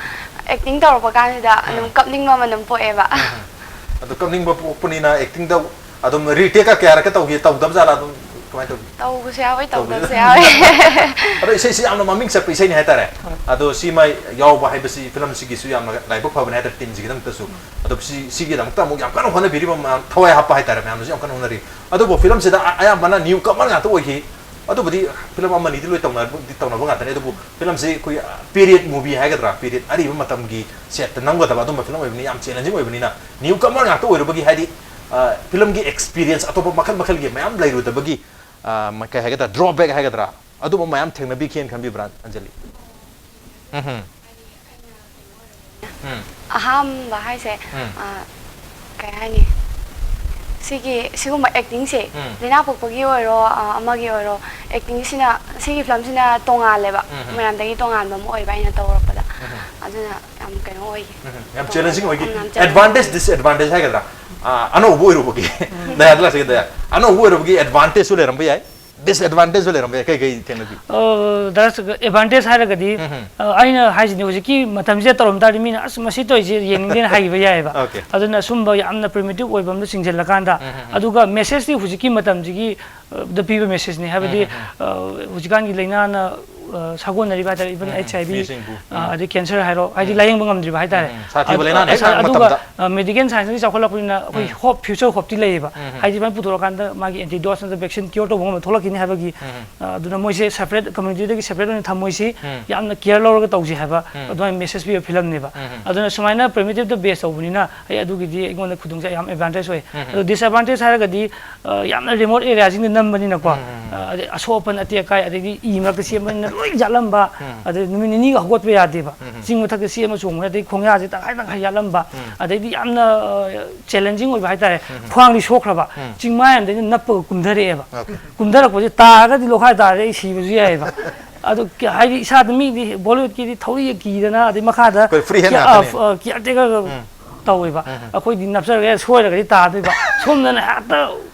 acting ꯇꯧꯔꯛꯄ ꯀꯥꯟꯁꯤꯗ ꯎꯝ꯫ ꯑꯗꯨꯝ ꯀꯞꯅꯤꯡꯕ ꯑꯃ ꯑꯗꯨꯝ ꯄꯣꯛꯑꯦꯕ꯫ ꯎꯝ꯫ ꯑꯗꯣ ꯀꯞꯅꯤꯡꯕ ꯄꯣꯛꯄꯅꯤꯅ ꯑꯦꯛꯇꯤꯡꯗ ꯑꯗꯨꯝ ꯔꯤꯇꯦꯛꯀ ꯀꯌꯥꯔꯛꯀ ꯇꯧꯈꯤ, ꯇꯧꯗꯕ ꯖꯥꯠꯂ? ꯑꯗꯨꯝ ꯀꯃꯥꯏꯅ ꯇꯧꯒꯦ? ꯇꯧꯕꯁꯨ ꯌꯥꯎꯋꯦ, ꯇꯧꯕꯁꯨ ꯇꯧꯗꯕꯁꯨ ꯌꯥꯎꯋꯦ꯫ ꯑꯗꯣ ꯏꯁꯩꯁꯤ ꯌꯥꯝꯅ ꯃꯃꯤꯡ ꯆꯠꯄ ꯏꯁꯩꯅꯤ ꯍꯥꯏꯇꯥꯔꯦ꯫ ꯑꯗꯣ ꯁꯤꯃ ꯌꯥꯎꯕ ꯍꯥꯏꯕꯁꯤ ꯐꯤꯂꯝꯁꯤꯒꯤꯁꯨ ꯌꯥꯝꯅ ꯂꯥꯏꯕꯛ ꯐꯕꯅꯤ ꯍꯥꯏꯇꯥꯔꯦ, ꯇꯤꯝꯁꯤꯒꯤꯗꯃꯛꯇꯁꯨ꯫ ꯑꯗꯣ ꯁꯤ, ꯁꯤꯒꯤꯗꯃꯛꯇ ꯑꯃꯨꯛ ꯌꯥꯝ ꯀꯟꯅ ꯍꯣꯠꯅꯕꯤꯔꯤꯕ ꯃꯌꯥꯝ, ꯊꯋꯥꯏ ꯍꯥꯞꯄ ꯍꯥꯏꯇꯥꯔꯦ, ꯃꯌꯥꯝꯅꯁꯨ ꯌꯥꯝ ꯀꯟꯅ ꯍꯣꯠꯅꯔꯤ꯫ ꯑꯗꯨꯕꯨ ꯐꯤꯂꯝꯁꯤꯗ ꯑ-, ꯑꯌꯥꯝꯕꯅ ꯅ꯭ꯌꯨ ꯀꯃꯔ ꯉꯥꯛꯇ ꯑꯣꯏꯈꯤ꯫ ꯑꯗꯨꯕꯨꯗꯤ ꯐꯤꯂꯝ ꯑꯃꯅꯤꯗꯤ ꯂꯣꯏ ꯇꯧꯅꯕ, ꯇꯧꯅꯕ ꯉꯥꯛꯇꯅꯤ꯫ ꯑꯗꯨꯕꯨ ꯐꯤꯂꯝꯁꯤ ꯑꯩꯈꯣꯏ ꯄꯤꯔꯤꯌꯠ ꯃꯨꯚꯤ ꯍꯥꯏꯒꯗ꯭ꯔꯥ, ꯄꯤꯔꯤꯌꯠ ꯑꯔꯤꯕ ꯃꯇꯝꯒꯤ ꯁꯦꯠꯇ ꯅꯝꯒꯗꯕ ꯑꯗꯨꯝꯕ ꯐꯤꯂꯝ ꯑꯣꯏꯕꯅꯤ, ꯌꯥꯝ ꯆꯦꯂꯦꯟꯖꯤꯡ ꯑꯣꯏꯕꯅꯤꯅ ꯅ꯭ꯌꯨ ꯀꯃꯔ ꯉꯥꯛꯇ ꯑꯣꯏꯔꯨꯕꯒꯤ, ꯍꯥꯏꯗꯤ, ꯑ, ꯐꯤꯂꯝꯒꯤ ꯑꯦꯛꯁꯄꯤꯔꯤꯌꯦꯟꯁ ꯑꯇꯣꯞꯄ ꯃꯈꯜ ꯃꯈꯜꯒꯤ ꯃꯌꯥꯝ ꯂꯩꯔꯨꯗꯕꯒꯤ, ꯑ, ꯃ-, ꯀꯩ ꯍꯥꯏꯒꯗ꯭ꯔꯥ, ꯗ꯭ꯔꯣꯕꯦꯛ ꯍꯥꯏꯒꯗ꯭ꯔꯥ, ꯑꯗꯨꯝꯕ ꯃꯌꯥꯝ ꯊꯦꯡꯅꯕꯤꯈꯤꯅ ꯈꯟꯕꯤꯕ꯭ꯔꯥ, ꯑꯟꯖꯂꯤ? ꯎꯝ꯫ ꯎꯝ꯫ ꯑꯍꯥꯟꯕ ꯍꯥꯏꯁꯦ, ꯎꯝ꯫ ꯑ, ꯀꯩ ꯍꯥꯏꯅꯤ, ꯁꯤꯒꯤ, ꯁꯤꯒꯨꯝꯕ ꯑꯦꯛꯇꯤꯡꯁꯦ, ꯎꯝ꯫ ꯂꯩꯅꯥ ꯄꯣꯛꯄꯒꯤ ꯑꯣꯏꯔꯣ, ꯑ, ꯑꯃꯒꯤ ꯑꯣꯏꯔꯣ, ꯑꯦꯛꯇꯤꯡꯁꯤꯅ, ꯁꯤꯒꯤ ꯐꯤꯂꯝꯁꯤꯅ ꯇꯣꯉꯥꯜꯂꯦꯕ, ꯎꯝ꯫ ꯃꯌꯥꯝꯗꯒꯤ ꯇꯣꯉꯥꯟꯕ ꯑꯃ ꯑꯣꯏꯕ ꯑꯩꯅ ꯇꯧꯔꯛꯄꯗ꯫ ꯎꯝ꯫ ꯑꯗꯨꯅ ꯌꯥꯝ ꯀꯩꯅꯣ ꯑꯣꯏ꯫ ꯎꯝ꯫ ꯌꯥꯝ ꯆꯦꯂꯦꯟꯖꯤꯡ ꯑꯣꯏꯈꯤ꯫ ꯎꯝ, ꯌꯥꯝ ꯑꯦꯗꯚꯥꯟꯇꯦꯖ, challenging꯫ ꯗꯤꯁꯑꯦꯗꯚꯥꯟꯇꯦꯖ ꯍꯥꯏꯒꯗ꯭ꯔꯥ? ꯑ, ꯑꯅꯧꯕ ꯑꯣꯏꯔꯨꯕꯒꯤ꯫ ꯗꯌꯥꯗ ꯂꯥꯛꯆꯒꯦ, ꯗꯌꯥ꯫ ꯑꯅꯧꯕ ꯑꯣꯏꯔꯨꯕꯒꯤ ꯑꯦꯗꯚꯥꯟꯇꯦꯖꯁꯨ ꯂꯩꯔꯝꯕ ꯌꯥꯏ, ꯗꯤꯁꯑꯦꯗꯚꯥꯟꯇꯦꯖꯁꯨ ꯂꯩꯔꯝꯕ ꯌꯥꯏ꯫ ꯀꯩ ꯀꯩ ꯊꯦꯡꯅꯕꯤ? ꯑꯦꯗꯚꯥꯟꯇꯦꯖ ꯍꯥꯏꯔꯒꯗꯤ, ꯎꯝ꯫ ꯑ, ꯑꯩꯅ ꯍꯥꯏꯁꯤꯅꯤ, ꯍꯧꯖꯤꯛꯀꯤ ꯃꯇꯝꯁꯤꯗ ꯇꯧꯔꯝ ꯇꯥꯔꯗꯤ ꯃꯤꯅ, "ꯑꯁ, ꯃꯁꯤ ꯇꯧꯔꯤꯁꯦ ꯌꯦꯡꯅꯤꯡꯗꯦꯅ" ꯍꯥꯏꯈꯤꯕ ꯌꯥꯏꯑꯕ꯫ Okay꯫ ꯑꯗꯨꯅ ꯁꯨꯝꯕ ꯌꯥꯝꯅ ꯄ꯭ꯔꯤꯃꯤꯇꯤꯞ ꯑꯣꯏꯕ ꯑꯝꯗ ꯆꯤꯡꯁꯤꯜꯂꯀꯥꯟꯗ, ꯎꯝ, ꯎꯝ, ꯎꯝ꯫ ꯑꯗꯨꯒ ꯃꯦꯁꯦꯖꯇꯤ ꯍꯧꯖꯤꯛꯀꯤ ꯃꯇꯝꯁꯤꯒꯤ, ꯑ, ꯗ ꯄꯤꯕ ꯃꯦꯁꯦꯖꯅꯤ꯫ ꯍꯥꯏꯕꯗꯤ, ꯎꯝ, ꯎꯝ, ꯑ, ꯍꯧꯖꯤꯛꯀꯥꯟꯒꯤ ꯂꯥꯏꯅꯥꯅ, ꯑ, ꯁꯥꯒꯣꯟꯅꯔꯤꯕ ꯍꯥꯏꯇꯥꯔꯦ, ꯏꯚꯟ ꯎꯝ, ꯑꯩꯆ ꯑꯥꯏ ꯚꯤ, ꯃꯤꯁꯤꯡꯕꯨ, ꯑ, ꯎꯝ꯫ ꯑꯗꯩ ꯀꯦꯟꯁꯔ ꯍꯥꯏꯔꯣ, ꯍꯥꯏꯗꯤ ꯎꯝ꯫ ꯂꯥꯏꯌꯦꯡꯕ ꯉꯝꯗ꯭ꯔꯤꯕ ꯍꯥꯏꯇꯥꯔꯦ꯫ ꯎꯝ, ꯁꯥꯊꯤꯕ ꯑꯗꯨ-, ꯂꯥꯏꯅꯥꯅ ꯍꯦꯛ ꯑꯗꯨ-, ꯂꯥꯛꯄ ꯑꯗꯨꯒ, ꯃꯇꯝꯗ꯫ ꯑ, ꯃꯦꯗꯤꯀꯦꯜ ꯁꯥꯏꯟꯁꯇꯒꯤ ꯆꯥꯎꯈꯠꯂꯛꯄꯅꯤꯅ ꯑꯩꯈꯣꯏ ꯎꯝ꯫ ꯍꯣꯞ, ꯐ꯭ꯌꯨꯆꯔ ꯍꯣꯞꯇꯤ ꯂꯩꯌꯦꯕ꯫ ꯎꯝ꯫ ꯍꯥꯏꯗꯤ ꯁꯨꯃꯥꯏꯅ ꯄꯨꯊꯣꯔꯛꯀꯥꯟꯗ ꯃꯥꯒꯤ ꯑꯦꯟꯇꯤꯗꯣꯠꯁ ꯅꯠꯇ꯭ꯔꯒ ꯚꯦꯛꯁꯤꯟ ꯀ꯭ꯌꯣꯔ ꯇꯧꯕ ꯉꯝꯕ ꯊꯣꯛꯂꯛꯈꯤꯅꯤ ꯍꯥꯏꯕꯒꯤ, ꯎꯝ꯫ ꯑ, ꯑꯗꯨꯅ ꯃꯣꯏꯁꯦ ꯁꯦꯄꯔꯦꯠ, ꯀꯝꯃ꯭ꯌꯨꯅꯤꯇꯤꯗꯒꯤ ꯁꯦꯄꯔꯦꯠ ꯑꯣꯏꯅ ꯊꯝꯃꯣꯏꯁꯤ ꯎꯝ꯫ ꯌꯥꯝꯅ ꯀꯤꯌꯔ ꯂꯧꯔꯒ ꯇꯧꯁꯤ ꯍꯥꯏꯕ ꯎꯝ꯫ ꯑꯗꯨꯃꯥꯏꯅ ꯃꯦꯁꯦꯖ ꯄꯤꯕ ꯐꯤꯂꯝꯅꯦꯕ꯫ ꯎꯝ꯫ ꯑꯗꯨꯅ ꯁꯨꯃꯥꯏꯅ ꯄ꯭ꯔꯤꯃꯤꯇꯤꯞꯇ ꯕꯦꯁ ꯇꯧꯕꯅꯤꯅ ꯑꯩ ꯑꯗꯨꯒꯤꯗꯤ ꯑꯩꯉꯣꯟꯗ ꯈꯨꯗꯣꯡꯆꯥ-, ꯌꯥꯝ ꯑꯦꯗꯚꯥꯟꯇꯦꯖ ꯑꯣꯏ꯫ ꯎꯝ꯫ ꯑꯗꯣ ꯗꯤꯁꯑꯦꯗꯚꯥꯟꯇꯦꯖ ꯍꯥꯏꯔꯒꯗꯤ, ꯑ, ꯌꯥꯝꯅ ꯔꯤꯃꯣꯠ ꯑꯦꯔꯤꯌꯥꯁꯤꯡꯗ ꯅꯝꯕꯅꯤꯅꯀꯣ, ꯎꯝ, ꯎꯝ, ꯎꯝ꯫ ꯑ, ꯑꯗꯩ ꯑꯁꯣꯛ ꯑꯄꯟ, ꯑꯇꯦꯛ ꯑꯀꯥꯏ, ꯑꯗꯩꯗꯤ ꯏ ꯃꯔꯛꯇ ꯆꯦꯟꯕꯅꯤꯅ ꯂꯣꯏ ꯌꯥꯠꯂꯝꯕ, ꯎꯝ꯫ ꯑꯗꯩ ꯅꯨꯃꯤꯠ ꯅꯤꯅꯤꯒ ꯍꯧꯒꯠꯄ ꯌꯥꯗꯦꯕ꯫ ꯎꯝ, ꯎꯝ꯫ ꯆꯤꯡ ꯃꯊꯛꯇ ꯆꯦꯟꯕ ꯆꯣꯡꯕꯅ, ꯑꯗꯩ ꯈꯣꯡꯌꯥꯁꯦ ꯇꯪꯈꯥꯏ ꯇꯪꯈꯥꯏ ꯌꯥꯠꯂꯝꯕ, ꯎꯝ꯫ ꯑꯗꯩꯗꯤ ꯌꯥꯝꯅ, ꯑ, ꯆꯦꯂꯦꯟꯖꯤꯡ ꯑꯣꯏꯕ ꯍꯥꯏꯇꯥꯔꯦ꯫ ꯎꯝ, ꯎꯝ꯫ ꯈ꯭ꯋꯥꯡꯗꯤ ꯁꯣꯛꯈ꯭ꯔꯕ, ꯎꯝ꯫ ꯆꯤꯡ ꯃꯌꯥꯝꯗꯒꯤ ꯅꯞꯄꯒ ꯀꯨꯝꯊꯔꯛꯑꯦꯕ꯫ Okay꯫ ꯀꯨꯝꯊꯔꯛꯄꯁꯦ ꯇꯥꯔꯒꯗꯤ ꯂꯣꯈꯥꯏ ꯇꯥꯔꯗꯤ ꯑꯩ ꯁꯤꯕꯁꯨ ꯌꯥꯏꯑꯕ꯫ ꯑꯗꯣ ꯀ-, ꯍꯥꯏꯗꯤ ꯏꯁꯥꯗ ꯃꯤꯗꯤ ꯕꯣꯂꯤꯋꯨꯗꯀꯤꯗꯤ ꯊꯧꯔꯤꯒ ꯀꯤꯗꯅ, ꯑꯗꯩ ꯃꯈꯥꯗ ꯑꯩꯈꯣꯏ free hand ꯀꯤꯌꯥ-, ꯑ, ꯉꯥꯛꯇꯅꯤ꯫ ꯑ, ꯀꯤꯌꯥꯔ ꯇꯦꯀꯔꯒ ꯎꯝ꯫ ꯇꯧꯋꯦꯕ꯫ ꯎꯝ, ꯎꯝ꯫ ꯑꯩꯈꯣꯏꯗꯤ ꯅꯞꯆꯔꯒ ꯁꯣꯏꯔꯒꯗꯤ ꯇꯥꯗꯣꯏꯕ꯫ ꯁꯣꯝꯗꯅ ꯍꯦꯛꯇ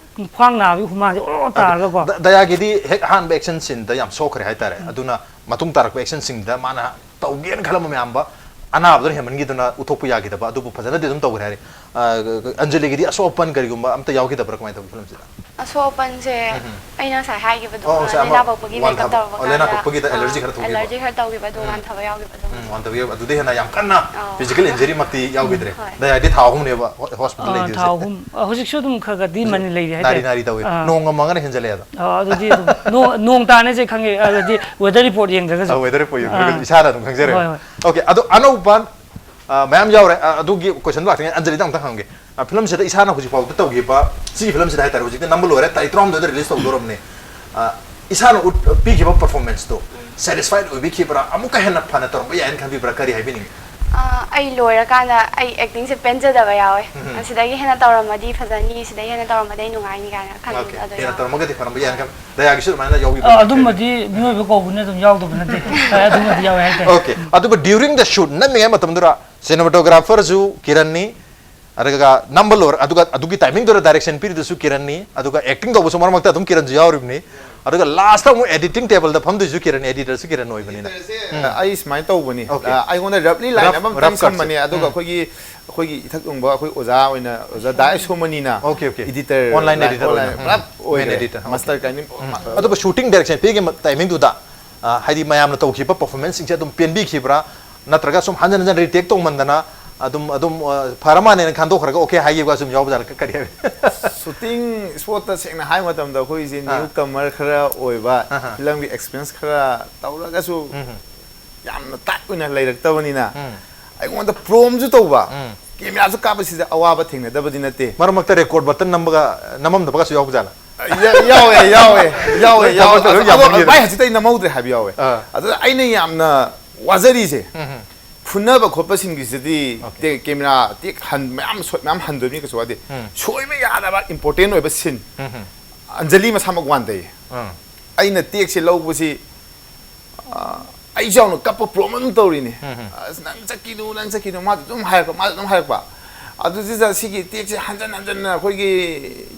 ꯈ꯭ꯋꯥꯡ ꯅꯥꯕꯒꯤ ꯍꯨꯃꯥꯡꯁꯦ ꯑꯣꯔꯣ ꯇꯥꯔꯒꯀꯣ꯫ ꯗ-, ꯗꯌꯥꯒꯤꯗꯤ ꯍꯦꯛ ꯑꯍꯥꯟꯕ ꯑꯦꯛꯁꯟ ꯁꯤꯟꯗ ꯌꯥꯝ ꯁꯣꯛꯈ꯭ꯔꯦ ꯍꯥꯏꯇꯥꯔꯦ꯫ ꯑꯗꯨꯅ ꯃꯇꯨꯡ ꯇꯥꯔꯛꯄ ꯑꯦꯛꯁꯟꯁꯤꯡꯗ ꯃꯥꯅ ꯇꯧꯒꯦꯅ ꯈꯜꯂꯝꯕ ꯃꯌꯥꯝꯗ ꯑꯅꯥꯕꯗꯨꯅ ꯍꯦꯟꯃꯟꯈꯤꯗꯨꯅ ꯎꯠꯊꯣꯛꯄ ꯌꯥꯈꯤꯗꯕ, ꯑꯗꯨꯕꯨ ꯐꯖꯅꯗꯤ ꯑꯗꯨꯝ ꯇꯧꯈ꯭ꯔꯦ ꯍꯥꯏꯔꯤ꯫ ꯑ, ꯑꯟꯖꯂꯤꯒꯤꯗꯤ ꯑꯁꯣꯛ ꯑꯄꯟ ꯀꯔꯤꯒꯨꯝꯕ ꯑꯝꯇ ꯌꯥꯎꯈꯤꯗꯕ꯭ꯔꯥ, ꯀꯃꯥꯏꯅ ꯇꯧꯒꯦ ꯐꯤꯂꯝꯁꯤꯗ? ꯑꯁꯣꯛ ꯑꯄꯟꯁꯦ ꯎꯝ꯫ ꯑꯩꯅ ꯉꯁꯥꯏ ꯍꯥꯏꯈꯤꯕꯗꯣ, ꯑꯣ, ꯉꯁꯥꯏ ꯑꯃ ꯂꯩꯅꯥ ꯄꯣꯛꯄꯒꯤ ꯋꯥꯟꯊꯕ꯫ ꯃꯦꯀꯞ ꯇꯧꯔꯛꯄ ꯑꯣ, ꯂꯩꯅꯥ ꯀꯥꯟꯗ, ꯄꯣꯛꯄꯒꯤꯗ ꯑ, ꯑꯦꯂꯔꯖꯤ ꯈꯔ ꯊꯣꯛꯈꯤꯕ꯫ ꯑꯦꯂꯔꯖꯤ ꯈꯔ ꯇꯧꯈꯤꯕ, ꯑꯗꯨ ꯎꯝ꯫ ꯋꯥꯟꯊꯕ ꯌꯥꯎꯈꯤꯕ, ꯑꯗꯨ ꯎꯝ, ꯋꯥꯟꯊꯕ ꯌꯥꯎꯈꯤꯕ꯫ ꯑꯗꯨꯗꯩ ꯍꯦꯟꯅ ꯌꯥꯝ ꯀꯟꯅ ꯑꯥ꯫ ꯐꯤꯖꯤꯀꯦꯜ ꯏꯟꯖꯔꯤꯃꯛꯇꯤ ꯌꯥꯎꯈꯤꯗ꯭ꯔꯦ꯫ ꯎꯝ, ꯍꯣꯏ꯫ ꯗꯥꯏꯗꯤ ꯊꯥ ꯑꯍꯨꯝꯅꯦꯕ ꯍꯣ-, ꯍꯣꯁꯄꯤꯇꯥꯜ ꯑꯥ, ꯂꯩꯗꯣꯏꯁꯦ꯫ ꯊꯥ ꯑꯍꯨꯝ꯫ ꯑ, ꯍꯧꯖꯤꯛꯁꯨ ꯑꯗꯨꯝ ꯈꯔ ꯈꯔꯗꯤ ꯍꯧꯖꯤꯛ ꯃꯅꯤ ꯂꯩꯔꯤ ꯅꯥꯔꯤ ꯍꯥꯏꯇꯥꯔꯦ꯫ ꯅꯥꯔꯤ ꯇꯧꯋꯤ꯫ ꯑꯥ꯫ ꯅꯣꯡꯒ ꯃꯪꯉꯅ ꯍꯦꯟꯖꯜꯂꯛꯑꯦ ꯑꯗꯣ꯫ ꯑ, ꯑꯗꯨꯗꯤ ꯑꯗꯨꯝ ꯅꯣ-, ꯅꯣꯡ ꯇꯥꯅꯁꯦ ꯈꯪꯉꯦ, ꯑꯗꯨꯗꯤ ꯋꯦꯗꯔ ꯔꯤꯄꯣꯔꯠ ꯌꯦꯡꯗ꯭ꯔꯒꯁꯨ꯫ ꯑ, ꯋꯦꯗꯔ ꯔꯤꯄꯣꯔꯠ ꯌꯦꯡꯗ꯭ꯔꯒꯁꯨ ꯑꯥ꯫ ꯏꯁꯥꯅ ꯑꯗꯨꯝ ꯈꯪꯖꯔꯦꯕ꯫ ꯍꯣꯏ, ꯍꯣꯏ꯫ ꯑꯣꯀꯦ, ꯑꯗꯣ ꯑꯅꯧꯕ, ꯑ, ꯃꯌꯥꯝ ꯌꯥꯎꯔꯦ꯫ ꯑ, ꯑꯗꯨꯒꯤ ꯀꯣꯏꯁꯟꯗꯣ ꯂꯥꯛꯇ꯭ꯔꯤꯉꯩ ꯑꯟꯖꯂꯤꯗ ꯑꯝꯇ ꯍꯪꯒꯦ꯫ ꯑ, ꯐꯤꯂꯝꯁꯤꯗ ꯏꯁꯥꯅ ꯍꯧꯖꯤꯛ ꯐꯥꯎꯗ ꯇꯧꯈꯤꯕ, ꯁꯤꯒꯤ ꯐꯤꯂꯝꯁꯤꯗ ꯍꯥꯏꯇꯥꯔꯦ, ꯍꯧꯖꯤꯛꯇꯤ ꯅꯝꯕ ꯂꯣꯏꯔꯦ, ꯇꯥꯔꯤꯛ ꯇꯔꯥꯍꯨꯝꯗꯣꯏꯗ ꯔꯤꯂꯤꯁ ꯇꯧꯗꯣꯔꯕꯅꯦ꯫ ꯑ, ꯏꯁꯥꯅ ꯎꯠ-, ꯄꯤꯈꯤꯕ ꯄꯔꯐꯣꯔꯃꯦꯟꯁꯇꯣ ꯁꯦꯇꯤꯁꯐꯥꯏꯗ ꯑꯣꯏꯕꯤꯈꯤꯕ꯭ꯔꯥ? ꯑꯃꯨꯛꯀ ꯍꯦꯟꯅ ꯐꯅ ꯇꯧꯔꯝꯕ ꯌꯥꯏꯅ ꯈꯟꯕꯤꯕ꯭ꯔꯥ? ꯀꯔꯤ ꯍꯥꯏꯕꯤꯅꯤꯡꯉꯤ? ꯑ, ꯑꯩ ꯂꯣꯏꯔꯀꯥꯟꯗ ꯑꯩ ꯑꯦꯛꯇꯤꯡꯁꯦ ꯄꯦꯟꯖꯗꯕ ꯌꯥꯎꯋꯦ꯫ ꯎꯝ꯫ ꯑꯁꯤꯗꯒꯤ ꯍꯦꯟꯅ ꯇꯧꯔꯝꯃꯗꯤ ꯐꯖꯅꯤ, ꯁꯤꯗꯒꯤ ꯍꯦꯟꯅ ꯇꯧꯔꯝꯃꯗꯤ ꯑꯩ ꯅꯨꯡꯉꯥꯏꯅꯤ ꯀꯥꯏꯅ ꯈꯟꯕꯗꯣ ꯑꯣꯀꯦ, ꯑꯗꯣ ꯍꯦꯟꯅ ꯌꯥꯎꯋꯦ꯫ ꯇꯧꯔꯝꯃꯒꯗꯤ ꯐꯔꯝꯕ ꯌꯥꯏꯅ ꯈꯟ-, ꯗꯌꯥꯒꯤꯁꯨ ꯑꯗꯨꯃꯥꯏꯅ ꯌꯥꯎꯕꯤꯕ꯭ꯔꯥ? ꯑ, ꯑꯗꯨꯝꯕꯗꯤ ꯃꯤꯑꯣꯏꯕ ꯀꯧꯕꯅ ꯑꯗꯨꯝ ꯌꯥꯎꯗꯕ ꯅꯠꯇꯦ꯫ ꯑ, ꯑꯗꯨꯝꯕꯗꯤ ꯌꯥꯎꯋꯦ ꯍꯥꯏꯇꯥꯔꯦ꯫ ꯑꯣꯀꯦ, ꯑꯗꯨꯕꯨ during the shoot ꯅꯝꯃꯤꯉꯩ ꯃꯇꯝꯗꯨꯗ ꯁꯤꯅꯦꯃꯥꯇꯣꯒ꯭ꯔꯥꯐꯔꯁꯨ ꯀꯤꯔꯟꯅꯤ, ꯑꯗꯨꯒ ꯅꯝꯕ ꯂꯣꯏꯔ-, ꯑꯗꯨꯒ ꯑꯗꯨꯒꯤ ꯇꯥꯏꯃꯤꯡꯗꯨꯗ ꯗꯥꯏꯔꯦꯛꯁꯟ ꯄꯤꯔꯤꯗꯨꯁꯨ ꯀꯤꯔꯟꯅꯤ, ꯑꯗꯨꯒ ꯑꯦꯛꯇꯤꯡ ꯇꯧꯕꯁꯨ ꯃꯔꯛ ꯃꯔꯛꯇ ꯑꯗꯨꯝ ꯀꯤꯔꯟꯁꯨ ꯌꯥꯎꯔꯤꯕꯅꯤ, ꯑꯗꯨꯒ ꯂꯥꯁꯇ ꯑꯃꯨꯛ ꯑꯦꯗꯤꯇꯤꯡ ꯇꯦꯕꯜꯗ ꯐꯝꯗꯣꯏꯁꯨ ꯀꯤꯔꯟ, ꯑꯦꯗꯤꯇꯔꯁꯨ ꯀꯤꯔꯟ ꯑꯣꯏꯕꯅꯤꯅ꯫ ꯎꯝ꯫ ꯑꯩ ꯁꯨꯃꯥꯏꯅ ꯇꯧꯕꯅꯤ꯫ ꯑꯣꯀꯦ꯫ ꯑ, ꯑꯩꯉꯣꯟꯗ ꯔꯐꯂꯤ ꯂꯥꯏꯟ ꯔꯐ-, ꯑꯃ ꯔꯐ ꯀꯠꯁꯦ꯫ ꯁꯝꯕꯅꯦ, ꯑꯗꯨꯒ ꯎꯝ꯫ ꯑꯩꯈꯣꯏꯒꯤ, ꯑꯩꯈꯣꯏꯒꯤ ꯏꯊꯛ ꯊꯣꯡꯕ ꯑꯩꯈꯣꯏ ꯑꯣꯖꯥ ꯑꯣꯏꯅ ꯑꯣꯖꯥ ꯗꯥꯏ ꯁꯣꯃꯅꯤꯅ okay, okay. Editor online line, editor online ꯑꯣꯏꯅ꯫ ꯄꯨꯔꯥ ꯎꯝ꯫ ꯑꯣꯏꯈ꯭ꯔꯦ꯫ Main editor, master okay. ꯀꯥꯏꯅꯤ꯫ ꯎꯝ꯫ ꯑꯗꯨꯕꯨ ꯁꯨꯇꯤꯡ ꯗꯥꯏꯔꯦꯛꯁꯟ ꯄꯤꯔꯤꯉꯩ ꯃ-, ꯇꯥꯏꯃꯤꯡꯗꯨꯗ, ꯑ, ꯍꯥꯏꯗꯤ ꯃꯌꯥꯝꯅ ꯇꯧꯈꯤꯕ ꯄꯔꯐꯣꯔꯃꯦꯟꯁꯁꯤꯡꯁꯦ ꯑꯗꯨꯝ ꯄꯦꯟꯕꯤꯈꯤꯕ꯭ꯔꯥ? ꯅꯠꯇ꯭ꯔꯒ ꯁꯨꯝ ꯍꯟꯖꯤꯟ ꯍꯟꯖꯤꯟ ꯔꯤꯇꯦꯛ ꯇꯧꯃꯟꯗꯅ ꯑꯗꯨꯝ, ꯑꯗꯨꯝ, ꯑ, ꯐꯔ ꯃꯥꯜꯂꯦꯅ ꯈꯟꯗꯣꯛꯈ꯭ꯔꯒ ꯑꯣꯀꯦ ꯍꯥꯏꯈꯤꯕ ꯁꯨꯝ ꯌꯥꯎꯕ ꯖꯥꯠꯂ? ꯀꯔꯤ ꯍꯥꯏꯕ? ꯁꯨꯇꯤꯡ ꯁ꯭ꯄꯣꯠꯇ ꯁꯦꯡꯅ ꯍꯥꯏꯕ ꯃꯇꯝꯗ ꯑꯩꯈꯣꯏꯁꯦ ꯑꯥ꯫ ꯅ꯭ꯌꯨ ꯀꯃꯔ ꯈꯔ ꯑꯣꯏꯕ, ꯑꯍꯥ꯫ ꯐꯤꯂꯝꯒꯤ ꯑꯦꯛꯁꯄꯤꯔꯤꯌꯦꯟꯁ ꯈꯔ ꯇꯧꯔꯒꯁꯨ ꯎꯝ꯫ ꯌꯥꯝꯅ ꯇꯥꯏꯠ ꯑꯣꯏꯅ ꯂꯩꯔꯛꯇꯕꯅꯤꯅ ꯎꯝ꯫ ꯑꯩꯉꯣꯟꯗ ꯄ꯭ꯔꯣꯝꯁꯨ ꯇꯧꯕ, ꯎꯝ꯫ ꯀꯦꯃꯦꯔꯥꯁꯨ ꯀꯥꯞꯄꯁꯤꯗ ꯑꯋꯥꯕ ꯊꯦꯡꯅꯗꯕꯗꯤ ꯅꯠꯇꯦ꯫ ꯃꯔꯛ ꯃꯔꯛꯇ ꯔꯦꯀꯣꯔꯗ ꯕꯇꯟ ꯅꯝꯕꯒ, ꯅꯝꯃꯝꯗꯕꯒꯁꯨ ꯌꯥꯎꯕ ꯖꯥꯠꯂ? ꯌꯥ-, ꯌꯥꯎꯋꯦ, ꯌꯥꯎꯋꯦ, ꯌꯥꯎꯋꯦ, ꯅꯣꯏ ꯌꯥꯎꯋꯦ꯫ ꯊꯕꯛꯇꯣ ꯂꯣꯏ ꯑꯗꯣ, ꯑꯗꯣ ꯌꯥꯝꯃꯟꯈꯤꯗ꯫ ꯚꯥꯏ ꯍꯧꯖꯤꯛꯇ ꯑꯩ ꯅꯝꯍꯧꯗ꯭ꯔꯦ ꯍꯥꯏꯕ ꯌꯥꯎꯋꯦ꯫ ꯑꯥ꯫ ꯑꯗꯨꯗ ꯑꯩꯅ ꯌꯥꯝꯅ ꯋꯥꯖꯔꯤꯁꯦ, ꯎꯝ꯫ ꯐꯨꯅꯕ ꯈꯣꯠꯄꯁꯤꯡꯒꯤꯁꯤꯗꯤ ꯑꯣꯀꯦ꯫ ꯇꯦ-, ꯀꯦꯃꯦꯔꯥ ꯇꯦꯛ ꯍꯟ-, ꯃꯌꯥꯝ ꯁꯣꯠ ꯃꯌꯥꯝ ꯍꯟꯗꯣꯏꯅꯤ ꯀꯩꯁꯨ ꯋꯥꯗꯦ꯫ ꯎꯝ꯫ ꯁꯣꯏꯕ ꯌꯥꯗꯕ ꯏꯝꯄꯣꯔꯇꯦꯟ ꯑꯣꯏꯕ ꯁꯤꯟ꯫ ꯎꯝ꯫ ꯑꯟꯖꯂꯤ ꯃꯁꯥꯃꯛ ꯋꯥꯟꯗꯩ꯫ ꯎꯝ꯫ ꯑꯩꯅ ꯇꯦꯛꯁꯦ ꯂꯧꯕꯁꯤ, ꯑ, ꯑꯩꯁꯨ ꯌꯥꯎꯅ ꯀꯞꯄ ꯄ꯭ꯔꯣꯝ ꯑꯗꯨꯝ ꯇꯧꯔꯤꯅꯤ꯫ ꯎꯝ, ꯎꯝ꯫ "ꯑꯁ, ꯅꯪ ꯆꯠꯈꯤꯅꯨ, ꯅꯪ ꯆꯠꯈꯤꯅꯨ", ꯃꯥꯁꯨ ꯑꯗꯨꯝ ꯍꯥꯏꯔꯛꯄ, ꯃꯥꯁꯨ ꯑꯗꯨꯝ ꯍꯥꯏꯔꯛꯄ꯫ ꯑꯗꯨꯗꯨꯗ ꯁꯤꯒꯤ ꯇꯦꯛꯁꯦ ꯍꯟꯖꯟ ꯍꯟꯖꯟꯅ ꯑꯩꯈꯣꯏꯒꯤ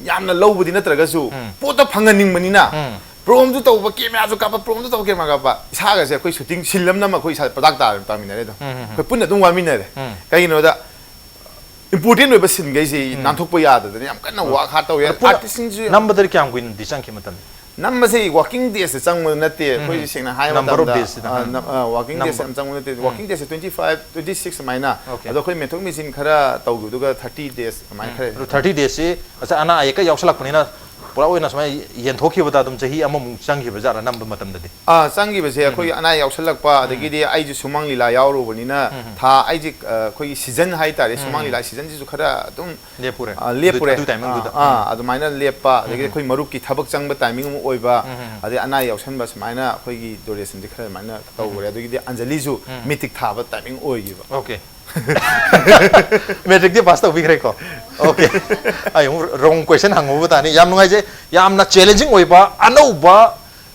ꯌꯥꯝꯅ ꯂꯧꯕꯗꯤ ꯅꯠꯇ꯭ꯔꯒꯁꯨ, ꯎꯝ꯫ ꯄꯣꯠꯇ ꯐꯪꯍꯟꯅꯤꯡꯕꯅꯤꯅ, ꯎꯝ꯫ ꯄ꯭ꯔꯣꯝꯁꯨ ꯇꯧꯕ, ꯀꯦꯃꯦꯔꯥꯁꯨ ꯀꯥꯞꯄ, ꯄ꯭ꯔꯣꯝꯁꯨ ꯇꯧꯕ, ꯀꯦꯃꯦꯔꯥ ꯀꯥꯞꯄ, ꯏꯁꯥꯒꯁꯦ ꯑꯩꯈꯣꯏ ꯁꯨꯇꯤꯡ ꯁꯤꯟ ꯑꯃ ꯑꯃ ꯑꯩꯈꯣꯏ ꯏꯁꯥ ꯄ꯭ꯔꯗꯛ ꯇꯥꯔ ꯇꯥꯃꯤꯟꯅꯔꯦ ꯑꯗꯨꯝ꯫ ꯎꯝ, ꯎꯝ, ꯎꯝ꯫ ꯑꯩꯈꯣꯏ ꯄꯨꯟꯅ ꯑꯗꯨꯝ ꯋꯥꯃꯤꯟꯅꯔꯦ꯫ ꯎꯝ꯫ ꯀꯩꯒꯤꯅꯣꯗ ꯏꯝꯄꯣꯔꯇꯦꯟ ꯑꯣꯏꯕ ꯁꯤꯟꯈꯩꯁꯤ ꯎꯝ꯫ ꯅꯥꯟꯊꯣꯛꯄ ꯌꯥꯗꯗꯅ ꯌꯥꯝ ꯀꯟꯅ ꯎꯝ꯫ ꯋꯥꯛ ꯍꯥꯔꯠ ꯇꯧꯋꯦ꯫ ꯑꯗꯣ ꯄꯨꯟꯅ ꯑꯥꯔꯇꯤꯁꯁꯤꯡꯁꯨ ꯌꯥꯝ ꯅꯝꯕꯗꯗꯤ ꯀꯌꯥꯝ ꯀꯨꯏꯅꯗꯤ ꯆꯪꯈꯤ ꯃꯇꯝ? ꯅꯝꯕꯁꯦ ꯋꯥꯔꯀꯤꯡ ꯗꯦꯖꯇ ꯆꯪꯕ ꯅꯠꯇꯦ꯫ ꯎꯝ꯫ ꯑꯩꯈꯣꯏꯁꯦ ꯁꯦꯡꯅ ꯍꯥꯏꯕ Number of ꯃꯇꯝꯗ, days ꯁꯤꯗ꯫ ꯑ, ꯎꯝ꯫ ꯅꯝ-, ꯑ, ꯋꯥꯔꯀꯤꯡ ꯗꯦꯖ ꯅꯝꯕ꯫ ꯌꯥꯝ ꯆꯪꯕ ꯅꯠꯇꯦ꯫ ꯎꯝ꯫ ꯋꯥꯔꯀꯤꯡ ꯗꯦꯖꯁꯦ twenty five, twenty six ꯑꯗꯨꯃꯥꯏꯅ꯫ Okay. ꯑꯗꯣ ꯑꯩꯈꯣꯏ ꯃꯦꯟꯊꯣꯛ ꯃꯦꯟꯁꯤꯟ ꯈꯔ ꯇꯧꯈꯤꯕꯗꯨꯒ thirty days ꯑꯗꯨꯃꯥꯏꯅ ꯎꯝ꯫ ꯈꯔ ꯑꯗꯣ thirty days ꯁꯤ, ꯑꯁ, ꯑꯅꯥ ꯑꯌꯦꯛꯀ ꯌꯥꯎꯁꯜꯂꯛꯄꯅꯤꯅ ꯄꯨꯂꯞ ꯑꯣꯏꯅ ꯁꯨꯃꯥꯏꯅ ꯌꯦꯟꯊꯣꯛꯈꯤꯕꯗ ꯑꯗꯨꯝ ꯆꯍꯤ ꯑꯃꯃꯨꯛ ꯆꯪꯈꯤꯕ ꯖꯥꯠꯂꯥ ꯅꯝꯕ ꯃꯇꯝꯗꯗꯤ? ꯑꯥ, ꯆꯪꯈꯤꯕꯁꯦ ꯎꯝ꯫ ꯑꯩꯈꯣꯏ ꯑꯅꯥ ꯌꯥꯎꯁꯜꯂꯛꯄ, ꯎꯝ꯫ ꯑꯗꯒꯤꯗꯤ ꯑꯩꯁꯨ ꯁꯨꯃꯥꯡ ꯂꯤꯂꯥ ꯌꯥꯎꯔꯨꯕꯅꯤꯅ ꯎꯝ꯫ ꯊꯥ, ꯑꯩꯁꯦ, ꯑ, ꯑꯩꯈꯣꯏꯒꯤ ꯁꯤꯖꯟ ꯍꯥꯏꯇꯥꯔꯦ, ꯎꯝ꯫ ꯁꯨꯃꯥꯡ ꯂꯤꯂꯥ ꯁꯤꯖꯟꯁꯤꯁꯨ ꯈꯔ ꯑꯗꯨꯝ, ꯂꯦꯞꯄꯨꯔꯦ꯫ ꯑ, ꯂꯦꯞꯄꯨꯔꯦ꯫ ꯑꯗꯨ, ꯑꯗꯨ timing ꯗꯨꯗ꯫ ꯑꯥ, ꯑꯥ, ꯎꯝ꯫ ꯑꯗꯨꯃꯥꯏꯅ ꯂꯦꯞꯄ, ꯑꯗꯒꯤ ꯎꯝ꯫ ꯑꯩꯈꯣꯏ ꯃꯔꯨꯞꯀꯤ ꯊꯕꯛ ꯆꯪꯕ ꯇꯥꯏꯃꯤꯡ ꯑꯃ ꯑꯣꯏꯕ, ꯎꯝ, ꯎꯝ, ꯎꯝ꯫ ꯑꯗꯩ ꯑꯅꯥ ꯌꯥꯎꯁꯟꯕ, ꯁꯨꯃꯥꯏꯅ ꯑꯩꯈꯣꯏꯒꯤ ꯗ꯭ꯌꯨꯔꯦꯁꯟꯁꯦ ꯈꯔ ꯑꯗꯨꯃꯥꯏꯅ ꯇꯧꯈ꯭ꯔꯦ꯫ ꯎꯝ꯫ ꯑꯗꯒꯤꯗꯤ ꯑꯟꯖꯂꯤꯁꯨ ꯎꯝ꯫ ꯃꯦꯇ꯭ꯔꯤꯛ ꯊꯥꯕ ꯇꯥꯏꯃꯤꯡ ꯑꯣꯏꯈꯤꯕ꯫ Okay꯫ ꯃꯦꯇ꯭ꯔꯤꯛꯇꯤ ꯄꯥꯁ ꯇꯧꯕꯤꯈ꯭ꯔꯦꯀꯣ? Okay꯫ ꯑꯩ ꯑꯃꯨꯛ wrong question ꯍꯪꯉꯨꯕ ꯇꯥꯅꯤ꯫ ꯌꯥꯝ ꯅꯨꯡꯉꯥꯏꯖꯩ꯫ ꯌꯥꯝꯅ ꯆꯦꯂꯦꯟꯖꯤꯡ ꯑꯣꯏꯕ, ꯑꯅꯧꯕ,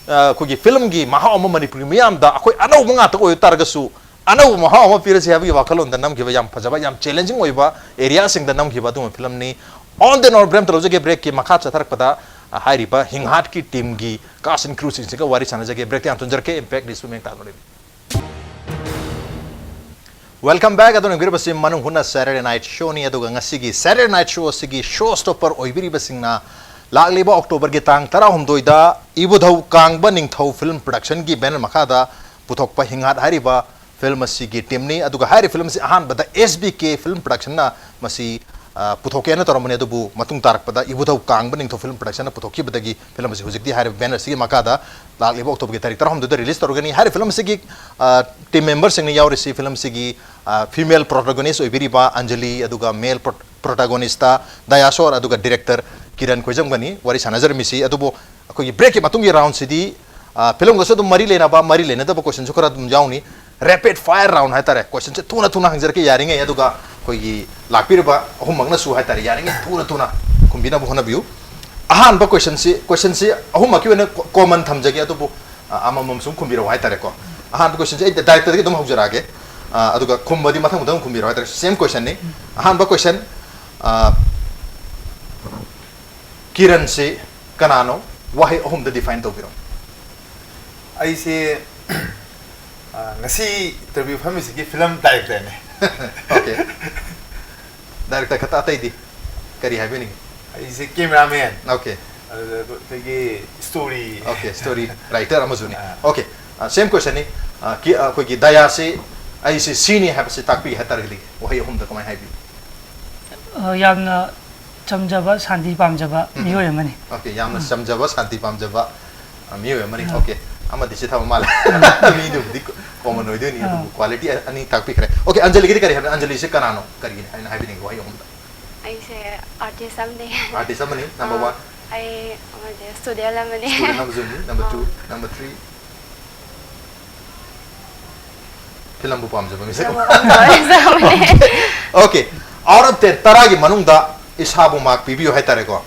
ꯑ, ꯑꯩꯈꯣꯏꯒꯤ ꯐꯤꯂꯝꯒꯤ ꯃꯍꯥꯎ ꯑꯃ ꯃꯅꯤꯄꯨꯔꯤ ꯃꯤꯌꯥꯝꯗ ꯑꯩꯈꯣꯏ ꯑꯅꯧꯕ ꯉꯥꯛꯇ ꯑꯣꯏꯕ ꯇꯥꯔꯒꯁꯨ, ꯑꯅꯧꯕ ꯃꯍꯥꯎ ꯑꯃ ꯄꯤꯔꯁꯤ ꯍꯥꯏꯕꯒꯤ ꯋꯥꯈꯜꯂꯣꯟꯗ ꯅꯝꯈꯤꯕ ꯌꯥꯝ ꯐꯖꯕ, ꯌꯥꯝ ꯆꯦꯂꯦꯟꯖꯤꯡ ꯑꯣꯏꯕ ꯑꯦꯔꯤꯌꯥꯁꯤꯡꯗ ꯅꯝꯈꯤꯕ ꯑꯗꯨꯒꯨꯝꯕ ꯐꯤꯂꯝꯅꯤ꯫ On the note, ꯕ꯭ꯔꯦꯛ ꯑꯝꯇ ꯂꯧꯖꯒꯦ꯫ ꯕ꯭ꯔꯦꯛꯀꯤ ꯃꯈꯥ ꯆꯠꯊꯔꯛꯄꯗ, ꯑ, ꯍꯥꯏꯔꯤꯕ ꯍꯤꯡꯍꯥꯠꯀꯤ ꯇꯤꯝꯒꯤ cast and crewꯁꯤꯡꯁꯤꯒ ꯋꯥꯔꯤ ꯁꯥꯟꯅꯖꯒꯦ꯫ ꯕ꯭ꯔꯦꯛꯇ ꯌꯥꯝ ꯊꯨꯟꯖꯔꯛꯀꯦ꯫ Impact News ꯃꯦꯡ ꯇꯥꯗꯣꯔꯤꯕꯅꯤ꯫ Welcome back꯫ ꯑꯗꯨꯅ ꯌꯦꯡꯕꯤꯔꯤꯕꯁꯤ ꯃꯅꯨꯡ ꯍꯨꯠꯅ Saturday Night Showꯅꯤ꯫ ꯑꯗꯨꯒ ꯉꯁꯤꯒꯤ Saturday Night Show ꯑꯁꯤꯒꯤ show stopper ꯑꯣꯏꯕꯤꯔꯤꯕꯁꯤꯡꯅ ꯂꯥꯛꯂꯤꯕ ꯑꯣꯛꯇꯣꯕꯔꯒꯤ ꯇꯥꯡ ꯇꯔꯥꯍꯨꯝꯗꯣꯏꯗ ꯏꯕꯨꯙꯧ ꯀꯥꯡꯕ ꯅꯤꯡꯊꯧ ꯐꯤꯂꯝ ꯄ꯭ꯔꯗꯛꯁꯟꯒꯤ ꯕꯦꯅꯔ ꯃꯈꯥꯗ ꯄꯨꯊꯣꯛꯄ ꯍꯤꯡꯍꯥꯠ ꯍꯥꯏꯔꯤꯕ ꯐꯤꯂꯝ ꯑꯁꯤꯒꯤ ꯇꯤꯝꯅꯤ꯫ ꯑꯗꯨꯒ ꯍꯥꯏꯔꯤꯕ ꯐꯤꯂꯝ ꯑꯁꯤ ꯑꯍꯥꯟꯕꯗ S B K ꯐꯤꯂꯝ ꯄ꯭ꯔꯗꯛꯁꯟꯅ ꯃꯁꯤ, ꯑ, ꯄꯨꯊꯣꯛꯀꯦꯅ ꯇꯧꯔꯝꯕꯅꯤ, ꯑꯗꯨꯕꯨ ꯃꯇꯨꯡ ꯇꯥꯔꯛꯄꯗ ꯏꯕꯨꯙꯧ ꯀꯥꯡꯕ ꯅꯤꯡꯊꯧ ꯐꯤꯂꯝ ꯄ꯭ꯔꯗꯛꯁꯟꯅ ꯄꯨꯊꯣꯛꯈꯤꯕꯗꯒꯤ ꯐꯤꯂꯝ ꯑꯁꯤ ꯍꯧꯖꯤꯛꯇꯤ ꯍꯥꯏꯔꯤꯕ ꯕꯦꯅꯔ ꯑꯁꯤꯒꯤ ꯃꯈꯥꯗ ꯂꯥꯛꯂꯤꯕ ꯑꯣꯛꯇꯣꯕꯔꯒꯤ ꯇꯥꯔꯤꯛ ꯇꯔꯥꯍꯨꯝꯗꯣꯏꯗ ꯔꯤꯂꯤꯁ ꯇꯧꯔꯒꯅꯤ꯫ ꯍꯥꯏꯔꯤꯕ ꯐꯤꯂꯝ ꯑꯁꯤꯒꯤ, ꯑ, ꯇꯤꯝ ꯃꯦꯝꯕꯔꯁꯤꯡꯅ ꯌꯥꯎꯔꯤꯁꯤ ꯐꯤꯂꯝ ꯑꯁꯤꯒꯤ, ꯑ, ꯐꯤꯃꯦꯜ ꯄ꯭ꯔꯣꯇꯥꯒꯣꯅꯤꯁ ꯑꯣꯏꯕꯤꯔꯤꯕ ꯑꯟꯖꯂꯤ, ꯑꯗꯨꯒ ꯃꯦꯜ ꯄ꯭ꯔꯣ-, ꯄ꯭ꯔꯣꯇꯥꯒꯣꯅꯤꯁꯇ ꯗꯌꯥꯁꯣꯔ, ꯑꯗꯨꯒ ꯗꯤꯔꯦꯛꯇꯔ ꯀꯤꯔꯟ ꯈꯣꯏꯖꯝꯒꯅꯤ ꯋꯥꯔꯤ ꯁꯥꯟꯅꯖꯔꯝꯃꯤꯁꯤ꯫ ꯑꯗꯨꯕꯨ ꯑꯩꯈꯣꯏꯒꯤ ꯕ꯭ꯔꯦꯛꯀꯤ ꯃꯇꯨꯡꯒꯤ ꯔꯥꯎꯟꯁꯤꯗꯤ, ꯑ, ꯐꯤꯂꯝꯒꯁꯨ ꯑꯗꯨꯝ ꯃꯔꯤ ꯂꯩꯅꯕ, ꯃꯔꯤ ꯂꯩꯅꯗꯕ ꯀꯣꯏꯁꯟꯁꯨ ꯈꯔ ꯑꯗꯨꯝ ꯌꯥꯎꯅꯤ꯫ Rapid fire round ꯍꯥꯏꯇꯥꯔꯦ꯫ ꯀꯣꯏꯁꯟꯁꯦ ꯊꯨꯅ ꯊꯨꯅ ꯍꯪꯖꯔꯛꯀꯦ ꯌꯥꯔꯤꯉꯩ, ꯑꯗꯨꯒ ꯑꯩꯈꯣꯏꯒꯤ ꯂꯥꯛꯄꯤꯔꯤꯕ ꯑꯍꯨꯝꯃꯛꯅꯁꯨ ꯍꯥꯏꯇꯥꯔꯦ, ꯌꯥꯔꯤꯉꯩ ꯊꯨꯅ ꯊꯨꯅ ꯈꯨꯝꯕꯤꯅꯕ ꯍꯣꯠꯅꯕꯤꯌꯨ꯫ ꯑꯍꯥꯟꯕ ꯀꯣꯏꯁꯟꯁꯤ, ꯀꯣꯏꯁꯟꯁꯤ ꯑꯍꯨꯝꯃꯛꯀꯤ ꯑꯣꯏꯅ ꯀꯣ-, ꯀꯣꯃꯟ ꯊꯝꯖꯒꯦ, ꯑꯗꯨꯕꯨ, ꯑ, ꯑꯃꯃꯝ ꯁꯨꯝ ꯈꯨꯝꯕꯤꯔꯛꯑꯣ ꯍꯥꯏꯇꯥꯔꯦꯀꯣ꯫ ꯑꯍꯥꯟꯕ ꯀꯣꯏꯁꯟꯁꯦ ꯑꯩ ꯗꯥꯏꯔꯦꯛꯇꯔꯗꯒꯤ ꯑꯗꯨꯝ ꯍꯧꯖꯔꯛꯑꯒꯦ, ꯑ, ꯑꯗꯨꯒ ꯈꯨꯝꯕꯗꯤ ꯃꯊꯪ ꯃꯊꯪ ꯈꯨꯝꯕꯤꯔꯛꯑꯣ ꯍꯥꯏꯇꯥꯔꯦ꯫ ꯁꯦꯝ ꯀꯣꯏꯁꯟꯅꯤ꯫ ꯑꯍꯥꯟꯕ ꯀꯣꯏꯁꯟ, ꯑ, ꯀꯤꯔꯟꯁꯤ ꯀꯅꯥꯅꯣ? ꯋꯥꯍꯩ ꯑꯍꯨꯝꯗ ꯗꯤꯐꯥꯏꯟ ꯇꯧꯕꯤꯔꯣ꯫ ꯑꯩꯁꯦ ꯑ, ꯉꯁꯤ ꯏꯟꯇꯔꯚ꯭ꯌꯨ ꯐꯝꯃꯤꯁꯤꯒꯤ ꯐꯤꯂꯝ ꯗꯥꯏꯔꯦꯛꯇꯔꯅꯦ꯫ ꯑꯣꯀꯦ꯫ ꯗꯥꯏꯔꯦꯛꯇꯔ ꯈꯛꯇ, ꯑꯇꯩꯗꯤ ꯀꯔꯤ ꯍꯥꯏꯕꯤꯅꯤꯡꯉꯤ? ꯑꯩꯁꯦ ꯀꯦꯃꯦꯔꯥꯃꯦꯟ꯫ ꯑꯣꯀꯦ꯫ ꯑꯗꯨꯒ ꯑꯩꯈꯣꯏꯒꯤ ꯁ꯭ꯇꯣꯔꯤ꯫ ꯑꯣꯀꯦ, ꯁ꯭ꯇꯣꯔꯤ ꯔꯥꯏꯇꯔ ꯑꯃꯁꯨꯅꯤ꯫ ꯑꯥ꯫ ꯑꯣꯀꯦ꯫ ꯑ, ꯁꯦꯝ ꯀꯣꯏꯁꯟꯅꯤ꯫ ꯑ, ꯀꯤ-, ꯑ, ꯑꯩꯈꯣꯏꯒꯤ ꯗꯌꯥꯁꯤ ꯑꯩꯁꯤ ꯁꯤꯅꯤ ꯍꯥꯏꯕꯁꯤ ꯇꯥꯛꯄꯤꯒꯦ ꯍꯥꯏ ꯇꯥꯔꯒꯗꯤ ꯋꯥꯍꯩ ꯑꯍꯨꯝꯗ ꯀꯃꯥꯏꯅ ꯍꯥꯏꯕꯤ? ꯑ, ꯌꯥꯝꯅ ꯆꯝꯖꯕ, ꯁꯥꯟꯇꯤ ꯄꯥꯝꯖꯕ ꯎꯝ꯫ ꯃꯤꯑꯣꯏ ꯑꯃꯅꯤ꯫ ꯑꯣꯀꯦ, ꯌꯥꯝꯅ ꯎꯝ꯫ ꯆꯝꯖꯕ, ꯁꯥꯟꯇꯤ ꯄꯥꯝꯖꯕ, ꯑ, ꯃꯤꯑꯣꯏ ꯑꯃꯅꯤ꯫ ꯎꯝ꯫ ꯑꯣꯀꯦ, ꯑꯃꯗꯤ ꯆꯤꯊꯕ ꯃꯥꯜꯂꯦ꯫ ꯎꯝ꯫ ꯃꯤꯗꯨꯕꯨꯗꯤ ꯀꯣꯃꯟ ꯑꯣꯏꯗꯣꯏꯅꯤ, ꯑꯥ꯫ ꯑꯗꯨꯕꯨ ꯀ꯭ꯋꯥꯂꯤꯇꯤ ꯑꯅꯤ ꯇꯥꯛꯄꯤꯈ꯭ꯔꯦ꯫ ꯑꯣꯀꯦ, ꯑꯟꯖꯂꯤꯒꯤꯗꯤ ꯀꯔꯤ ꯍꯥꯏꯕꯅꯣ? ꯑꯟꯖꯂꯤꯁꯤ ꯀꯅꯥꯅꯣ? ꯀꯔꯤꯒꯤꯅꯤ ꯍꯥꯏꯅ ꯍꯥꯏꯕꯤꯅꯤꯡꯕ ꯋꯥꯍꯩ ꯑꯍꯨꯝꯗ? ꯑꯩꯁꯦ ꯑꯥꯔꯇꯤꯁ ꯑꯃꯅꯤ꯫ ꯑꯥꯔꯇꯤꯁ ꯑꯃꯅꯤ, ꯅꯝꯕꯔ ꯑꯥ, ꯋꯥꯟ꯫ ꯑꯩ ꯑꯃꯁꯦ ꯁ꯭ꯇꯨꯗꯦꯟ ꯑꯃꯅꯤ꯫ ꯁ꯭ꯇꯨꯗꯦꯟ ꯑꯃꯁꯨꯅꯤ, ꯅꯝꯕꯔ ꯇꯨ, ꯑꯥ꯫ Number three. ꯐꯤꯂꯝꯕꯨ ꯄꯥꯝꯖꯕ ꯃꯤꯁꯛ꯫ ꯐꯤꯂꯝꯕꯨ ꯄꯥꯝꯖꯕ ꯃꯤꯁꯛ ꯑꯃꯅꯤ꯫ Okay. Okay. Out of ten, ꯇꯔꯥꯒꯤ ꯃꯅꯨꯡꯗ ꯏꯁꯥꯕꯨ ꯃꯥꯔꯛ ꯄꯤꯕꯤꯌꯨ ꯍꯥꯏꯇꯥꯔꯦꯀꯣ꯫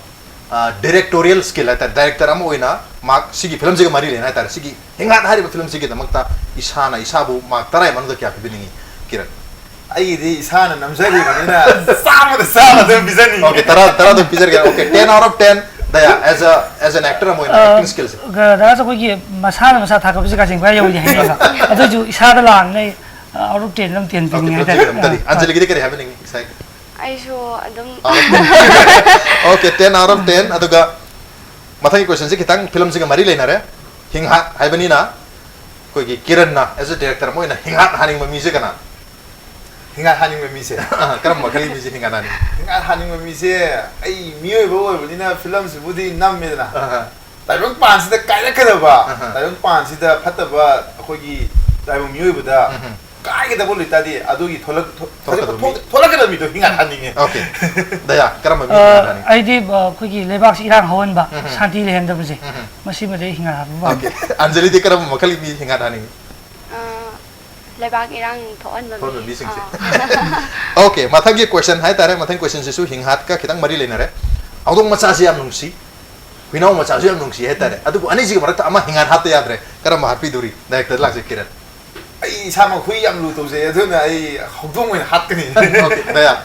ꯑ, ꯗꯤꯔꯦꯛꯇꯣꯔꯤꯌꯦꯜ ꯁ꯭ꯀꯤꯜ ꯍꯥꯏꯇꯥꯔꯦ, ꯗꯥꯏꯔꯦꯛꯇꯔ ꯑꯃ ꯑꯣꯏꯅ ꯃꯥꯔꯛ ꯁꯤꯒꯤ ꯐꯤꯂꯝꯁꯤꯒ ꯃꯔꯤ ꯂꯩꯅ ꯍꯥꯏꯇꯥꯔꯦ, ꯁꯤꯒꯤ ꯍꯤꯡꯍꯥꯠ ꯍꯥꯏꯔꯤꯕ ꯐꯤꯂꯝꯁꯤꯒꯤꯗꯃꯛꯇ ꯏꯁꯥꯅ ꯏꯁꯥꯕꯨ ꯃꯥꯔꯛ ꯇꯔꯥꯒꯤ ꯃꯅꯨꯡꯗ ꯀꯌꯥ ꯄꯤꯕꯤꯅꯤꯡꯉꯤ, ꯀꯤꯔꯟ? ꯑꯩꯒꯤꯗꯤ ꯏꯁꯥꯅ ꯅꯝꯖꯔꯤꯕꯅꯤꯅ ꯆꯥꯝꯃꯗ ꯆꯥꯝꯃ ꯑꯗꯨꯝ ꯄꯤꯖꯅꯤꯡꯉꯤ꯫ ꯑꯣꯀꯦ, ꯇꯔꯥ, ꯇꯔꯥ ꯑꯗꯨꯝ ꯄꯤꯖꯔꯒꯦ꯫ Okay, ten out of ten, Daya, as a, as an actor ꯑꯃ ꯑꯣꯏꯅ ꯑ, acting skillꯁꯦ꯫ ꯒ-, ꯗꯥꯁ ꯑꯩꯈꯣꯏꯒꯤ ꯃꯁꯥꯅ ꯃꯁꯥ ꯊꯥꯒꯠꯄꯁꯦ ꯀꯥꯁꯦ ꯄꯨꯔꯥ ꯌꯧꯗꯦ ꯍꯥꯏꯅꯦꯕ꯫ ꯑꯗꯨꯏꯁꯨ ꯏꯁꯥꯗ ꯂꯥꯛꯑꯕꯅꯤꯅ ꯑꯩ, ꯑ, out of ten ꯑꯗꯨꯝ ten ꯑꯣꯀꯦ, ꯄꯤꯅꯤꯡꯉꯦ ꯍꯥꯏꯇꯥꯔꯦ꯫ ꯑꯗꯨꯝ ten꯫ ꯑ, ꯑ꯫ ꯑꯟꯖꯂꯤꯒꯤꯗꯤ ꯀꯔꯤ ꯍꯥꯏꯕꯤꯅꯤꯡꯉꯤ ꯏꯁꯥꯒꯤ? ꯑꯩꯁꯨ ꯑꯗꯨꯝ okay, ten out of ten꯫ ꯑꯗꯨꯒ ꯃꯊꯪꯒꯤ ꯀꯣꯏꯁꯟꯁꯦ ꯈꯤꯇꯪ ꯐꯤꯂꯝꯁꯤꯒ ꯃꯔꯤ ꯂꯩꯅꯔꯦ꯫ ꯍꯤꯡꯍꯥꯠ ꯍꯥꯏꯕꯅꯤꯅ ꯑꯩꯈꯣꯏꯒꯤ ꯀꯤꯔꯟꯅ as a director ꯑꯃ ꯑꯣꯏꯅ ꯍꯤꯡꯍꯥꯠ ꯍꯥꯠꯅꯤꯡꯕ ꯃꯤꯁꯦ ꯀꯅꯥ? ꯍꯤꯡꯍꯥꯠ ꯍꯥꯠꯅꯤꯡꯕ ꯃꯤꯁꯦ? ꯀꯔꯝꯕ ꯃꯈꯜꯒꯤ ꯃꯤꯁꯦ ꯍꯤꯡꯍꯥꯠ ꯍꯥꯠꯅꯤꯡꯉꯤ? ꯍꯤꯡꯍꯥꯠ ꯍꯥꯠꯅꯤꯡꯕ ꯃꯤꯁꯦ ꯑꯩ ꯃꯤꯑꯣꯏꯕ ꯑꯣꯏꯕꯅꯤꯅ ꯐꯤꯂꯝꯁꯤꯕꯨꯗꯤ ꯅꯝꯃꯦꯗꯅ꯫ ꯑꯍꯥ꯫ ꯇꯥꯏꯕꯪ ꯄꯥꯟꯁꯤꯗ ꯀꯥꯏꯔꯛꯀꯗꯕ, ꯑꯍꯥ꯫ ꯇꯥꯏꯕꯪ ꯄꯥꯟꯁꯤꯗ ꯐꯠꯇꯕ ꯑꯩꯈꯣꯏꯒꯤ ꯇꯥꯏꯕꯪ ꯃꯤꯑꯣꯏꯕꯗ ꯎꯝ꯫ ꯀꯥꯏꯒꯗꯕ ꯂꯩꯇꯥꯗꯤ ꯑꯗꯨꯒꯤ ꯊꯣꯛꯂꯛ-, ꯊꯣꯛ-, ꯊꯣꯛꯂꯛꯀꯗꯕ ꯊꯣꯛ-, ꯃꯤꯗꯣ꯫ ꯊꯣꯛꯂꯛꯀꯗꯕ ꯃꯤꯗꯣ ꯍꯤꯡꯍꯥꯠ ꯍꯥꯠꯅꯤꯡꯉꯦ꯫ ꯑꯣꯀꯦ꯫ ꯗꯌꯥ, ꯀꯔꯝꯕ ꯃꯤ ꯑ, ꯍꯤꯡꯍꯥꯠ ꯍꯥꯠꯅꯤꯡꯉꯤ? ꯑꯩꯗꯤ, ꯑ, ꯑꯩꯈꯣꯏꯒꯤ ꯂꯩꯕꯥꯛꯁꯤ ꯏꯔꯥꯡ ꯍꯧꯍꯟꯕ, ꯎꯝ꯫ ꯁꯥꯟꯇꯤ ꯂꯩꯍꯟꯗꯕꯁꯦ, ꯎꯝ꯫ ꯃꯁꯤꯃꯗꯤ ꯑꯩ ꯍꯤꯡꯍꯥꯠ ꯍꯥꯠꯄ ꯄꯥꯝꯃꯤ꯫ ꯑꯣꯀꯦ꯫ ꯑꯟꯖꯂꯤꯗꯤ ꯀꯔꯝꯕ ꯃꯈꯜꯒꯤ ꯃꯤ ꯍꯤꯡꯍꯥꯠ ꯍꯥꯠꯅꯤꯡꯉꯤ? ꯑ, ꯂꯩꯕꯥꯛ ꯏꯔꯥꯡ ꯊꯣꯛꯍꯟꯕ ꯊꯣꯛꯍꯟꯕ ꯃꯤ꯫ ꯃꯤꯁꯤꯡꯁꯦ꯫ ꯑꯥ꯫ ꯑꯣꯀꯦ, ꯃꯊꯪꯒꯤ ꯀꯣꯏꯁꯟ ꯍꯥꯏꯇꯥꯔꯦ, ꯃꯊꯪꯒꯤ ꯀꯣꯏꯁꯟꯁꯤꯁꯨ ꯍꯤꯡꯍꯥꯠꯀ ꯈꯤꯇꯪ ꯃꯔꯤ ꯂꯩꯅꯔꯦ꯫ ꯍꯧꯗꯣꯡ ꯃꯆꯥꯁꯤ ꯌꯥꯝ ꯅꯨꯡꯁꯤ, ꯍꯨꯏꯅꯥꯎ ꯃꯆꯥꯁꯨ ꯌꯥꯝ ꯅꯨꯡꯁꯤ ꯍꯥꯏꯇꯥꯔꯦ꯫ ꯑꯗꯨꯕꯨ ꯑꯅꯤꯁꯤꯒꯤ ꯃꯔꯛꯇ ꯑꯃ ꯍꯤꯡꯍꯥꯠ ꯍꯥꯠꯇ ꯌꯥꯗ꯭ꯔꯦ꯫ ꯀꯔꯝꯕ ꯍꯥꯠꯄꯤꯗꯣꯔꯤ? ꯗꯥꯏꯔꯦꯛꯇꯔ ꯂꯥꯛꯁꯦ, ꯀꯤꯔꯟ꯫ ꯑꯩ ꯏꯁꯥꯃꯛ ꯍꯨꯏ ꯌꯥꯝ ꯂꯨ ꯇꯧꯖꯩ, ꯑꯗꯨꯅ ꯑꯩ ꯍꯧꯗꯣꯡ ꯑꯣꯏꯅ ꯍꯥꯠꯀꯅꯤ꯫ ꯑꯣꯀꯦ, ꯗꯌꯥ꯫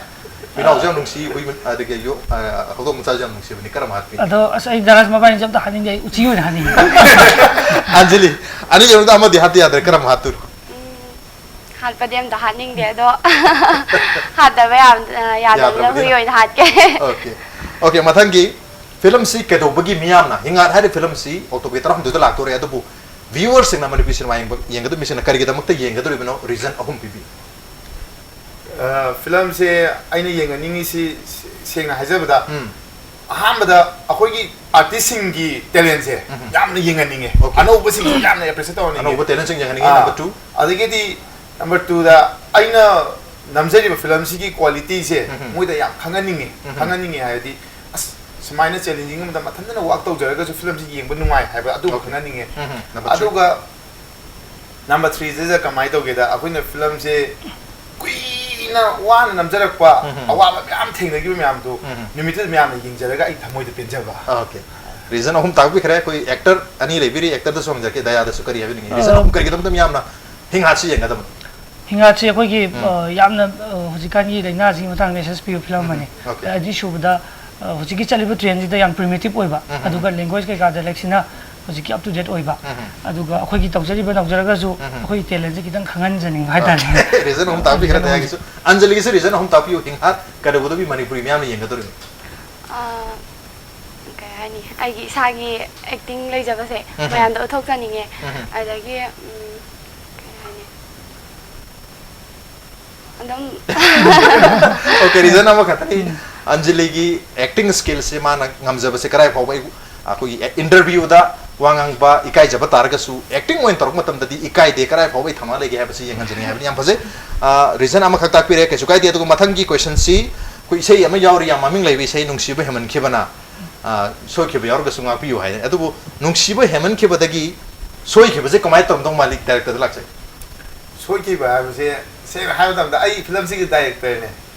ꯍꯨꯏꯅꯥꯎꯁꯨ ꯌꯥꯝ ꯅꯨꯡꯁꯤ, ꯍꯨꯏ ꯃ-, ꯑꯗꯒꯤ ꯌꯣ-, ꯑ, ꯍꯧꯗꯣꯡ ꯃꯆꯥꯁꯨ ꯌꯥꯝ ꯅꯨꯡꯁꯤꯕꯅꯤ꯫ ꯀꯔꯝꯕ ꯍꯥꯠꯄꯤ? ꯑꯗꯣ ꯑꯁ, ꯑꯩ ꯗꯔꯥꯖ ꯃꯕꯥꯅꯤꯁꯦ ꯑꯝꯇ ꯍꯥꯠꯅꯤꯡꯗꯦ, ꯑꯩ ꯎꯆꯤ ꯑꯣꯏꯅ ꯍꯥꯠꯅꯤꯡꯉꯦ꯫ ꯑꯟꯖꯂꯤ, ꯑꯅꯤ ꯂꯩꯕꯗ ꯑꯃꯗꯤ ꯍꯥꯠꯇ ꯌꯥꯗ꯭ꯔꯦ, ꯀꯔꯝꯕ ꯍꯥꯠꯇꯣꯏꯅꯣ? ꯎꯝ, ꯍꯥꯠꯄꯗꯤ ꯑꯝꯇ ꯍꯥꯠꯅꯤꯡꯗꯦ ꯑꯗꯣ꯫ ꯍꯥꯠꯇꯕ ꯌꯥꯝ, ꯑ, ꯌꯥꯗꯕꯅꯤꯅ ꯌꯥꯗ꯭ꯔꯕꯅꯤꯅ꯫ ꯍꯨꯏ ꯑꯣꯏꯅ ꯍꯥꯠꯀꯦ꯫ Okay, okay, ꯃꯊꯪꯒꯤ ꯐꯤꯂꯝꯁꯤ ꯀꯩꯗꯧꯕꯒꯤ ꯃꯤꯌꯥꯝꯅ, ꯍꯤꯡꯍꯥꯠ ꯍꯥꯏꯔꯤꯕ ꯐꯤꯂꯝꯁꯤ ꯑꯣꯛꯇꯣꯕꯔ ꯇꯔꯥꯍꯨꯝꯗꯣꯏꯗ ꯂꯥꯛꯇꯣꯔꯦ, ꯑꯗꯨꯕꯨ viewersꯁꯤꯡꯅ ꯃꯅꯤꯄꯨꯔꯤ ꯁꯤꯅꯦꯃꯥ ꯌꯦꯡꯕ, ꯌꯦꯡꯒꯗꯕ ꯃꯤꯁꯤꯡꯅ ꯀꯔꯤꯒꯤꯗꯃꯛꯇ ꯌꯦꯡꯒꯗꯧꯔꯤꯕꯅꯣ? Reason ꯑꯍꯨꯝ ꯄꯤꯕꯤꯌꯨ꯫ ꯑ, ꯐꯤꯂꯝꯁꯦ ꯑꯩꯅ ꯌꯦꯡꯍꯟꯅꯤꯡꯉꯤꯁꯤ ꯁꯦꯡꯅ ꯍꯥꯏꯖꯕꯗ, ꯎꯝ꯫ ꯑꯍꯥꯟꯕꯗ ꯑꯩꯈꯣꯏꯒꯤ artistꯁꯤꯡꯒꯤ talentꯁꯦ ꯎꯝ꯫ ꯌꯥꯝꯅ ꯌꯦꯡꯍꯟꯅꯤꯡꯉꯦ꯫ Okay. ꯑꯅꯧꯕꯁꯤꯡꯁꯨ ꯌꯥꯝꯅ appreciate ꯇꯧꯍꯟꯅꯤꯡꯉꯦ꯫ ꯑꯅꯧꯕ talentꯁꯤꯡ ꯌꯦꯡꯍꯟꯅꯤꯡꯉꯤ꯫ ꯑꯥ, Number two? ꯑꯗꯒꯤꯗꯤ number twoꯗ ꯑꯩꯅ ꯅꯝꯖꯔꯤꯕ ꯐꯤꯂꯝꯁꯤꯒꯤ qualityꯁꯦ ꯎꯝ꯫ ꯃꯣꯏꯗ ꯌꯥꯝ ꯈꯪꯍꯟꯅꯤꯡꯉꯦ꯫ ꯎꯝ꯫ ꯈꯪꯍꯟꯅꯤꯡꯉꯦ ꯍꯥꯏꯗꯤ, ꯑꯁ, ꯁꯨꯃꯥꯏꯅ challenging ꯑꯃꯗ ꯃꯊꯟꯇꯅ work ꯇꯧꯖꯔꯒꯁꯨ ꯐꯤꯂꯝꯁꯤ ꯌꯦꯡꯕ ꯅꯨꯡꯉꯥꯏ ꯍꯥꯏꯕ ꯑꯗꯨ Okay. ꯈꯪꯍꯟꯅꯤꯡꯉꯦ꯫ ꯎꯝ꯫ Number three? ꯑꯗꯨꯒ number threeꯁꯤꯗ ꯀꯃꯥꯏꯅ ꯇꯧꯒꯦꯗ, ꯑꯩꯈꯣꯏꯅ ꯐꯤꯂꯝꯁꯦ ꯀꯨꯏꯅ ꯋꯥꯅ ꯅꯝꯖꯔꯛꯄ, ꯎꯝ꯫ ꯑꯋꯥꯕ ꯃꯌꯥꯝ ꯊꯦꯡꯅꯈꯤꯕ ꯃꯌꯥꯝꯗꯣ ꯎꯝ꯫ ꯅꯨꯃꯤꯠꯇꯨꯗ ꯃꯌꯥꯝꯅ ꯌꯦꯡꯖꯔꯒ ꯑꯩ ꯊꯃꯣꯏꯗ ꯄꯦꯟꯖꯕ꯫ Okay. Reason ꯑꯍꯨꯝ ꯇꯥꯛꯄꯤꯈ꯭ꯔꯦ꯫ ꯑꯩꯈꯣꯏ actor ꯑꯅꯤ ꯂꯩꯕꯤꯔꯤ, actorꯗꯁꯨ ꯍꯪꯖꯔꯛꯀꯦ, ꯗꯌꯥꯗꯁꯨ ꯀꯔꯤ ꯍꯥꯏꯕꯤꯅꯤꯡꯉꯤ? Reason ꯑ, ꯑꯍꯨꯝ ꯀꯔꯤꯒꯤꯗꯃꯛꯇ ꯃꯤꯌꯥꯝꯅ ꯍꯤꯡꯍꯥꯠꯁꯤ ꯌꯦꯡꯒꯗꯕꯅꯣ? ꯍꯤꯡꯍꯥꯠꯁꯤ ꯑꯩꯈꯣꯏꯒꯤ, ꯎꯝ꯫ ꯑ, ꯌꯥꯝꯅ, ꯑ, ꯍꯧꯖꯤꯛꯀꯥꯟꯒꯤ ꯂꯥꯏꯅꯥꯁꯤꯒꯤ ꯃꯇꯥꯡꯗ message ꯄꯤꯕ ꯐꯤꯂꯝ ꯑꯃꯅꯤ꯫ Okay. ꯑꯅꯤꯁꯨꯕꯗ, ꯑ, ꯍꯧꯖꯤꯛꯀꯤ ꯆꯠꯂꯤꯕ trendꯁꯤꯗ ꯌꯥꯝ primitive ꯑꯣꯏꯕ, ꯎꯝ꯫ ꯑꯗꯨꯒ language ꯀꯩꯀꯥ dialectꯁꯤꯅ ꯍꯧꯖꯤꯛꯀꯤ up to date ꯑꯣꯏꯕ, ꯎꯝ꯫ ꯑꯗꯨꯒ ꯑꯩꯈꯣꯏꯒꯤ ꯇꯧꯖꯔꯤꯕ ꯅꯧꯖꯔꯒꯁꯨ ꯎꯝ꯫ ꯑꯩꯈꯣꯏꯒꯤ talentꯁꯦ ꯈꯤꯇꯪ ꯈꯪꯍꯟꯖꯅꯤꯡꯕ ꯍꯥꯏꯇꯥꯔꯦ꯫ Reason ꯑꯍꯨꯝ ꯇꯥꯛꯄꯤꯈ꯭ꯔꯦ꯫ ꯗꯌꯥꯒꯤꯁꯨ, ꯑꯟꯖꯂꯤꯒꯤꯁꯨ reason ꯑꯍꯨꯝ ꯇꯥꯛꯄꯤꯌꯨ, ꯍꯤꯡꯍꯥꯠ ꯀꯩꯗꯧꯒꯗꯕꯤ ꯃꯅꯤꯄꯨꯔꯤ ꯃꯤꯌꯥꯝꯅ ꯌꯦꯡꯒꯗꯧꯔꯤꯕꯅꯣ? ꯑ, ꯀꯩ ꯍꯥꯏꯅꯤ, ꯑꯩꯒꯤ ꯏꯁꯥꯒꯤ acting ꯂꯩꯖꯕꯁꯦ ꯎꯝ꯫ ꯃꯌꯥꯝꯗ ꯎꯠꯊꯣꯛꯆꯅꯤꯡꯉꯦ꯫ ꯎꯝ꯫ ꯑꯗꯒꯤ, ꯎꯝ, ꯀꯩ ꯍꯥꯏꯅꯤ, ꯑꯗꯨꯝ Okay, reason ꯑꯃꯈꯛꯇꯅꯤ꯫ ꯑꯟꯖꯂꯤꯒꯤ acting skillꯁꯦ, ꯃꯥꯅ ꯉꯝꯖꯕꯁꯦ ꯀꯗꯥꯏ ꯐꯥꯎꯕ ꯑꯩ, ꯑꯩꯈꯣꯏꯒꯤ interviewꯗ ꯋꯥ ꯉꯥꯡꯕ ꯏꯀꯥꯏꯖꯕ ꯇꯥꯔꯒꯁꯨ, acting ꯑꯣꯏꯅ ꯇꯧꯔꯛꯄ ꯃꯇꯝꯗꯗꯤ ꯏꯀꯥꯏꯗꯦ, ꯀꯗꯥꯏ ꯐꯥꯎꯕ ꯑꯩ ꯊꯧꯅꯥ ꯂꯩꯒꯦ ꯍꯥꯏꯕꯁꯤ ꯌꯦꯡꯍꯟꯖꯅꯤꯡꯉꯤ ꯍꯥꯏꯕꯅꯤ꯫ ꯌꯥꯝ ꯐꯖꯩ꯫ ꯑ, reason ꯑꯃꯈꯛ ꯇꯥꯛꯄꯤꯔꯦ, ꯀꯩꯁꯨ ꯀꯥꯏꯗꯦ꯫ ꯑꯗꯨꯒ ꯃꯊꯪꯒꯤ questionꯁꯤ, ꯑꯩꯈꯣꯏ ꯏꯁꯩ ꯑꯃ ꯌꯥꯎꯔꯤ, ꯌꯥꯝ ꯃꯃꯤꯡ ꯂꯩꯕ ꯏꯁꯩ, "ꯅꯨꯡꯁꯤꯕ ꯍꯦꯃꯟꯈꯤꯕꯅ", ꯑ, ꯁꯣꯏꯈꯤꯕ ꯌꯥꯎꯔꯒꯁꯨ ꯉꯥꯛꯄꯤꯌꯨ ꯍꯥꯏ꯫ ꯑꯗꯨꯕꯨ ꯅꯨꯡꯁꯤꯕ ꯍꯦꯃꯟꯈꯤꯕꯗꯒꯤ ꯁꯣꯏꯈꯤꯕꯁꯦ ꯀꯃꯥꯏꯅ ꯇꯧꯔꯝꯗꯧ ꯃꯥꯜꯂꯤ? Directorꯗ ꯂꯥꯛꯆꯒꯦ꯫ ꯁꯣꯏꯈꯤꯕ ꯍꯥꯏꯕꯁꯦ, ꯁꯦꯡꯅ ꯍꯥꯏꯕ ꯃꯇꯝꯗ, ꯑꯩ ꯐꯤꯂꯝꯁꯤꯒꯤ directorꯅꯦ꯫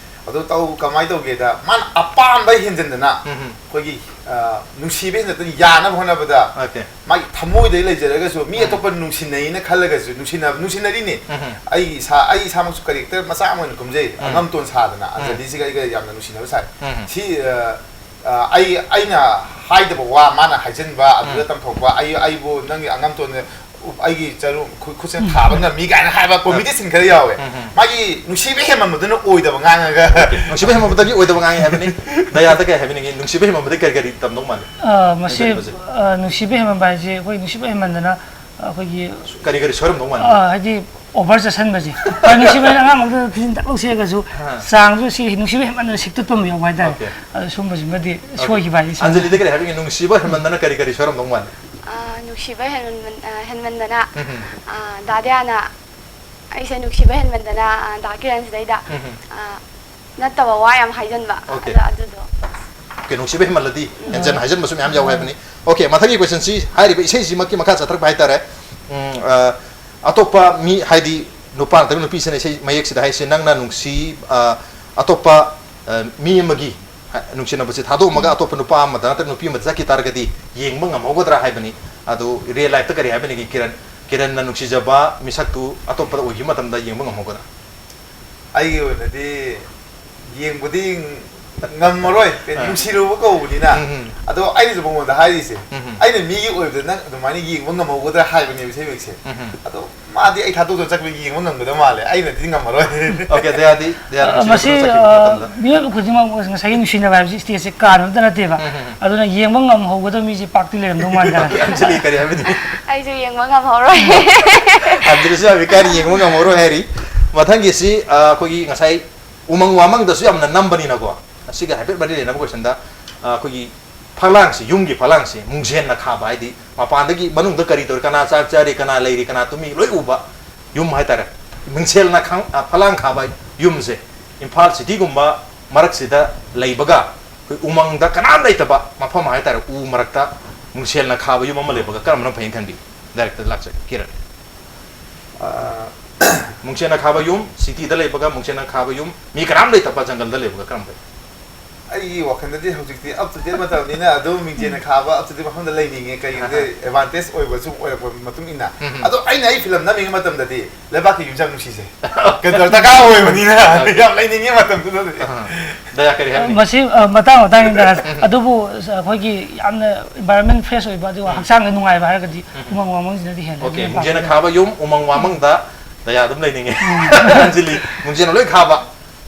ꯑꯗꯨ ꯇꯧ ꯀꯃꯥꯏꯅ ꯇꯧꯒꯦꯗ, ꯃꯥꯅ ꯑꯄꯥꯝꯕ ꯍꯦꯟꯖꯟꯗꯅ ꯎꯝ ꯍꯝ. ꯑꯩꯈꯣꯏꯒꯤ, ꯑ, ꯅꯨꯡꯁꯤꯕ ꯍꯦꯟꯖꯟꯗꯅ ꯌꯥꯅꯕ ꯍꯣꯠꯅꯕꯗ, ꯑꯣꯀꯦ. ꯃꯥꯒꯤ ꯊꯃꯣꯏꯗ ꯂꯩꯖꯔꯒꯁꯨ ꯃꯤ ꯎꯝ. ꯑꯇꯣꯞꯄ ꯅꯨꯡꯁꯤꯅꯩꯅ ꯈꯜꯂꯒꯁꯨ ꯅꯨꯡꯁꯤꯅ ꯅꯨꯡꯁꯤꯅꯔꯤꯅꯦ. ꯎꯝ ꯍꯝ. ꯑꯩ ꯏꯁꯥ ꯑꯩ ꯏꯁꯥꯃꯛꯁꯨ ꯀꯦꯔꯦꯛꯇꯔ ꯃꯆꯥ ꯑꯃ ꯑꯣꯏꯅ ꯀꯨꯝꯖꯩ, ꯎꯝ. ꯑꯉꯝꯇꯣꯟ ꯁꯥꯗꯅ ꯎꯝ. ꯑꯟꯖꯂꯤꯁꯤꯒ ꯑꯩꯒ ꯌꯥꯝꯅ ꯅꯨꯡꯁꯤꯅꯕ ꯁꯥꯏ. ꯎꯝ ꯍꯝ. ꯁꯤ, ꯑ, ꯑ, ꯑꯩ ꯑꯩꯅ ꯍꯥꯏꯗꯕ ꯋꯥ ꯃꯥꯅ ꯍꯥꯏꯖꯤꯟꯕ, ꯑꯗꯨꯗ ꯎꯝ. ꯇꯝꯊꯣꯛꯄ, ꯑꯩ ꯑꯩꯕꯨ ꯅꯪꯒꯤ ꯑꯉꯝꯇꯣꯟꯅ ꯎꯞ-, ꯑꯩꯒꯤ ꯆꯔꯨ ꯈꯨ-, ꯈꯨꯠꯁꯤꯅ ꯊꯥꯕ ꯉꯝꯃꯤ ꯀꯥꯏꯅ ꯍꯥꯏꯕ ꯀꯣꯃꯦꯗꯤ ꯁꯤꯟ ꯈꯔ ꯌꯥꯎꯋꯦ꯫ ꯎꯝ, ꯎꯝ. ꯃꯥꯒꯤ ꯅꯨꯡꯁꯤꯕ ꯍꯦꯟꯃꯟꯕꯗꯨꯅ ꯑꯣꯏꯗꯕ ꯉꯥꯡꯉꯒ꯫ ꯑꯣꯀꯦ. ꯅꯨꯡꯁꯤꯕ ꯍꯦꯟꯃꯟꯕꯗꯒꯤ ꯑꯣꯏꯗꯕ ꯉꯥꯡꯉꯤ ꯍꯥꯏꯕꯅꯤ꯫ ꯗꯌꯥꯗ ꯀꯩ ꯍꯥꯏꯕꯤꯅꯤꯡꯉꯤ? ꯅꯨꯡꯁꯤꯕ ꯍꯦꯟꯃꯟꯕꯗꯒꯤ ꯀꯔꯤ ꯀꯔꯤ ꯇꯝꯗꯧ ꯃꯥꯜꯂꯤ? ꯑ, ꯃꯁꯤ, ꯍꯦꯟꯖꯟꯕꯁꯦ꯫ ꯑ, ꯅꯨꯡꯁꯤꯕ ꯍꯦꯟꯃꯟꯕ ꯍꯥꯏꯁꯦ ꯑꯩꯈꯣꯏ ꯅꯨꯡꯁꯤꯕ ꯍꯦꯟꯃꯟꯗꯅ ꯑꯩꯈꯣꯏꯒꯤ ꯀꯔꯤ ꯀꯔꯤ ꯁꯣꯏꯔꯝꯗꯧ ꯃꯥꯜꯂꯤ? ꯑ, ꯍꯥꯏꯗꯤ ꯑꯣꯚꯔ ꯆꯠꯁꯟꯕꯁꯦ꯫ ꯍꯣꯏ, ꯅꯨꯡꯁꯤꯕ ꯍꯥꯏꯅ ꯑꯉꯥꯡ ꯑꯃꯗ ꯐꯤꯖꯤꯟ ꯇꯛ ꯂꯧꯁꯦ ꯍꯥꯏꯔꯒꯁꯨ ꯑꯥ. ꯆꯥꯡꯁꯨ ꯁꯤ ꯅꯨꯡꯁꯤꯕ ꯍꯦꯟꯃꯟꯗꯅ ꯁꯤꯛꯇꯠꯄ ꯑꯃ ꯌꯥꯎꯕ ꯍꯥꯏꯇꯥꯔꯦ꯫ ꯑꯣꯀꯦ. ꯑꯗꯨ ꯁꯨꯝꯕꯁꯤꯃꯗꯤ ꯑꯣꯀꯦ. ꯁꯣꯏꯈꯤꯕ ꯍꯥꯏꯗꯤ ꯁꯣꯏꯈꯤꯕ꯫ ꯑꯟꯖꯂꯤꯗ ꯀꯔꯤ ꯍꯥꯏꯕꯤꯒꯦ? ꯅꯨꯡꯁꯤꯕ ꯍꯦꯟꯃꯟꯗꯅ ꯀꯔꯤ ꯀꯔꯤ ꯁꯣꯏꯔꯝꯗꯧ ꯃꯥꯜꯂꯤ? ꯑ, ꯅꯨꯡꯁꯤꯕ ꯍꯦꯟꯃꯟ-, ꯑ, ꯍꯦꯟꯃꯟꯗꯅ, ꯎꯝ ꯍꯝ. ꯑ, ꯗꯥ ꯗꯌꯥꯅ ꯑꯩꯁꯦ ꯅꯨꯡꯁꯤꯕ ꯍꯦꯟꯃꯟꯗꯅ, ꯑ, ꯗꯥ ꯀꯤꯔꯟꯁꯤꯗꯩꯗ, ꯎꯝ ꯍꯝ. ꯑ, ꯅꯠꯇꯕ ꯋꯥ ꯌꯥꯝ ꯍꯥꯏꯖꯟꯕ꯫ ꯑꯣꯀꯦ. ꯑꯗꯣ ꯑꯗꯨꯗꯣ꯫ ꯑꯣꯀꯦ, ꯅꯨꯡꯁꯤꯕ ꯍꯦꯟꯃꯜꯂꯗꯤ ꯎꯝ. ꯍꯦꯟꯖꯟ ꯍꯥꯏꯖꯟꯕꯁꯨ ꯃꯌꯥꯝ ꯌꯥꯎꯋꯦ ꯍꯥꯏꯕꯅꯤ꯫ ꯑꯣꯀꯦ, ꯃꯊꯪꯒꯤ ꯀꯣꯏꯁꯟꯁꯤ ꯍꯥꯏꯔꯤꯕ ꯏꯁꯩꯁꯤꯃꯛꯀꯤ ꯃꯈꯥ ꯆꯠꯊꯔꯛꯄ ꯍꯥꯏꯇꯥꯔꯦ꯫ ꯎꯝ, ꯑ, ꯑꯇꯣꯞꯄ ꯃꯤ, ꯍꯥꯏꯗꯤ ꯅꯨꯄꯥ ꯅꯠꯇ꯭ꯔꯒ ꯅꯨꯄꯤꯁꯤꯅ ꯏꯁꯩ ꯃꯌꯦꯛꯁꯤꯗ ꯍꯥꯏꯁꯦ, ꯅꯪꯅ ꯅꯨꯡꯁꯤ, ꯑ, ꯑꯇꯣꯞꯄ, ꯑ, ꯃꯤ ꯑꯃꯒꯤ, ꯑ, ꯅꯨꯡꯁꯤꯅꯕꯁꯤ ꯊꯥꯗꯣꯛꯑꯝꯃꯒ ꯎꯝ. ꯑꯇꯣꯞꯄ ꯅꯨꯄꯥ ꯑꯃꯗ ꯅꯠꯇ꯭ꯔꯒ ꯅꯨꯄꯤ ꯑꯃꯗ ꯆꯠꯈꯤ ꯇꯥꯔꯒꯗꯤ ꯌꯦꯡꯕ ꯉꯝꯍꯧꯒꯗ꯭ꯔꯥ ꯍꯥꯏꯕꯅꯤ꯫ ꯑꯗꯨ ꯔꯤꯌꯦꯜ ꯂꯥꯏꯐꯇ ꯀꯔꯤ ꯍꯥꯏꯕꯤꯅꯤꯡꯉꯤ ꯀꯤꯔꯟ? ꯀꯤꯔꯟꯅ ꯅꯨꯡꯁꯤꯖꯕ ꯃꯤꯁꯛꯇꯨ ꯑꯇꯣꯞꯄꯗ ꯑꯣꯏꯈꯤꯕ ꯃꯇꯝꯗ ꯌꯦꯡꯕ ꯉꯝꯍꯧꯒꯗ꯭ꯔꯥ? ꯑꯩꯒꯤ ꯑꯣꯏꯅꯗꯤ ꯌꯦꯡꯕꯗꯤ ꯉꯝꯃꯔꯣꯏ, ꯀꯩ, ꯑꯥ. ꯅꯨꯡꯁꯤꯔꯨꯕ ꯀꯧꯕꯅꯤꯅ꯫ ꯎꯝ, ꯎꯝ. ꯑꯗꯣ ꯑꯩꯅꯁꯨ ꯃꯉꯣꯟꯗ ꯍꯥꯏꯔꯤꯁꯦ, ꯎꯝ, ꯎꯝ. ꯑꯩꯅ ꯃꯤꯒꯤ ꯑꯣꯏꯕꯗ ꯅꯪ ꯑꯗꯨꯃꯥꯏꯅ ꯌꯦꯡꯕ ꯉꯝꯍꯧꯒꯗ꯭ꯔꯥ ꯍꯥꯏꯕꯅꯦꯕ ꯏꯁꯩ ꯃꯌꯦꯛꯁꯦ꯫ ꯎꯝ, ꯎꯝ. ꯑꯗꯣ ꯃꯥꯗꯤ ꯑꯩ ꯊꯥꯗꯣꯛꯇꯅ ꯆꯠꯈꯤꯕ ꯌꯦꯡꯕ ꯉꯝꯒꯗꯕ ꯃꯥꯜꯂꯦ, ꯑꯩꯅꯗꯤ ꯉꯝꯃꯔꯣꯏ꯫ ꯑꯣꯀꯦ, ꯗꯌꯥꯗꯤ, ꯗꯌꯥ ꯑ, ꯅꯨꯡꯁꯤꯕ ꯃꯁꯤ, ꯆꯠꯈꯤꯕ ꯑ, ꯃꯇꯝꯗ꯫ ꯃꯤꯑꯣꯏꯕ ꯈꯨꯗꯤꯡꯃꯛ ꯉꯁꯥꯏꯒꯤ ꯅꯨꯡꯁꯤꯅꯕ ꯍꯥꯏꯕꯁꯤ ꯁ꯭ꯇꯦꯖꯁꯦ ꯀꯥꯟꯅꯕ ꯑꯝꯇ ꯅꯠꯇꯦꯕ꯫ ꯎꯝ, ꯎꯝ, ꯎꯝ. ꯑꯗꯨꯅ ꯌꯦꯡꯕ ꯉꯝꯍꯧꯒꯗꯕ ꯃꯤꯁꯦ ꯄꯥꯛꯇꯤ ꯂꯩꯔꯝꯗꯧ ꯃꯥꯟꯗꯦ꯫ ꯑꯣꯀꯦ, ꯑꯟꯖꯂꯤ, ꯀꯔꯤ ꯍꯥꯏꯕꯤꯅꯤꯡꯉꯤ? ꯑꯩꯁꯨ ꯌꯦꯡꯕ ꯉꯝꯍꯧꯔꯣꯏ꯫ ꯑꯟꯖꯂꯤꯁꯨ ꯍꯧꯖꯤꯛꯀꯥꯟ ꯌꯦꯡꯕ ꯉꯝꯍꯧꯔꯣꯏ ꯍꯥꯏꯔꯤ꯫ ꯃꯊꯪꯒꯤꯁꯤ, ꯑ, ꯑꯩꯈꯣꯏꯒꯤ ꯉꯁꯥꯏ ꯎꯃꯪ ꯋꯥꯃꯪꯗꯁꯨ ꯌꯥꯝꯅ ꯅꯝꯕꯅꯤꯅꯀꯣ, ꯑꯁꯤꯒ ꯍꯥꯏꯐꯦꯠ ꯃꯔꯤ ꯂꯩꯅꯕ ꯀꯣꯏꯁꯟꯗ, ꯑ, ꯑꯩꯈꯣꯏꯒꯤ ꯐꯛꯂꯥꯡꯁꯤ, ꯌꯨꯝꯒꯤ ꯐꯛꯂꯥꯡꯁꯤ ꯃꯨꯡꯖꯦꯟꯅ ꯈꯥꯕ, ꯍꯥꯏꯗꯤ ꯃꯄꯥꯟꯗꯒꯤ ꯃꯅꯨꯡꯗ ꯀꯔꯤ ꯇꯧꯔꯤ, ꯀꯅꯥ ꯆꯥꯛ ꯆꯥꯔꯤ, ꯀꯅꯥ ꯂꯩꯔꯤ, ꯀꯅꯥ ꯇꯨꯝꯃꯤ, ꯂꯣꯏ ꯎꯕ ꯌꯨꯝ ꯍꯥꯏꯇꯥꯔꯦ꯫ ꯃꯤꯡꯁꯦꯜꯅ ꯈꯥꯡ-, ꯑ, ꯐꯛꯂꯥꯡ ꯈꯥꯕ ꯌꯨꯝꯁꯦ ꯏꯝꯐꯥꯜ ꯁꯤꯇꯤꯒꯨꯝꯕ ꯃꯔꯛꯁꯤꯗ ꯂꯩꯕꯒ ꯑꯩꯈꯣꯏ ꯎꯃꯪꯗ ꯀꯅꯥꯝ ꯂꯩꯇꯕ ꯃꯐꯝ ꯍꯥꯏꯇꯥꯔꯦ, ꯎ ꯃꯔꯛꯇ ꯃꯤꯡꯁꯦꯜꯅ ꯈꯥꯕ ꯌꯨꯝ ꯑꯃ ꯂꯩꯕꯒ ꯀꯔꯝꯕꯅ ꯐꯩꯅ ꯈꯟꯕꯤ? ꯗꯥꯏꯔꯦꯛꯇꯔ ꯂꯥꯛꯆꯒꯦ, ꯀꯤꯔꯟ꯫ ꯑ, ꯃꯨꯡꯆꯦꯅ ꯈꯥꯕ ꯌꯨꯝ, ꯁꯤꯇꯤꯗ ꯂꯩꯕꯒ ꯃꯨꯡꯆꯦꯅ ꯈꯥꯕ ꯌꯨꯝ, ꯃꯤ ꯀꯅꯥꯝ ꯂꯩꯇꯕ ꯖꯪꯒꯜꯗ ꯂꯩꯕꯒ ꯀꯔꯝꯕ ꯐꯩ? ꯑꯩꯒꯤ ꯋꯥꯈꯜꯗꯗꯤ ꯍꯧꯖꯤꯛꯇꯤ ꯑꯞ ꯇꯨ ꯗꯦꯠ ꯃꯇꯝꯅꯤꯅ ꯑꯗꯨꯝ ꯃꯤꯡꯖꯦꯜꯅ ꯈꯥꯕ ꯑꯞ ꯇꯨ ꯗꯦꯠ ꯃꯐꯝꯗ ꯂꯩꯅꯤꯡꯉꯦ꯫ ꯀꯩꯒꯤꯅꯣꯗꯤ ꯑꯦꯗꯚꯥꯟꯇꯦꯖ ꯑꯣꯏꯕꯁꯨ ꯑꯣꯏꯔꯛꯄ ꯃꯇꯨꯡ ꯏꯟꯅ꯫ ꯎꯝ꯫ ꯑꯗꯣ ꯑꯩꯅ ꯑꯩ ꯐꯤꯂꯝ ꯅꯝꯃꯤꯉꯩ ꯃꯇꯝꯗꯗꯤ ꯂꯩꯕꯥꯛꯀꯤ ꯌꯨꯝꯖꯥꯡ ꯅꯨꯡꯁꯤꯁꯦ ꯀꯩꯅꯣ ꯗꯔꯀꯥꯔ ꯑꯣꯏꯕꯅꯤꯅ ꯌꯥꯝ ꯂꯩꯅꯤꯡꯉꯦ ꯃꯇꯝꯗꯨꯗꯗꯤ꯫ ꯑꯍ꯫ ꯗꯌꯥ ꯀꯔꯤ ꯍꯥꯏꯅꯤ? ꯃꯁꯤ ꯑ, ꯃꯇꯥꯡ ꯃꯇꯥꯡꯅꯤ ꯗꯥ꯫ ꯑꯗꯨꯕꯨ ꯑ, ꯑꯩꯈꯣꯏꯒꯤ ꯌꯥꯝꯅ ꯏꯟꯚꯥꯏꯔꯣꯟꯃꯦꯟ ꯐ꯭ꯔꯦꯁ ꯑꯣꯏꯕ ꯑꯗꯨꯒ ꯍꯛꯆꯥꯡꯗ ꯅꯨꯡꯉꯥꯏꯕ ꯍꯥꯏꯔꯒꯗꯤ ꯎꯃꯪ ꯋꯥꯃꯪꯁꯤꯅꯗꯤ ꯍꯦꯜꯂꯦ꯫ ꯑꯣꯀꯦ, ꯑꯗꯨꯅ ꯃꯨꯡꯖꯦꯅ ꯄꯥꯝꯖꯩ꯫ ꯈꯥꯕ ꯌꯨꯝ ꯎꯃꯪ ꯋꯥꯃꯪꯗ ꯗꯌꯥ ꯑꯗꯨꯝ ꯂꯩꯅꯤꯡꯉꯦ꯫ ꯑꯟꯖꯂꯤ, ꯃꯨꯡꯖꯦꯅ ꯂꯣꯏ ꯈꯥꯕ꯫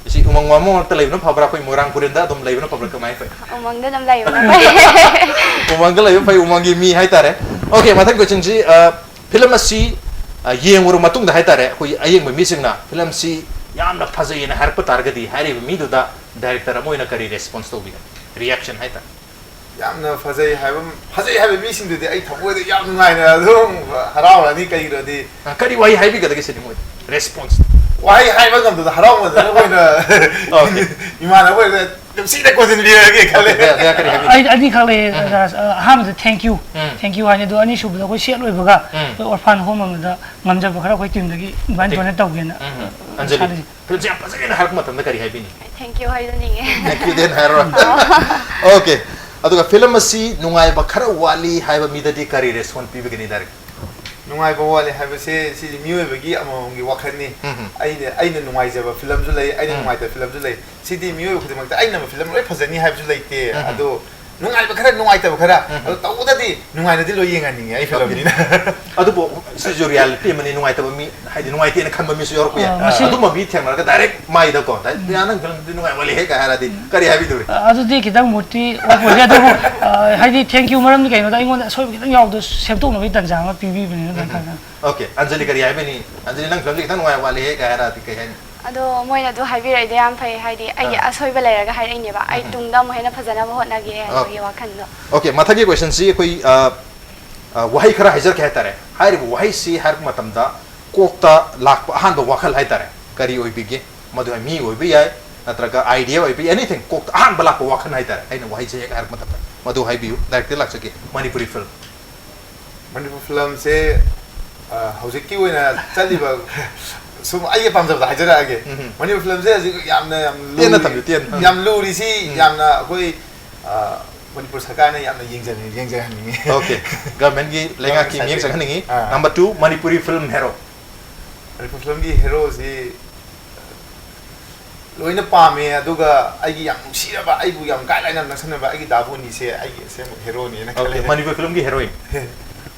ꯁꯤ ꯎꯃꯪ ꯋꯥꯃꯪ ꯃꯔꯛꯇ ꯂꯩꯕꯅ ꯐꯕ꯭ꯔꯥ, ꯑꯩꯈꯣꯏ ꯃꯣꯏꯔꯥꯡ ꯄꯨꯔꯦꯟꯗ ꯑꯗꯨꯝ ꯂꯩꯕꯅ ꯐꯕ꯭ꯔꯥ, ꯀꯃꯥꯏꯅ ꯐꯩ? ꯎꯃꯪꯗ ꯑꯗꯨꯝ ꯂꯩꯕꯅ ꯐꯩ꯫ ꯎꯃꯪꯗ ꯂꯩꯕ ꯐꯩ, ꯎꯃꯪꯒꯤ ꯃꯤ ꯍꯥꯏꯇꯥꯔꯦ꯫ ꯑꯣꯀꯦ, ꯃꯊꯪ ꯀꯣꯏꯁꯟꯁꯤ, ꯐꯤꯂꯝ ꯑꯁꯤ ꯑ, ꯌꯦꯡꯉꯨꯔ ꯃꯇꯨꯡꯗ ꯍꯥꯏꯇꯥꯔꯦ, ꯑꯩꯈꯣꯏ ꯑꯌꯦꯡꯕ ꯃꯤꯁꯤꯡꯅ ꯐꯤꯂꯝꯁꯤ ꯌꯥꯝꯅ ꯐꯖꯩꯌꯦꯅ ꯍꯥꯏꯔꯛꯄ ꯇꯥꯔꯒꯗꯤ, ꯍꯥꯏꯔꯤꯕ ꯃꯤꯗꯨꯗ ꯗꯥꯏꯔꯦꯛꯇꯔ ꯑꯃ ꯑꯣꯏꯅ ꯀꯔꯤ ꯔꯦꯁꯄꯣꯟꯁ ꯇꯧꯕꯤꯒꯅꯤ? ꯔꯤꯌꯦꯛꯁꯟ ꯍꯥꯏꯇꯥꯔꯦ꯫ ꯌꯥꯝꯅ ꯐꯖꯩ ꯍꯥꯏꯕ, ꯐꯖꯩ ꯍꯥꯏꯕ ꯃꯤꯁꯤꯡꯗꯨꯗꯤ ꯑꯩ ꯊꯃꯣꯏꯗ ꯌꯥꯝ ꯅꯨꯡꯉꯥꯏꯅ ꯑꯗꯨꯝ ꯍꯔꯥꯎꯔꯅꯤ꯫ ꯀꯩꯒꯤꯅꯣꯗꯤ ꯑ, ꯀꯔꯤ ꯋꯥꯍꯩ ꯍꯥꯏꯕꯤꯒꯗꯒꯦ ꯁꯤꯅꯤ ꯃꯣꯏ? ꯔꯦꯁꯄꯣꯟꯁ꯫ ꯋꯥꯍꯩ ꯍꯥꯏꯕ ꯉꯝꯗꯕꯗ ꯍꯔꯥꯎꯃꯟꯗꯅ ꯑꯩꯈꯣꯏꯅ ꯑꯣꯀꯦ꯫ ꯏꯃꯥꯟꯅꯕ ꯑꯣꯏꯅ ꯅꯨꯡꯁꯤꯅ ꯀꯣꯟꯁꯤꯟꯕꯤꯔꯒꯦ ꯈꯜꯂꯦ꯫ ꯗꯌꯥ ꯀꯔꯤ ꯍꯥꯏꯕꯤ? ꯑꯩ ꯑꯅꯤ ꯈꯛ ꯂꯩꯌꯦ ꯔꯥꯖ꯫ ꯑ, ꯑꯍꯥꯟꯕꯗ ꯊꯦꯡꯀ꯭ꯌꯨ꯫ ꯎꯝ꯫ ꯊꯦꯡꯀ꯭ꯌꯨ ꯍꯥꯏꯅꯤ꯫ ꯑꯗꯨꯒ ꯑꯅꯤꯁꯨꯕꯗ ꯑꯩꯈꯣꯏ ꯁꯦꯠ ꯑꯣꯏꯕꯒ ꯎꯝ꯫ ꯑꯩꯈꯣꯏ ꯑꯣꯔꯐꯥꯟ ꯍꯣꯝ ꯑꯃꯗ ꯉꯝꯖꯕ ꯈꯔ ꯑꯩꯈꯣꯏ ꯇꯤꯝꯗꯒꯤ ꯑꯗꯨꯃꯥꯏꯅ ꯑꯗꯒꯤ- ꯗꯣꯅꯦꯠ ꯇꯧꯒꯦꯅ ꯎꯝ꯫ ꯑꯟꯖꯂꯤ, ꯈꯜꯂꯤ꯫ ꯐꯤꯂꯝꯁꯦ ꯌꯥꯝ ꯐꯖꯩꯅ ꯍꯥꯏꯔꯛꯄ ꯃꯇꯝꯗ ꯀꯔꯤ ꯍꯥꯏꯕꯤꯅꯤ? ꯊꯦꯡꯀ꯭ꯌꯨ ꯍꯥꯏꯖꯅꯤꯡꯉꯦ꯫ ꯊꯦꯡꯀ꯭ꯌꯨ ꯗꯦꯟ ꯍꯥꯏꯔꯣꯏ꯫ ꯑꯣꯀꯦ꯫ ꯑꯗꯨꯒ ꯐꯤꯂꯝ ꯑꯁꯤ ꯅꯨꯡꯉꯥꯏꯕ ꯈꯔ ꯋꯥꯠꯂꯤ ꯍꯥꯏꯕ ꯃꯤꯗꯗꯤ ꯀꯔꯤ ꯔꯦꯁꯄꯣꯟꯁ ꯄꯤꯕꯤꯒꯅꯤ ꯗꯥꯏꯔꯦꯛ? ꯅꯨꯡꯉꯥꯏꯕ ꯋꯥꯠꯂꯦ ꯍꯥꯏꯕꯁꯦ ꯁꯤꯗꯤ ꯃꯤꯑꯣꯏꯕꯒꯤ ꯑꯃꯃꯝꯒꯤ ꯋꯥꯈꯜꯅꯤ꯫ ꯎꯝ꯫ ꯑꯩꯅ ꯑꯩꯅ ꯅꯨꯡꯉꯥꯏꯖꯕ ꯐꯤꯂꯝꯁꯨ ꯂꯩ, ꯑꯩꯅ ꯎꯝ꯫ ꯅꯨꯡꯉꯥꯏꯇꯕ ꯐꯤꯂꯝꯁꯨ ꯂꯩ꯫ ꯁꯤꯗꯤ ꯃꯤꯑꯣꯏꯕ ꯈꯨꯗꯤꯡꯃꯛꯇ ꯑꯩꯅ ꯐꯤꯂꯝ ꯂꯣꯏ ꯐꯖꯅꯤ ꯍꯥꯏꯕꯁꯨ ꯂꯩꯇꯦ꯫ ꯎꯝ꯫ ꯑꯗꯣ ꯅꯨꯡꯉꯥꯏꯕ ꯈꯔ, ꯅꯨꯡꯉꯥꯏꯇꯕ ꯈꯔ꯫ ꯎꯝ꯫ ꯑꯗꯣ ꯇꯧꯕꯗꯗꯤ ꯅꯨꯡꯉꯥꯏꯅꯗꯤ ꯂꯣꯏ ꯌꯦꯡꯍꯟꯅꯤꯡꯉꯦ ꯑꯩ ꯐꯤꯂꯝꯅꯤꯅ꯫ ꯑꯗꯨꯕꯨ ꯁꯤꯁꯨ ꯔꯤꯌꯦꯂꯤꯇꯤ ꯑꯃꯅꯤ, ꯅꯨꯡꯉꯥꯏꯇꯕ ꯃꯤ, ꯍꯥꯏꯗꯤ ꯅꯨꯡꯉꯥꯏꯇꯦꯅ ꯈꯟꯕ ꯃꯤꯁꯨ ꯌꯥꯎꯔꯛꯄ ꯌꯥꯏ꯫ ꯑ, ꯃꯁꯤ- ꯑꯗꯨꯝꯕ ꯃꯤ ꯊꯦꯡꯅꯔꯒ ꯗꯥꯏꯔꯦꯛ ꯃꯥꯏꯗꯀꯣ, "ꯗꯥ, ꯅꯪ ꯐꯤꯂꯝꯗꯨꯗꯤ ꯅꯨꯡꯉꯥꯏ ꯋꯥꯠꯂꯤꯍꯦ" ꯀꯥꯏ ꯍꯥꯏꯔꯗꯤ ꯀꯔꯤ ꯍꯥꯏꯕꯤꯗꯧꯔꯤ? ꯑ, ꯑꯗꯨꯗꯤ ꯈꯤꯇꯪ ꯃꯨꯠꯇꯤ ꯑꯣꯐ ꯑꯣꯏꯖꯩ꯫ ꯑꯗꯨꯕꯨ ꯑ, ꯍꯥꯏꯗꯤ ꯊꯦꯡꯀ꯭ꯌꯨ ꯃꯔꯝꯗꯤ ꯀꯩꯅꯣꯗ ꯑꯩꯉꯣꯟꯗ ꯑꯁꯣꯏꯕ ꯈꯤꯇꯪ ꯌꯥꯎꯕꯗꯣ ꯁꯦꯝꯗꯣꯛꯅꯕꯒꯤ ꯇꯥꯟꯖꯥ ꯑꯃ ꯄꯤꯕꯤꯕꯅꯤꯅ ꯑꯗꯨꯝ ꯈꯜꯂꯦ꯫ ꯑꯣꯀꯦ, ꯑꯟꯖꯂꯤ ꯀꯔꯤ ꯍꯥꯏꯕꯤꯅꯤ? ꯑꯟꯖꯂꯤ, ꯅꯪ ꯐꯤꯂꯝꯁꯦ ꯈꯤꯇꯪ ꯅꯨꯡꯉꯥꯏ ꯋꯥꯠꯂꯤꯍꯦ ꯀꯥꯏ ꯍꯥꯏꯔꯗꯤ ꯀꯩ ꯍꯥꯏꯅꯤ? ꯑꯗꯣ ꯃꯣꯏꯅ ꯑꯗꯨ ꯍꯥꯏꯕꯤꯔꯛꯏꯗꯣ ꯌꯥꯝ ꯐꯩ꯫ ꯍꯥꯏꯗꯤ ꯑꯩꯒꯤ ꯑꯥ꯫ ꯑꯁꯣꯏꯕ ꯂꯩꯔꯒ ꯍꯥꯏꯔꯛꯏꯅꯦꯕ꯫ ꯑꯩ ꯎꯝ꯫ ꯇꯨꯡꯗ ꯑꯃꯨꯛ ꯍꯦꯟꯅ ꯐꯖꯅꯕ ꯍꯣꯠꯅꯒꯦ ꯍꯥꯏꯕꯒꯤ ꯑꯣꯀꯦ꯫ ꯋꯥꯈꯜꯗꯣ꯫ ꯑꯣꯀꯦ, ꯃꯊꯪꯒꯤ ꯀꯣꯏꯁꯟꯁꯤ ꯑꯩꯈꯣꯏ, ꯑ, ꯑ, ꯋꯥꯍꯩ ꯈꯔ ꯍꯥꯏꯖꯔꯛꯀꯦ ꯍꯥꯏꯇꯥꯔꯦ꯫ ꯍꯥꯏꯔꯤꯕ ꯋꯥꯍꯩꯁꯤ ꯍꯥꯏꯔꯛꯄ ꯃꯇꯝꯗ ꯀꯣꯛꯇ ꯂꯥꯛꯄ ꯑꯍꯥꯟꯕ ꯋꯥꯈꯜ ꯍꯥꯏꯇꯥꯔꯦ, ꯀꯔꯤ ꯑꯣꯏꯕꯤꯒꯦ? ꯃꯗꯨ ꯃꯤ ꯑꯣꯏꯕ ꯌꯥꯏ, ꯅꯠꯇ꯭ꯔꯒ ꯑꯥꯏꯗꯤꯌꯥ ꯑꯣꯏꯕ ꯌꯥꯏ, ꯑꯦꯅꯤꯊꯤꯡ, ꯀꯣꯛꯇ ꯑꯍꯥꯟꯕ ꯂꯥꯛꯄ ꯋꯥꯈꯜ ꯍꯥꯏꯇꯥꯔꯦ꯫ ꯑꯩꯅ ꯋꯥꯍꯩꯁꯦ ꯍꯦꯛ ꯍꯥꯏꯔꯛꯄ ꯃꯇꯝꯗ ꯃꯗꯨ ꯍꯥꯏꯕꯤꯌꯨ꯫ ꯗꯥꯏꯔꯦꯛꯇꯔ ꯂꯥꯛꯆꯒꯦ꯫ ꯃꯅꯤꯄꯨꯔꯤ ꯐꯤꯂꯝ꯫ ꯃꯅꯤꯄꯨꯔ ꯐꯤꯂꯝꯁꯦ, ꯑ, ꯍꯧꯖꯤꯛꯀꯤ ꯑꯣꯏꯅ ꯆꯠꯂꯤꯕ ꯁꯨꯝ ꯑꯩꯒꯤ ꯄꯥꯝꯖꯕꯗ ꯍꯥꯏꯖꯔꯛꯑꯒꯦ꯫ ꯎꯝ꯫ ꯃꯅꯤꯄꯨꯔ ꯐꯤꯂꯝꯁꯦ ꯍꯧꯖꯤꯛ ꯌꯥꯝꯅ ꯌꯥꯝ ꯇꯦꯟꯅ ꯂꯨꯔꯤ꯫ ꯊꯝꯕꯤꯌꯨ, ꯇꯦꯟꯅ꯫ ꯎꯝ꯫ ꯌꯥꯝ ꯂꯨꯔꯤꯁꯤ ꯎꯝ꯫ ꯌꯥꯝꯅ ꯑꯩꯈꯣꯏ, ꯑ, ꯃꯅꯤꯄꯨꯔ ꯁꯔꯀꯥꯔꯅ ꯌꯥꯝꯅ ꯌꯦꯡꯖ-, ꯌꯦꯡꯖꯍꯟꯅꯤꯡꯉꯤ꯫ Okay꯫ Governmentꯀꯤ, ꯂꯩꯉꯥꯛꯀꯤ ꯃꯤꯠꯌꯦꯡ ꯆꯪꯍꯟꯅꯤꯡꯉꯤ꯫ ꯑꯥ꯫ Number two, Manipuri film hero꯫ Manipur ꯐꯤꯂꯝꯒꯤ heroꯁꯤ ꯂꯣꯏꯅ ꯄꯥꯝꯃꯦ, ꯑꯗꯨꯒ ꯑꯩꯒꯤ ꯌꯥꯝ ꯅꯨꯡꯁꯤꯔꯕ, ꯑꯩꯕꯨ ꯌꯥꯝ guideline ꯌꯥꯝ ꯅꯛꯁꯟꯅꯕ ꯑꯩꯒꯤ ꯗꯥ ꯕꯣꯅꯤꯁꯦ ꯑꯩꯒꯤ ꯑꯁꯦꯡꯕ heroꯅꯦꯅ Okay, ꯈꯜꯂꯦ꯫ ꯃꯅꯤꯄꯨꯔ ꯐꯤꯂꯝꯒꯤ heroine꯫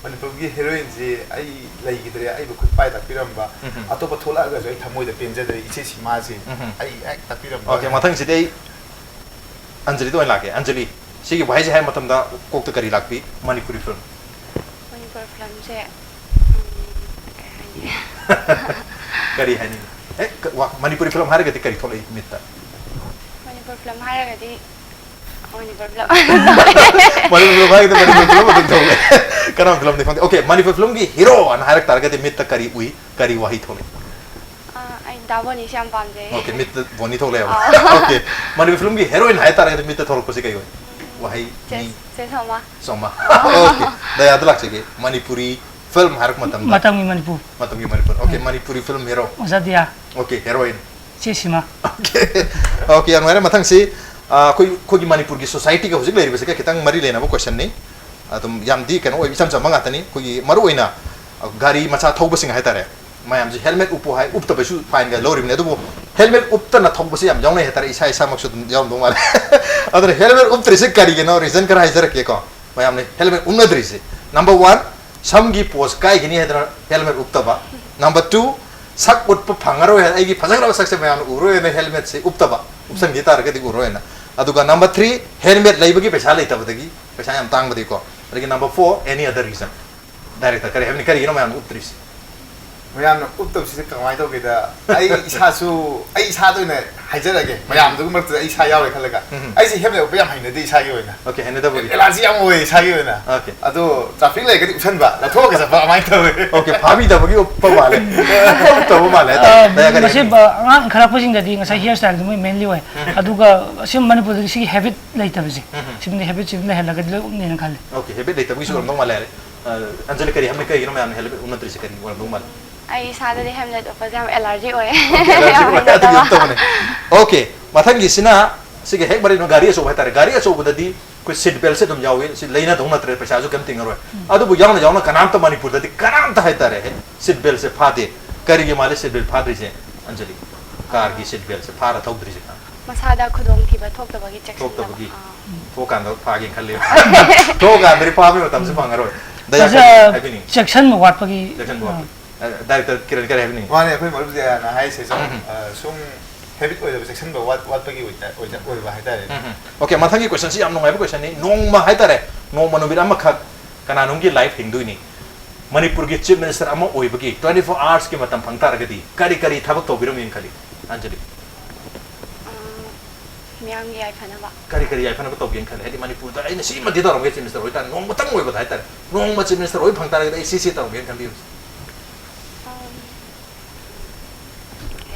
ꯃꯅꯤꯄꯨꯔꯒꯤ heroineꯁꯤ ꯑꯩ ꯂꯩꯈꯤꯗ꯭ꯔꯦ, ꯑꯩꯕꯨ ꯈꯨꯠ ꯄꯥꯏ ꯇꯥꯛꯄꯤꯔꯝꯕ꯫ ꯎꯝ꯫ ꯑꯇꯣꯞꯄ ꯊꯣꯛꯂꯛꯑꯒꯁꯨ ꯑꯩ ꯊꯃꯣꯏꯗ ꯄꯦꯟꯖꯗ꯭ꯔꯦ, ꯏꯆꯦ ꯁꯤꯃꯥꯁꯤ ꯎꯝ꯫ ꯑꯩ ꯍꯦꯛ ꯇꯥꯛꯄꯤꯔꯝꯕ꯫ Okay, ꯃꯊꯪꯁꯤꯗꯤ ꯑꯩ ꯑꯟꯖꯂꯤꯗ ꯑꯣꯏꯅ ꯂꯥꯛꯀꯦ꯫ ꯑꯟꯖꯂꯤ, ꯁꯤꯒꯤ ꯋꯥꯍꯩꯁꯦ ꯍꯥꯏꯕ ꯃꯇꯝꯗ ꯀꯣꯛꯇ ꯀꯔꯤ ꯂꯥꯛꯄꯤ? ꯃꯅꯤꯄꯨꯔꯤ film꯫ ꯃꯅꯤꯄꯨꯔ filmꯁꯦ, ꯎꯝ, ꯀꯩ ꯍꯥꯏꯅꯤ? ꯀꯔꯤ ꯍꯥꯏꯅꯤꯡꯉꯤ? ꯑꯦ, ꯀ-, ꯋꯥ-, ꯃꯅꯤꯄꯨꯔꯤ film ꯍꯥꯏꯔꯒꯗꯤ ꯀꯔꯤ ꯊꯣꯛꯂꯛꯏ ꯃꯤꯠꯇ? ꯃꯅꯤꯄꯨꯔ film ꯍꯥꯏꯔꯒꯗꯤ ꯃꯅꯤꯄꯨꯔ film꯫ ꯃꯅꯤꯄꯨꯔ film ꯍꯥꯏꯔꯒꯗꯤ ꯃꯅꯤꯄꯨꯔ film ꯑꯗꯨꯝ ꯊꯣꯛꯂꯛꯑꯦ꯫ ꯀꯔꯝꯕ filmꯅꯤ ꯈꯪꯗꯦ꯫ Okay, ꯃꯅꯤꯄꯨꯔ filmꯒꯤ heroꯑꯅ ꯍꯥꯏꯔꯛ ꯇꯥꯔꯒꯗꯤ ꯃꯤꯠꯇ ꯀꯔꯤ ꯎꯏ? ꯀꯔꯤ ꯋꯥꯍꯩ ꯊꯣꯛꯂꯛꯏ? ꯑꯥ, ꯑꯩ ꯗꯥ ꯕꯣꯅꯤꯁꯦ ꯌꯥꯝ ꯄꯥꯝꯖꯩ꯫ Okay, ꯃꯤꯠꯇ ꯕꯣꯅꯤ ꯊꯣꯛꯂꯛꯑꯦꯕ꯫ ꯑꯥ꯫ Okay, ꯃꯅꯤꯄꯨꯔ filmꯒꯤ heroine ꯍꯥꯏ ꯇꯥꯔꯒꯗꯤ ꯃꯤꯠꯇ ꯊꯣꯛꯂꯛꯄꯁꯤ ꯀꯩ ꯑꯣꯏ? ꯋꯥꯍꯩ, ꯆꯦ, ꯃꯤ꯫ ꯆꯦ ꯁꯣꯃꯥ꯫ ꯁꯣꯃꯥ꯫ Okay, ꯗꯌꯥꯗ ꯂꯥꯛꯆꯒꯦ꯫ ꯃꯅꯤꯄꯨꯔꯤ film ꯍꯥꯏꯔꯛꯄ ꯃꯇꯝꯗ꯫ ꯃꯇꯝꯒꯤ ꯃꯅꯤꯄꯨꯔ꯫ ꯃꯇꯝꯒꯤ ꯃꯅꯤꯄꯨꯔ꯫ Okay, ꯎꯝ꯫ Manipuri film hero꯫ ꯑꯣꯖꯥ ꯗꯤꯌꯥ꯫ Okay, heroine꯫ ꯆꯦ ꯁꯤꯃꯥ꯫ Okay꯫ Okay, ꯌꯥꯝ ꯅꯨꯡꯉꯥꯏꯔꯦ꯫ ꯃꯊꯪꯁꯤ, ꯑ, ꯑꯩꯈꯣꯏ, ꯑꯩꯈꯣꯏꯒꯤ ꯃꯅꯤꯄꯨꯔꯒꯤ societyꯒ ꯍꯧꯖꯤꯛ ꯂꯩꯔꯤꯕꯁꯤꯒ ꯈꯤꯇꯪ ꯃꯔꯤ ꯂꯩꯅꯕ questionꯅꯤ꯫ ꯑꯗꯨꯝ ꯌꯥꯝꯗꯤ ꯀꯩꯅꯣ ꯑꯣꯏꯕ, ꯏꯆꯝ ꯆꯝꯕ ꯉꯥꯛꯇꯅꯤ꯫ ꯑꯩꯈꯣꯏꯒꯤ ꯃꯔꯨꯑꯣꯏꯅ, ꯑ, ꯒꯥꯔꯤ ꯃꯆꯥ ꯊꯧꯕꯁꯤꯡ ꯍꯥꯏꯇꯥꯔꯦ꯫ ꯃꯌꯥꯝꯁꯦ helmet ꯎꯞꯄꯨ ꯍꯥꯏ, ꯎꯞꯇꯕꯁꯨ fineꯒ ꯂꯧꯔꯤꯕꯅꯤ꯫ ꯑꯗꯨꯕꯨ helmet ꯎꯞꯇꯅ ꯊꯧꯕꯁꯦ ꯌꯥꯝ ꯌꯥꯎꯅꯩ ꯍꯥꯏꯇꯥꯔꯦ꯫ ꯏꯁꯥ ꯏꯁꯥꯃꯛꯁꯨ ꯑꯗꯨꯝ ꯌꯥꯎꯔꯝꯗꯧ ꯃꯥꯜꯂꯦ꯫ ꯑꯗꯨꯅ helmet ꯎꯞꯇ꯭ꯔꯤꯁꯦ ꯀꯔꯤꯒꯤꯅꯣ? Reason ꯈꯔ ꯍꯥꯏꯖꯔꯛꯀꯦꯀꯣ꯫ ꯃꯌꯥꯝꯅ helmet ꯎꯞꯅꯗ꯭ꯔꯤꯁꯦ꯫ Number one, ꯁꯝꯒꯤ pose ꯀꯥꯏꯒꯅꯤ ꯍꯥꯏꯗꯅ helmet ꯎꯞꯇꯕ꯫ Number two, ꯁꯛ ꯎꯠꯄ ꯐꯪꯉꯔꯣꯏ ꯍꯥꯏꯅ, ꯑꯩꯒꯤ ꯐꯖꯈ꯭ꯔꯕ ꯁꯛꯁꯦ ꯃꯌꯥꯝꯅ ꯎꯔꯣꯏ ꯍꯥꯏꯅ helmetꯁꯦ ꯎꯞꯇꯕ, ꯎꯞꯁꯟꯈꯤ ꯇꯥꯔꯒꯗꯤ ꯎꯔꯣꯏ ꯍꯥꯏꯅ꯫ ꯑꯗꯨꯒ number three, helmet ꯂꯩꯕꯒꯤ ꯄꯩꯁꯥ ꯂꯩꯇꯕꯗꯒꯤ, ꯄꯩꯁꯥ ꯌꯥꯝ ꯇꯥꯡꯕꯗꯒꯤꯀꯣ꯫ ꯑꯗꯒꯤ number four, any other reason꯫ Director, ꯀꯔꯤ ꯍꯥꯏꯕꯅꯤ? ꯀꯔꯤꯒꯤꯅꯣ ꯃꯌꯥꯝꯅ ꯎꯞꯇ꯭ꯔꯤꯁꯦ? ꯃꯌꯥꯝꯅ ꯎꯞꯇꯕꯁꯤꯗ ꯀꯃꯥꯏꯅ ꯇꯧꯒꯦꯗ, ꯑꯩ ꯏꯁꯥꯁꯨ, ꯑꯩ ꯏꯁꯥꯗ ꯑꯣꯏꯅ ꯍꯥꯏꯖꯔꯒꯦ, ꯃꯌꯥꯝꯗꯨꯒꯤ ꯃꯔꯛꯇ ꯑꯩ ꯏꯁꯥ ꯌꯥꯎꯔꯦ ꯈꯜꯂꯒ꯫ ꯎꯝ꯫ ꯑꯩꯁꯦ helmet ꯎꯞꯄ ꯌꯥꯝ ꯍꯩꯅꯗꯦ ꯏꯁꯥꯒꯤ ꯑꯣꯏꯅ꯫ Okay, ꯍꯩꯅꯗꯕꯒꯤ꯫ Allergy ꯌꯥꯝ ꯑꯣꯏꯌꯦ ꯏꯁꯥꯒꯤ ꯑꯣꯏꯅ꯫ Okay꯫ ꯑꯗꯣ traffic ꯂꯩꯔꯒꯗꯤ ꯎꯞꯁꯟꯕ, ꯂꯧꯊꯣꯛꯑꯒ ꯆꯠꯄ, ꯑꯗꯨꯃꯥꯏꯅ ꯇꯧꯋꯦ꯫ Okay, ꯐꯥꯕꯤꯗꯕꯒꯤ ꯎꯞꯄ ꯃꯥꯜꯂꯦ꯫ ꯎꯞꯇꯕ ꯃꯥꯜꯂꯦ꯫ ꯑ, ꯗꯌꯥ, ꯀꯔꯤ ꯃꯁꯤ, ꯍꯥꯏꯅꯤꯡꯉꯤ? ꯑ, ꯑꯉꯥꯡ ꯏꯟꯈꯠꯂꯛꯄꯁꯤꯡꯗꯗꯤ ꯉꯁꯥꯏ hair styleꯗꯨ ꯃꯣꯏ mainly ꯑꯣꯏ꯫ ꯎꯝ꯫ ꯑꯗꯨꯒ ꯑꯁꯤ ꯃꯅꯤꯄꯨꯔꯗꯗꯤ ꯁꯤꯒꯤ habit ꯂꯩꯇꯕꯁꯦ꯫ ꯎꯝ꯫ ꯁꯤꯒꯨꯝꯕ habitꯁꯤ ꯑꯗꯨꯝ ꯂꯩꯍꯜꯂꯒꯗꯤ ꯂꯣꯏ ꯎꯞꯅꯦꯅ ꯈꯜꯂꯦ꯫ Okay, habit ꯂꯩꯇꯕꯒꯤꯁꯨ ꯑꯣꯏꯔꯝꯗꯧ ꯃꯥꯜꯂꯦ ꯍꯥꯏꯔꯦ꯫ ꯑ, ꯑꯟꯖꯂꯤ, ꯀꯔꯤ ꯍꯥꯏꯕꯅꯤ? ꯀꯩꯒꯤꯅꯣ ꯃꯌꯥꯝꯅ helmet ꯎꯞꯅꯗ꯭ꯔꯤꯁꯦ? ꯀꯔꯤ ꯑꯣꯏꯔꯝꯗꯧ ꯃꯥꯜꯂꯦ? ꯑꯩ ꯏꯁꯥꯗꯗꯤ ꯍꯦꯝꯂꯦꯠ ꯎꯞꯄꯁꯦ ꯌꯥꯝ ꯑꯦꯂꯔꯖꯤ ꯑꯣꯏ꯫ ꯑꯦꯂꯔꯖꯤ ꯌꯥꯝ ꯑꯣꯏ, ꯑꯗꯨꯒꯤ ꯍꯩꯅꯗꯕ꯫ ꯑꯗꯨꯝ ꯇꯧꯕꯅꯦ꯫ ꯑꯣꯀꯦ, ꯃꯊꯪꯒꯤꯁꯤꯅ ꯁꯤꯒ ꯍꯦꯛ ꯃꯔꯤ ꯂꯩꯅꯕ ꯒꯥꯔꯤ ꯑꯆꯧꯕ ꯍꯥꯏꯇꯥꯔꯦ꯫ ꯒꯥꯔꯤ ꯑꯆꯧꯕꯗꯗꯤ ꯑꯩꯈꯣꯏ ꯁꯤꯠ ꯕꯦꯜꯁꯦ ꯑꯗꯨꯝ ꯌꯥꯎꯏ, ꯁꯤ ꯂꯩꯅꯗꯧ ꯅꯠꯇ꯭ꯔꯦ, ꯄꯩꯁꯥꯁꯨ ꯀꯩꯝ ꯇꯤꯡꯉꯔꯣꯏ꯫ ꯑꯗꯨꯕꯨ ꯌꯥꯎꯅ ꯌꯥꯎꯅ ꯀꯅꯥꯝꯇ ꯃꯅꯤꯄꯨꯔꯗꯗꯤ ꯀꯅꯥꯝꯇ ꯍꯥꯏꯇꯥꯔꯦ ꯁꯤꯠ ꯕꯦꯜꯁꯦ ꯐꯥꯗꯦ꯫ ꯀꯔꯤꯒꯤ ꯃꯥꯜꯂꯦ ꯁꯤꯠ ꯕꯦꯜ ꯐꯥꯗ꯭ꯔꯤꯁꯦ? ꯑꯟꯖꯂꯤ, ꯀꯥꯔꯒꯤ ꯁꯤꯠ ꯕꯦꯜꯁꯦ ꯐꯥꯔ ꯊꯧꯗ꯭ꯔꯤꯁꯦ? ꯃꯁꯥꯗ ꯈꯨꯗꯣꯡꯊꯤꯕ ꯊꯣꯛꯇꯕꯒꯤ ꯆꯦꯛꯁꯤꯟꯗꯕ꯫ ꯊꯣꯛꯇꯕꯒꯤ꯫ ꯑꯥ꯫ ꯊꯣꯛꯑꯀꯥꯟꯗ ꯐꯥꯒꯦꯅ ꯈꯜꯂꯦꯕ꯫ ꯊꯣꯛꯑꯀꯥꯟꯗꯗꯤ ꯐꯥꯕꯒꯤ ꯃꯇꯝꯁꯨ ꯐꯪꯉꯔꯣꯏ꯫ ꯗꯌꯥ ꯃꯁꯤ, ꯑ, ꯍꯥꯏꯕꯤꯅꯤꯡꯉꯤ꯫ ꯆꯦꯛꯁꯤꯟꯕ ꯋꯥꯠꯄꯒꯤ꯫ ꯆꯦꯛꯁꯤꯟꯕ ꯑ, ꯋꯥꯠꯄꯒꯤ꯫ ꯑ, ꯗꯥꯏꯔꯦꯛꯇꯔ ꯀꯤꯔꯟ ꯀꯔꯤ ꯍꯥꯏꯕꯤꯅꯤꯡꯉꯤ? ꯃꯥꯅꯦ, ꯑꯩꯈꯣꯏ ꯃꯔꯨꯞ ꯖꯌꯥꯅ ꯍꯥꯏꯁꯦ ꯁꯨꯝ ꯎꯝ꯫ ꯑ, ꯁꯨꯝ ꯍꯦꯕꯤꯠ ꯑꯣꯏꯗꯕ, ꯆꯦꯛꯁꯤꯟꯕ ꯋꯥꯠ- ꯋꯥꯠꯄꯒꯤ ꯑꯣꯏꯇ- ꯑꯣꯏꯗ- ꯑꯣꯏꯕ ꯍꯥꯏꯇꯥꯔꯦ꯫ ꯎꯝ꯫ ꯑꯣꯀꯦ, ꯃꯊꯪꯒꯤ ꯀꯣꯏꯁꯟꯁꯤ ꯌꯥꯝ ꯅꯨꯡꯉꯥꯏꯕ ꯀꯣꯏꯁꯟꯅꯤ꯫ ꯅꯣꯡꯃ ꯍꯥꯏꯇꯥꯔꯦ, ꯅꯣꯡꯃ ꯅꯨꯃꯤꯠ ꯑꯃꯈꯛ ꯀꯅꯥꯅꯣꯝꯒꯤ ꯂꯥꯏꯐ ꯍꯤꯡꯗꯣꯏꯅꯤ꯫ ꯃꯅꯤꯄꯨꯔꯒꯤ ꯆꯤꯐ ꯃꯤꯅꯤꯁꯇꯔ ꯑꯃ ꯑꯣꯏꯕꯒꯤ twenty four hours ꯀꯤ ꯃꯇꯝ ꯐꯪ ꯇꯥꯔꯒꯗꯤ ꯀꯔꯤ ꯀꯔꯤ ꯊꯕꯛ ꯇꯧꯕꯤꯔꯝꯒꯦꯅ ꯈꯜꯂꯤ, ꯑꯟꯖꯂꯤ? ꯑꯥ, ꯃꯤꯌꯥꯝꯒꯤ ꯌꯥꯏꯐꯅꯕ꯫ ꯀꯔꯤ ꯀꯔꯤ ꯌꯥꯏꯐꯅꯕ ꯇꯧꯒꯦꯅ ꯈꯜꯂꯤ? ꯍꯥꯏꯗꯤ ꯃꯅꯤꯄꯨꯔꯗ ꯑꯩꯅ ꯁꯤꯃꯗꯤ ꯇꯧꯔꯝꯒꯦ, ꯆꯤꯐ ꯃꯤꯅꯤꯁꯇꯔ ꯑꯣꯏꯇꯥꯔꯗꯤ, ꯅꯣꯡꯃꯇꯪ ꯑꯣꯏꯕꯗ ꯍꯥꯏꯇꯥꯔꯦ, ꯅꯣꯡꯃ ꯆꯤꯐ ꯃꯤꯅꯤꯁꯇꯔ ꯑꯣꯏ ꯐꯪ ꯇꯥꯔꯒꯗꯤ ꯑꯩ ꯁꯤ ꯁꯤ ꯇꯧꯔꯝꯒꯦꯅ ꯈꯟꯕꯤꯕꯁꯦ꯫ ꯑꯥ,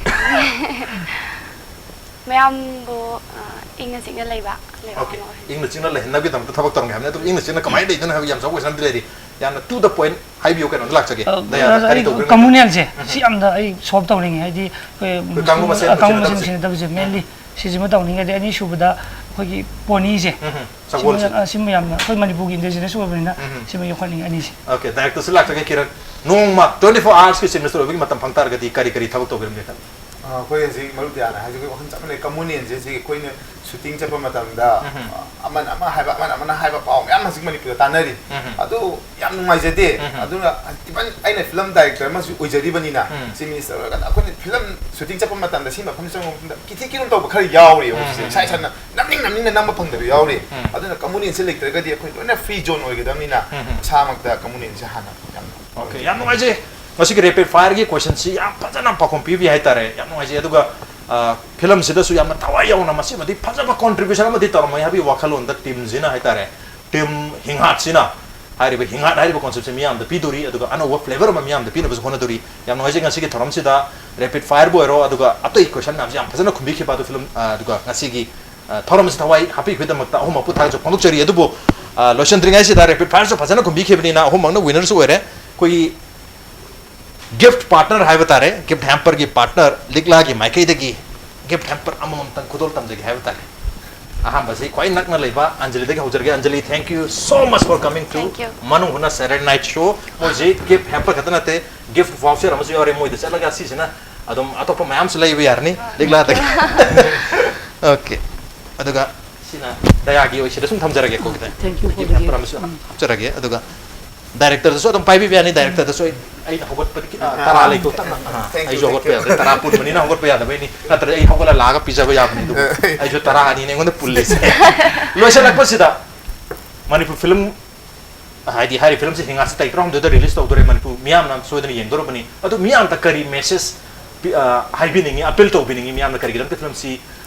ꯃꯌꯥꯝꯕꯨ, ꯑꯥ, ꯏꯪꯅ ꯆꯤꯛꯅ ꯂꯩꯕ ꯂꯩꯕꯥꯛ ꯑꯣꯀꯦ, ꯑꯃ ꯑꯣꯏꯍꯟꯕ꯫ ꯏꯪꯅ ꯆꯤꯛꯅ ꯂꯩꯍꯟꯅꯕꯒꯤꯗꯃꯛꯇ ꯊꯕꯛ ꯇꯧꯔꯝꯒꯦ ꯍꯥꯏꯕꯅꯤ꯫ ꯑꯗꯨꯕꯨ ꯏꯪꯅ ꯆꯤꯛꯅ ꯀꯃꯥꯏꯅ ꯂꯩꯗꯣꯏꯅꯣ ꯍꯥꯏꯕ ꯌꯥꯝ ꯆꯥꯎꯕ ꯀꯣꯏꯁꯟ ꯑꯃꯗꯤ ꯂꯩꯔꯤ꯫ ꯌꯥꯝꯅ to the point ꯍꯥꯏꯕꯤꯌꯨ, ꯀꯩꯅꯣꯗ ꯂꯥꯛꯆꯒꯦ꯫ ꯗꯌꯥꯗ ꯀꯔꯤ ꯑꯩ ꯇꯧꯕꯤꯔꯝꯒꯦ? ꯀꯃꯨꯅꯦꯜꯁꯦ ꯎꯝ꯫ ꯁꯤ ꯌꯥꯝꯅ ꯑꯩ ꯁꯣꯜꯕ ꯇꯧꯅꯤꯡꯉꯤ꯫ ꯍꯥꯏꯗꯤ ꯑꯩꯈꯣꯏ ꯑꯩꯈꯣꯏ ꯀꯥꯡꯕꯨ ꯃꯁꯦꯟ ꯑ, ꯀꯥꯡꯕꯨ ꯃꯁꯦꯟ ꯅꯨꯡꯁꯤꯅꯗꯕꯁꯦ꯫ ꯅꯨꯡꯁꯤꯅꯗꯕꯁꯦ, ꯃꯦꯟꯂꯤ ꯁꯤꯁꯤꯃ ꯇꯧꯅꯤꯡꯉꯤ꯫ ꯑꯗꯩ ꯑꯅꯤꯁꯨꯕꯗ ꯑꯩꯈꯣꯏꯒꯤ ꯄꯣꯅꯤꯁꯦ, ꯎꯝ, ꯁꯒꯣꯜꯁꯦ꯫ ꯁꯤꯃ, ꯑ, ꯁꯤꯃ ꯌꯥꯝꯅ ꯑꯩꯈꯣꯏ ꯃꯅꯤꯄꯨꯔꯒꯤ indigenous ꯑꯣꯏꯕꯅꯤꯅ ꯎꯝ꯫ ꯁꯤꯃ ꯌꯣꯛꯈꯠꯅꯤꯡꯉꯤ ꯑꯅꯤꯁꯦ꯫ ꯑꯣꯀꯦ, ꯗꯥꯏꯔꯦꯛꯇꯔꯁꯨ ꯂꯥꯛꯆꯒꯦ꯫ ꯀꯤꯔꯟ, ꯅꯣꯡꯃ twenty four hours ꯀꯤ ꯆꯤꯐ ꯃꯤꯅꯤꯁꯇꯔ ꯑꯣꯏꯕꯒꯤ ꯃꯇꯝ ꯐꯪ ꯇꯥꯔꯒꯗꯤ ꯀꯔꯤ ꯀꯔꯤ ꯊꯕꯛ ꯇꯧꯕꯤꯔꯝꯒꯦ ꯈꯜꯂꯤ? ꯑ, ꯑꯩꯈꯣꯏ ꯍꯧꯖꯤꯛ ꯃꯔꯨꯞ ꯗꯌꯥꯅ ꯍꯥꯏꯖꯕꯒꯤ ꯋꯥꯈꯜ ꯆꯞ ꯃꯥꯟꯅꯩ꯫ ꯀꯃꯨꯅꯦꯜꯁꯦ ꯍꯧꯖꯤꯛ ꯑꯩꯈꯣꯏꯅ ꯁꯨꯇꯤꯡ ꯆꯠꯄ ꯃꯇꯝꯗ ꯎꯝ꯫ ꯑ, ꯑꯃꯅ ꯑꯃ ꯍꯥꯏꯕ, ꯑꯃꯅ ꯑꯃꯅ ꯍꯥꯏꯕ ꯄꯥꯎ ꯃꯌꯥꯝ ꯍꯧꯖꯤꯛ ꯃꯅꯤꯄꯨꯔꯗ ꯇꯥꯟꯅꯔꯤ꯫ ꯎꯝ꯫ ꯑꯗꯨ ꯌꯥꯝ ꯅꯨꯡꯉꯥꯏꯖꯗꯦ꯫ ꯎꯝ꯫ ꯑꯗꯨꯅ even ꯑꯩꯅ ꯐꯤꯂꯝ ꯗꯥꯏꯔꯦꯛꯇꯔ ꯑꯃꯁꯨ ꯑꯣꯏꯖꯔꯤꯕꯅꯤꯅ ꯎꯝ꯫ ꯆꯤꯐ ꯃꯤꯅꯤꯁꯇꯔ ꯑꯣꯏꯔꯒꯅ ꯑꯩꯈꯣꯏꯅ ꯐꯤꯂꯝ ꯁꯨꯇꯤꯡ ꯆꯠꯄ ꯃꯇꯝꯗ ꯁꯤ ꯃꯐꯝ ꯆꯪꯕ ꯃꯐꯝꯗ ꯀꯤꯊꯤ ꯀꯤꯔꯨꯝ ꯇꯧꯕ ꯈꯔ ꯌꯥꯎꯔꯤ꯫ ꯎꯝ꯫ ꯍꯧꯖꯤꯛꯁꯦ ꯏꯁꯥ ꯏꯁꯥꯅ ꯅꯝꯅꯤꯡ ꯅꯝꯅꯤꯡꯅ ꯅꯝꯕ ꯐꯪꯗꯕ ꯌꯥꯎꯔꯤ꯫ ꯎꯝ꯫ ꯑꯗꯨꯅ ꯀꯃꯨꯅꯦꯜꯁꯦ ꯂꯩꯇ꯭ꯔꯒꯗꯤ ꯑꯩꯈꯣꯏ ꯂꯣꯏꯅ ꯐ꯭ꯔꯤ ꯖꯣꯟ ꯑꯣꯏꯒꯗꯕꯅꯤꯅ ꯎꯝ꯫ ꯏꯁꯥꯃꯛꯇ ꯀꯃꯨꯅꯦꯜꯁꯦ ꯍꯥꯟꯅ ꯌꯥꯝꯅ ꯑꯣꯀꯦ, ꯌꯥꯝ ꯅꯨꯡꯉꯥꯏꯖꯩ꯫ ꯉꯁꯤꯒꯤ ꯔꯦꯄꯤꯗ ꯐꯥꯌꯔꯒꯤ ꯀꯣꯏꯁꯟꯁꯤ ꯌꯥꯝ ꯐꯖꯅ ꯄꯥꯎꯈꯨꯝ ꯄꯤꯕꯤ ꯍꯥꯏꯇꯥꯔꯦ, ꯌꯥꯝ ꯅꯨꯡꯉꯥꯏꯖꯩ꯫ ꯑꯗꯨꯒ, ꯑ, ꯐꯤꯂꯝꯁꯤꯗꯁꯨ ꯌꯥꯝꯅ ꯊꯋꯥꯏ ꯌꯥꯎꯅ ꯃꯁꯤꯃꯗꯤ ꯐꯖꯕ ꯀꯣꯟꯇ꯭ꯔꯤꯕ꯭ꯌꯨꯁꯟ ꯑꯃꯗꯤ ꯇꯧꯔꯝꯃꯣꯏ ꯍꯥꯏꯕꯒꯤ ꯋꯥꯈꯜꯂꯣꯟꯗ ꯇꯤꯝꯁꯤꯅ ꯍꯥꯏꯇꯥꯔꯦ, ꯇꯤꯝ ꯍꯤꯡꯍꯥꯠꯁꯤꯅ ꯍꯥꯏꯔꯤꯕ ꯍꯤꯡꯍꯥꯠ ꯍꯥꯏꯔꯤꯕ ꯀꯣꯟꯁꯦꯞꯁꯦ ꯃꯤꯌꯥꯝꯗ ꯄꯤꯗꯣꯔꯤ, ꯑꯗꯨꯒ ꯑꯅꯧꯕ ꯐ꯭ꯂꯦꯕꯔ ꯑꯃ ꯃꯤꯌꯥꯝꯗ ꯄꯤꯅꯕꯁꯨ ꯍꯣꯠꯅꯗꯣꯔꯤ꯫ ꯌꯥꯝ ꯅꯨꯡꯉꯥꯏꯖꯩ ꯉꯁꯤꯒꯤ ꯊꯧꯔꯝꯁꯤꯗ ꯔꯦꯄꯤꯗ ꯐꯥꯌꯔꯕꯨ ꯑꯣꯏꯔꯣ, ꯑꯗꯨꯒ ꯑꯇꯩ ꯀꯣꯏꯁꯟ ꯃꯌꯥꯝꯁꯦ ꯌꯥꯝ ꯐꯖꯅ ꯈꯨꯝꯕꯤꯈꯤꯕ, ꯑꯗꯨ ꯐꯤꯂꯝ, ꯑ, ꯑꯗꯨꯒ ꯉꯁꯤꯒꯤ, ꯑ, ꯊꯧꯔꯝꯁꯤ ꯊꯋꯥꯏ ꯍꯥꯞꯄꯤꯕꯒꯤꯗꯃꯛꯇ ꯑꯍꯨꯝꯃꯛꯄꯨ ꯊꯥꯒꯠꯆꯕ ꯐꯣꯡꯗꯣꯛꯆꯔꯤ꯫ ꯑꯗꯨꯕꯨ, ꯑ, ꯂꯣꯏꯁꯤꯟꯗ꯭ꯔꯤꯉꯩꯁꯤꯗ ꯔꯦꯄꯤꯗ ꯐꯥꯌꯔꯁꯨ ꯐꯖꯅ ꯈꯨꯝꯕꯤꯈꯤꯕꯅꯤꯅ ꯑꯍꯨꯝꯃꯛꯅ ꯋꯤꯅꯔꯁꯨ ꯑꯣꯏꯔꯦ꯫ ꯑꯩꯈꯣꯏꯒꯤ ꯒꯤꯐ ꯄꯥꯔꯠꯅꯔ ꯍꯥꯏꯕ ꯇꯥꯔꯦ, ꯒꯤꯐ ꯍꯦꯝꯄꯔꯒꯤ ꯄꯥꯔꯠꯅꯔ ꯂꯤꯛꯂꯥꯒꯤ ꯃꯥꯏꯀꯩꯗꯒꯤ ꯒꯤꯐ ꯍꯦꯝꯄꯔ ꯑꯃꯃꯝꯇꯪ ꯈꯨꯗꯣꯜ ꯇꯝꯖꯒꯦ ꯍꯥꯏꯕ ꯇꯥꯔꯦ꯫ ꯑꯍꯥꯟꯕꯁꯤ ꯈ꯭ꯋꯥꯏ ꯅꯛꯅ ꯂꯩꯕ ꯑꯟꯖꯂꯤꯗꯒꯤ ꯍꯧꯖꯔꯒꯦ꯫ Anjali, thank you so much for coming to Thank you. ꯃꯅꯨꯡ ꯍꯨꯠꯅ Saturday Night Show꯫ ꯃꯣꯏꯁꯤ ꯒꯤꯐ ꯍꯦꯝꯄꯔ ꯈꯛꯇ ꯅꯠꯇꯦ, ꯒꯤꯐ ꯚꯥꯎꯆꯔ ꯑꯃꯁꯨ ꯌꯥꯎꯔꯦ꯫ ꯃꯣꯏꯗ ꯆꯠꯂꯒ ꯁꯤꯁꯤꯅ ꯑꯗꯨꯝ ꯑꯇꯣꯞꯄ ꯃꯌꯥꯝꯁꯨ ꯂꯩꯕ ꯌꯥꯔꯅꯤ ꯂꯤꯛꯂꯥꯗꯒꯤ꯫ ꯑꯣꯀꯦ, ꯑꯗꯨꯒ ꯁꯤꯅ ꯗꯌꯥꯒꯤ ꯑꯣꯏ, ꯁꯤꯗ ꯁꯨꯝ ꯊꯝꯖꯔꯒꯦꯀꯣ꯫ ꯈꯤꯇꯪ Thank you for gift the hamper gift. ꯑꯃꯁꯨ ꯎꯝ. ꯍꯥꯞꯆꯔꯒꯦ꯫ ꯑꯗꯨꯒ ꯗꯥꯏꯔꯦꯛꯇꯔꯗꯁꯨ ꯑꯗꯨꯝ ꯄꯥꯏꯕꯤꯕ ꯌꯥꯅꯤ꯫ ꯗꯥꯏꯔꯦꯛꯇꯔꯗꯁꯨ ꯑꯩ, ꯑꯩꯅ ꯍꯧꯒꯠꯄꯗꯤ ꯈꯤꯇꯪ, ꯑ, ꯇꯔꯥ ꯂꯩꯀꯣ, ꯇꯞꯅ, ꯑ, Thank you, ꯑꯩꯁꯨ thank ꯍꯧꯒꯠꯄ you. ꯌꯥꯗꯦ, ꯇꯔꯥ ꯄꯨꯟꯕꯅꯤꯅ ꯍꯧꯒꯠꯄ ꯌꯥꯗꯕꯩꯅꯤ, ꯅꯠꯇ꯭ꯔꯗꯤ ꯑꯩ ꯍꯧꯒꯠꯂ ꯂꯥꯛꯑꯒ ꯄꯤꯖꯕ ꯌꯥꯕꯅꯤ꯫ ꯑꯗꯨꯕꯨ ꯑꯩꯁꯨ ꯇꯔꯥ ꯑꯅꯤꯅꯦ ꯑꯩꯉꯣꯟꯗ ꯄꯨꯜꯂꯤꯁꯦ꯫ ꯂꯣꯏꯁꯤꯜꯂꯛꯄꯁꯤꯗ ꯃꯅꯤꯄꯨꯔ ꯐꯤꯂꯝ, ꯍꯥꯏꯗꯤ ꯍꯥꯏꯔꯤꯕ ꯐꯤꯂꯝꯁꯤ ꯍꯤꯡꯉꯥꯁꯤ ꯇꯥꯔꯤꯛ ꯇꯔꯥꯍꯨꯝꯗꯣꯏꯗ ꯔꯤꯂꯤꯁ ꯇꯧꯗꯣꯔꯦ꯫ ꯃꯅꯤꯄꯨꯔ ꯃꯤꯌꯥꯝꯅ ꯁꯣꯏꯗꯅ ꯌꯦꯡꯗꯣꯔꯕꯅꯤ꯫ ꯑꯗꯨ ꯃꯤꯌꯥꯝꯗ ꯀꯔꯤ ꯃꯦꯁꯦꯖ ꯍꯥꯏꯕꯤꯅꯤꯡꯉꯤ, ꯑꯄꯤꯜ ꯇꯧꯕꯤꯅꯤꯡꯉꯤ ꯃꯤꯌꯥꯝꯅ, ꯀꯔꯤꯒꯤꯗꯃꯛꯇ ꯐꯤꯂꯝꯁꯤ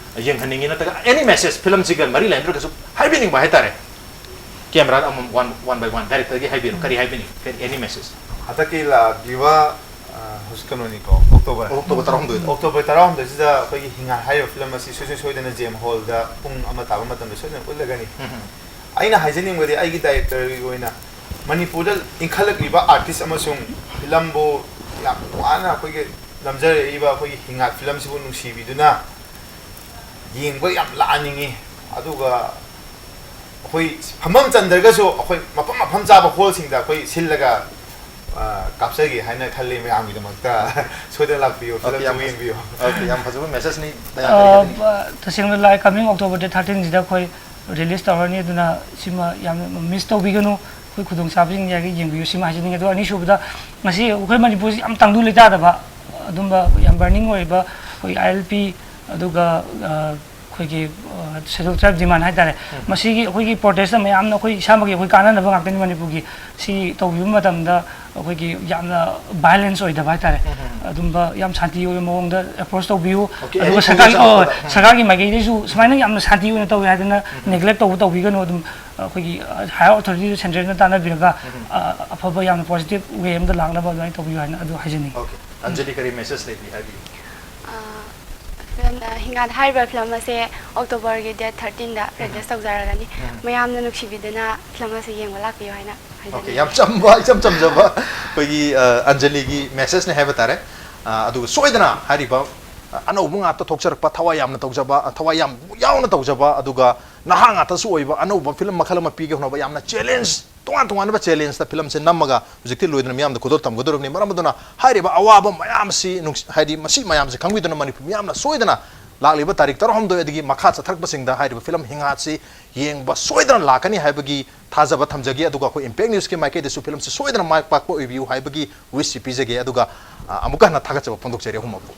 ꯌꯦꯡꯍꯟꯅꯤꯡꯉꯤ, ꯅꯠꯇ꯭ꯔꯒ ꯑꯦꯅꯤ ꯃꯦꯁꯦꯖ ꯐꯤꯂꯝꯁꯤꯒ ꯃꯔꯤ ꯂꯩꯅꯗ꯭ꯔꯒꯁꯨ ꯍꯥꯏꯕꯤꯅꯤꯡꯕ ꯍꯥꯏꯇꯥꯔꯦ꯫ ꯀꯦꯃꯦꯔꯥꯗ ꯑꯃꯃꯝ, ꯋꯥꯟ ꯋꯥꯟ ꯕꯥꯏ ꯋꯥꯟ ꯗꯥꯏꯔꯦꯛꯇꯔꯒꯤ ꯍꯥꯏꯕꯤꯔꯣ, ꯀꯔꯤ ꯍꯥꯏꯕꯤꯅꯤꯡꯉꯤ, ꯀꯔꯤ ꯑꯦꯅꯤ ꯃꯦꯁꯦꯖ? ꯍꯟꯗꯛꯀꯤ ꯂꯥꯛꯂꯤꯕ ꯑ, ꯍꯧꯖꯤꯛ ꯀꯩꯅꯣꯅꯤꯀꯣ, ꯑꯣꯛꯇꯣꯕꯔ ꯑꯣꯛꯇꯣꯕꯔ ꯇꯔꯥꯍꯨꯝꯗꯣꯏꯗ꯫ ꯑꯣꯛꯇꯣꯕꯔ ꯇꯔꯥꯍꯨꯝꯗꯣꯏꯁꯤꯗ ꯑꯩꯈꯣꯏꯒꯤ ꯍꯤꯡꯉꯥꯏ ꯍꯥꯏꯔꯤꯕ ꯐꯤꯂꯝ ꯑꯁꯤ ꯁꯨꯡꯁꯣꯏ ꯁꯣꯏꯗꯅ ꯖꯦꯝ ꯍꯣꯜꯗ ꯄꯨꯡ ꯑꯃ ꯇꯥꯕ ꯃꯇꯝꯗ ꯁꯣꯏꯗꯅ ꯎꯠꯂꯒꯅꯤ꯫ ꯑꯩꯅ ꯍꯥꯏꯖꯅꯤꯡꯕꯗꯤ ꯑꯩꯒꯤ ꯗꯥꯏꯔꯦꯛꯇꯔꯒꯤ ꯑꯣꯏꯅ ꯃꯅꯤꯄꯨꯔꯗ ꯏꯟꯈꯠꯂꯛꯂꯤꯕ ꯑꯥꯔꯇꯤꯁ ꯑꯃꯁꯨꯡ ꯐꯤꯂꯝꯕꯨ ꯌꯥꯝ ꯋꯥꯅ ꯑꯩꯈꯣꯏꯒꯤ ꯅꯝꯖꯔꯛꯏꯕ ꯑꯩꯈꯣꯏꯒꯤ ꯍꯤꯡꯉꯥꯏ ꯐꯤꯂꯝꯁꯤꯕꯨ ꯅꯨꯡꯁꯤꯕꯤꯗꯨꯅ ꯌꯦꯡꯕ ꯌꯥꯝ ꯂꯥꯛꯍꯟꯅꯤꯡꯉꯤ꯫ ꯑꯗꯨꯒ ꯑꯩꯈꯣꯏ ꯐꯝꯐꯝ ꯆꯟꯗ꯭ꯔꯒꯁꯨ ꯑꯩꯈꯣꯏ ꯃꯐꯝ ꯃꯐꯝ ꯆꯥꯕ ꯍꯣꯜꯁꯤꯡꯗ ꯑꯩꯈꯣꯏ ꯁꯤꯜꯂꯒ, ꯑ, ꯀꯥꯞꯆꯒꯦ ꯍꯥꯏꯅ ꯈꯜꯂꯤ꯫ ꯃꯌꯥꯝꯒꯤꯗꯃꯛꯇ ꯁꯣꯏꯗꯅ ꯂꯥꯛꯄꯤꯌꯨ, ꯑꯣꯀꯦ, ꯌꯥꯝ ꯐꯤꯂꯝꯁꯤꯕꯨ ꯌꯦꯡꯕꯤꯌꯨ꯫ ꯑꯣꯀꯦ, ꯌꯥꯝ ꯐꯖꯕ ꯃꯦꯁꯦꯖꯅꯤ꯫ ꯗꯌꯥ, ꯀꯔꯤ ꯍꯥꯏꯕꯤꯅꯤꯡꯉꯤ? ꯑ, ꯇꯁꯦꯡꯅ ꯂꯥꯏ, coming October date thirteen ꯁꯤꯗ ꯑꯩꯈꯣꯏ ꯔꯤꯂꯤꯁ ꯇꯧꯔꯅꯤ꯫ ꯑꯗꯨꯅ ꯁꯤꯃ ꯌꯥꯝꯅ ꯃꯤꯁ ꯇꯧꯕꯤꯒꯅꯨ꯫ ꯑꯩꯈꯣꯏ ꯈꯨꯗꯣꯡꯆꯥꯕꯁꯤꯡ ꯌꯥꯔꯒ ꯌꯦꯡꯕꯤꯌꯨ, ꯁꯤꯃ ꯍꯥꯏꯖꯅꯤꯡꯉꯤ꯫ ꯑꯗꯨꯒ ꯑꯅꯤꯁꯨꯕꯗ, ꯉꯁꯤ ꯑꯩꯈꯣꯏ ꯃꯅꯤꯄꯨꯔꯁꯤ ꯌꯥꯝ ꯇꯪꯗꯨ ꯂꯩꯇꯥꯗꯕ, ꯑꯗꯨꯝꯕ ꯌꯥꯝ ꯕꯔꯅꯤꯡ ꯑꯣꯏꯔꯤꯕ ꯑꯩꯈꯣꯏ ꯑꯥꯏ ꯑꯦꯜ ꯄꯤ, ꯑꯗꯨꯒ, ꯑ, ꯑꯩꯈꯣꯏꯒꯤ, ꯑ, ꯁꯦꯗꯨꯜ ꯇ꯭ꯔꯥꯏꯕ ꯗꯤꯃꯥꯟ ꯍꯥꯏꯇꯥꯔꯦ, ꯃꯁꯤꯒꯤ ꯑꯩꯈꯣꯏꯒꯤ ꯄ꯭ꯔꯣꯇꯦꯁꯇ ꯃꯌꯥꯝꯅ ꯑꯩꯈꯣꯏ ꯏꯁꯥꯃꯛꯀꯤ ꯑꯩꯈꯣꯏ ꯀꯥꯟꯅꯅꯕ ꯉꯥꯛꯇꯅꯤ꯫ ꯃꯅꯤꯄꯨꯔꯒꯤ ꯁꯤ ꯇꯧꯕꯤꯕ ꯃꯇꯝꯗ ꯑꯩꯈꯣꯏꯒꯤ ꯌꯥꯝꯅ ꯚꯥꯏꯂꯦꯟꯁ ꯑꯣꯏꯗꯕ ꯍꯥꯏꯇꯥꯔꯦ, ꯑꯗꯨꯝꯕ ꯌꯥꯝ ꯁꯥꯟꯇꯤ ꯑꯣꯏꯕ ꯃꯑꯣꯡꯗ ꯑꯦꯄ꯭ꯔꯣꯁ ꯇꯧꯕꯤꯌꯨ꯫ ꯑꯣꯀꯦ, ꯑꯗꯨꯒ ꯑꯩ ꯁꯔꯀꯥꯔꯒꯤ, ꯈꯣꯡꯖꯪ ꯑꯣ, ꯆꯠꯄꯗ, ꯎꯝ꯫ ꯁꯔꯀꯥꯔꯒꯤ ꯃꯥꯏꯀꯩꯗꯩꯁꯨ ꯁꯨꯃꯥꯏꯅ ꯌꯥꯝꯅ ꯁꯥꯟꯇꯤ ꯑꯣꯏꯅ ꯇꯧꯋꯦ ꯍꯥꯏꯗꯅ ꯅꯦꯒ꯭ꯂꯦꯛ ꯇꯧꯕ ꯇꯧꯕꯤꯒꯅꯨ꯫ ꯑꯗꯨꯝ ꯑꯩꯈꯣꯏꯒꯤ ꯍꯥꯏꯌꯔ ꯑꯣꯊꯣꯔꯤꯇꯤꯗꯨ ꯁꯦꯟꯇ꯭ꯔꯦꯜꯅ ꯇꯥꯟꯅꯕꯤꯔꯒ, ꯑ, ꯑꯐꯕ ꯌꯥꯝꯅ ꯄꯣꯖꯤꯇꯤꯚ ꯋꯦ ꯑꯃꯗ ꯂꯥꯛꯅꯕ ꯑꯗꯨꯃꯥꯏꯅ ꯇꯧꯕꯤꯌꯨ ꯍꯥꯏꯅ ꯑꯗꯨ ꯍꯥꯏꯖꯅꯤꯡꯉꯤ꯫ ꯑꯣꯀꯦ, ꯑꯟꯖꯂꯤ, ꯀꯔꯤ ꯃꯦꯁꯦꯖ ꯂꯩꯕꯤ ꯍꯥꯏꯕꯤꯌꯨ? ꯑ, ꯐꯤꯂꯝ, ꯑ, ꯍꯤꯡꯉꯥꯏ ꯍꯥꯏꯔꯤꯕ ꯐꯤꯂꯝ ꯑꯁꯦ ꯑꯣꯛꯇꯣꯕꯔꯒꯤ ꯗꯦꯠ ꯊꯥꯔꯇꯤꯟꯗ ꯔꯤꯂꯤꯁ ꯇꯧꯖꯔꯒꯅꯤ꯫ ꯃꯌꯥꯝꯅ ꯅꯨꯡꯁꯤꯕꯤꯗꯨꯅ ꯐꯤꯂꯝ ꯑꯁꯤ ꯌꯦꯡꯕ ꯂꯥꯛꯄꯤꯌꯨ ꯍꯥꯏꯅ Okay, ꯌꯥꯝ ꯆꯝꯕ, ꯏꯆꯝ ꯆꯝꯖꯕ ꯑꯩꯈꯣꯏꯒꯤ ꯑ, ꯑꯟꯖꯂꯤꯒꯤ message ꯅꯦ ꯍꯥꯏꯕ ꯇꯥꯔꯦ꯫ ꯑ, ꯑꯗꯨꯒ ꯁꯣꯏꯗꯅ ꯍꯥꯏꯔꯤꯕ ꯑ, ꯑꯅꯧꯕ ꯉꯥꯛꯇ ꯊꯣꯛꯆꯔꯛꯄ, ꯊꯋꯥꯏ ꯌꯥꯝꯅ ꯇꯧꯖꯕ, ꯑ, ꯊꯋꯥꯏ ꯌꯥꯝ ꯌꯥꯎꯅ ꯇꯧꯖꯕ, ꯑꯗꯨꯒ ꯅꯍꯥ ꯉꯥꯛꯇꯁꯨ ꯑꯣꯏꯕ ꯑꯅꯧꯕ film ꯃꯈꯜ ꯑꯃ ꯄꯤꯒꯦ ꯍꯣꯠꯅꯕ ꯌꯥꯝꯅ challenge, ꯇꯣꯉꯥꯟ ꯇꯣꯉꯥꯟꯕ challenge ꯇ film ꯁꯦ ꯅꯝꯃꯒ ꯍꯧꯖꯤꯛꯇꯤ ꯂꯣꯏꯗꯅ ꯃꯤꯌꯥꯝꯗ ꯈꯨꯗꯣꯜ ꯇꯝꯒꯗꯧꯔꯕꯅꯤ꯫ ꯃꯔꯝ ꯑꯗꯨꯅ ꯍꯥꯏꯔꯤꯕ ꯑꯋꯥꯕ ꯃꯌꯥꯝꯁꯤ ꯅꯨꯡꯁꯤ-, ꯍꯥꯏꯗꯤ ꯃꯁꯤ ꯃꯌꯥꯝꯁꯤ ꯈꯪꯕꯤꯗꯨꯅ ꯃꯅꯤꯄꯨꯔ ꯃꯤꯌꯥꯝꯅ ꯁꯣꯏꯗꯅ ꯂꯥꯛꯂꯤꯕ ꯇꯥꯔꯤꯛ ꯇꯔꯥꯍꯨꯝꯗꯣꯏ ꯑꯗꯒꯤ ꯃꯈꯥ ꯆꯠꯊꯔꯛꯄꯁꯤꯡꯗ ꯍꯥꯏꯔꯤꯕ film ꯍꯤꯡꯍꯥꯠꯁꯤ ꯌꯦꯡꯕ ꯁꯣꯏꯗꯅ ꯂꯥꯛꯀꯅꯤ ꯍꯥꯏꯕꯒꯤ ꯊꯥꯖꯕ ꯊꯝꯖꯒꯦ꯫ ꯑꯗꯨꯒ ꯑꯩꯈꯣꯏ Impact News ꯀꯤ ꯃꯥꯏꯀꯩꯗꯁꯨ film ꯁꯤ ꯁꯣꯏꯗꯅ ꯃꯥꯏ ꯄꯥꯛꯄ ꯑꯣꯏꯕꯤꯌꯨ ꯍꯥꯏꯕꯒꯤ wish ꯁꯤ ꯄꯤꯖꯒꯦ꯫ ꯑꯗꯨꯒ ꯑ, ꯑꯃꯨꯛꯀ ꯍꯟꯅ ꯊꯥꯒꯠꯆꯕ ꯐꯣꯡꯗꯣꯛꯆꯔꯤ ꯑꯍꯨꯝꯃꯛꯄꯨ꯫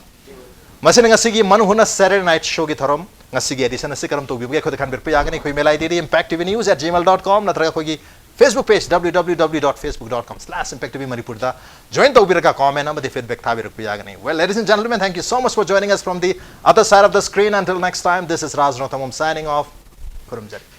ꯃꯁꯤꯅ ꯉꯁꯤꯒꯤ ꯃꯅꯨꯡ ꯍꯨꯠꯅ Saturday Night Show ꯒꯤ ꯊꯧꯔꯝ, ꯉꯁꯤꯒꯤ edition ꯑꯁꯤ ꯀꯔꯝ ꯇꯧꯕꯤꯕꯒꯦ ꯑꯩꯈꯣꯏꯗ ꯈꯟꯕꯤꯔꯛꯄ ꯌꯥꯒꯅꯤ꯫ ꯑꯩꯈꯣꯏ email ID D impact T V news at gmail dot com ꯅꯠꯇ꯭ꯔꯒ ꯑꯩꯈꯣꯏꯒꯤ Facebook page W W W dot facebook dot com slash impact T V Manipur ꯗ join ꯇꯧꯕꯤꯔꯒ comment ꯑꯃꯗꯤ feedback ꯊꯥꯕꯤꯔꯛꯄ ꯌꯥꯒꯅꯤ꯫ Well, ladies and gentlemen, thank you so much for joining us from the other side of the screen. Until next time, this is Raj Rongthangam signing off. ꯈꯨꯔꯨꯝꯖꯔꯤ꯫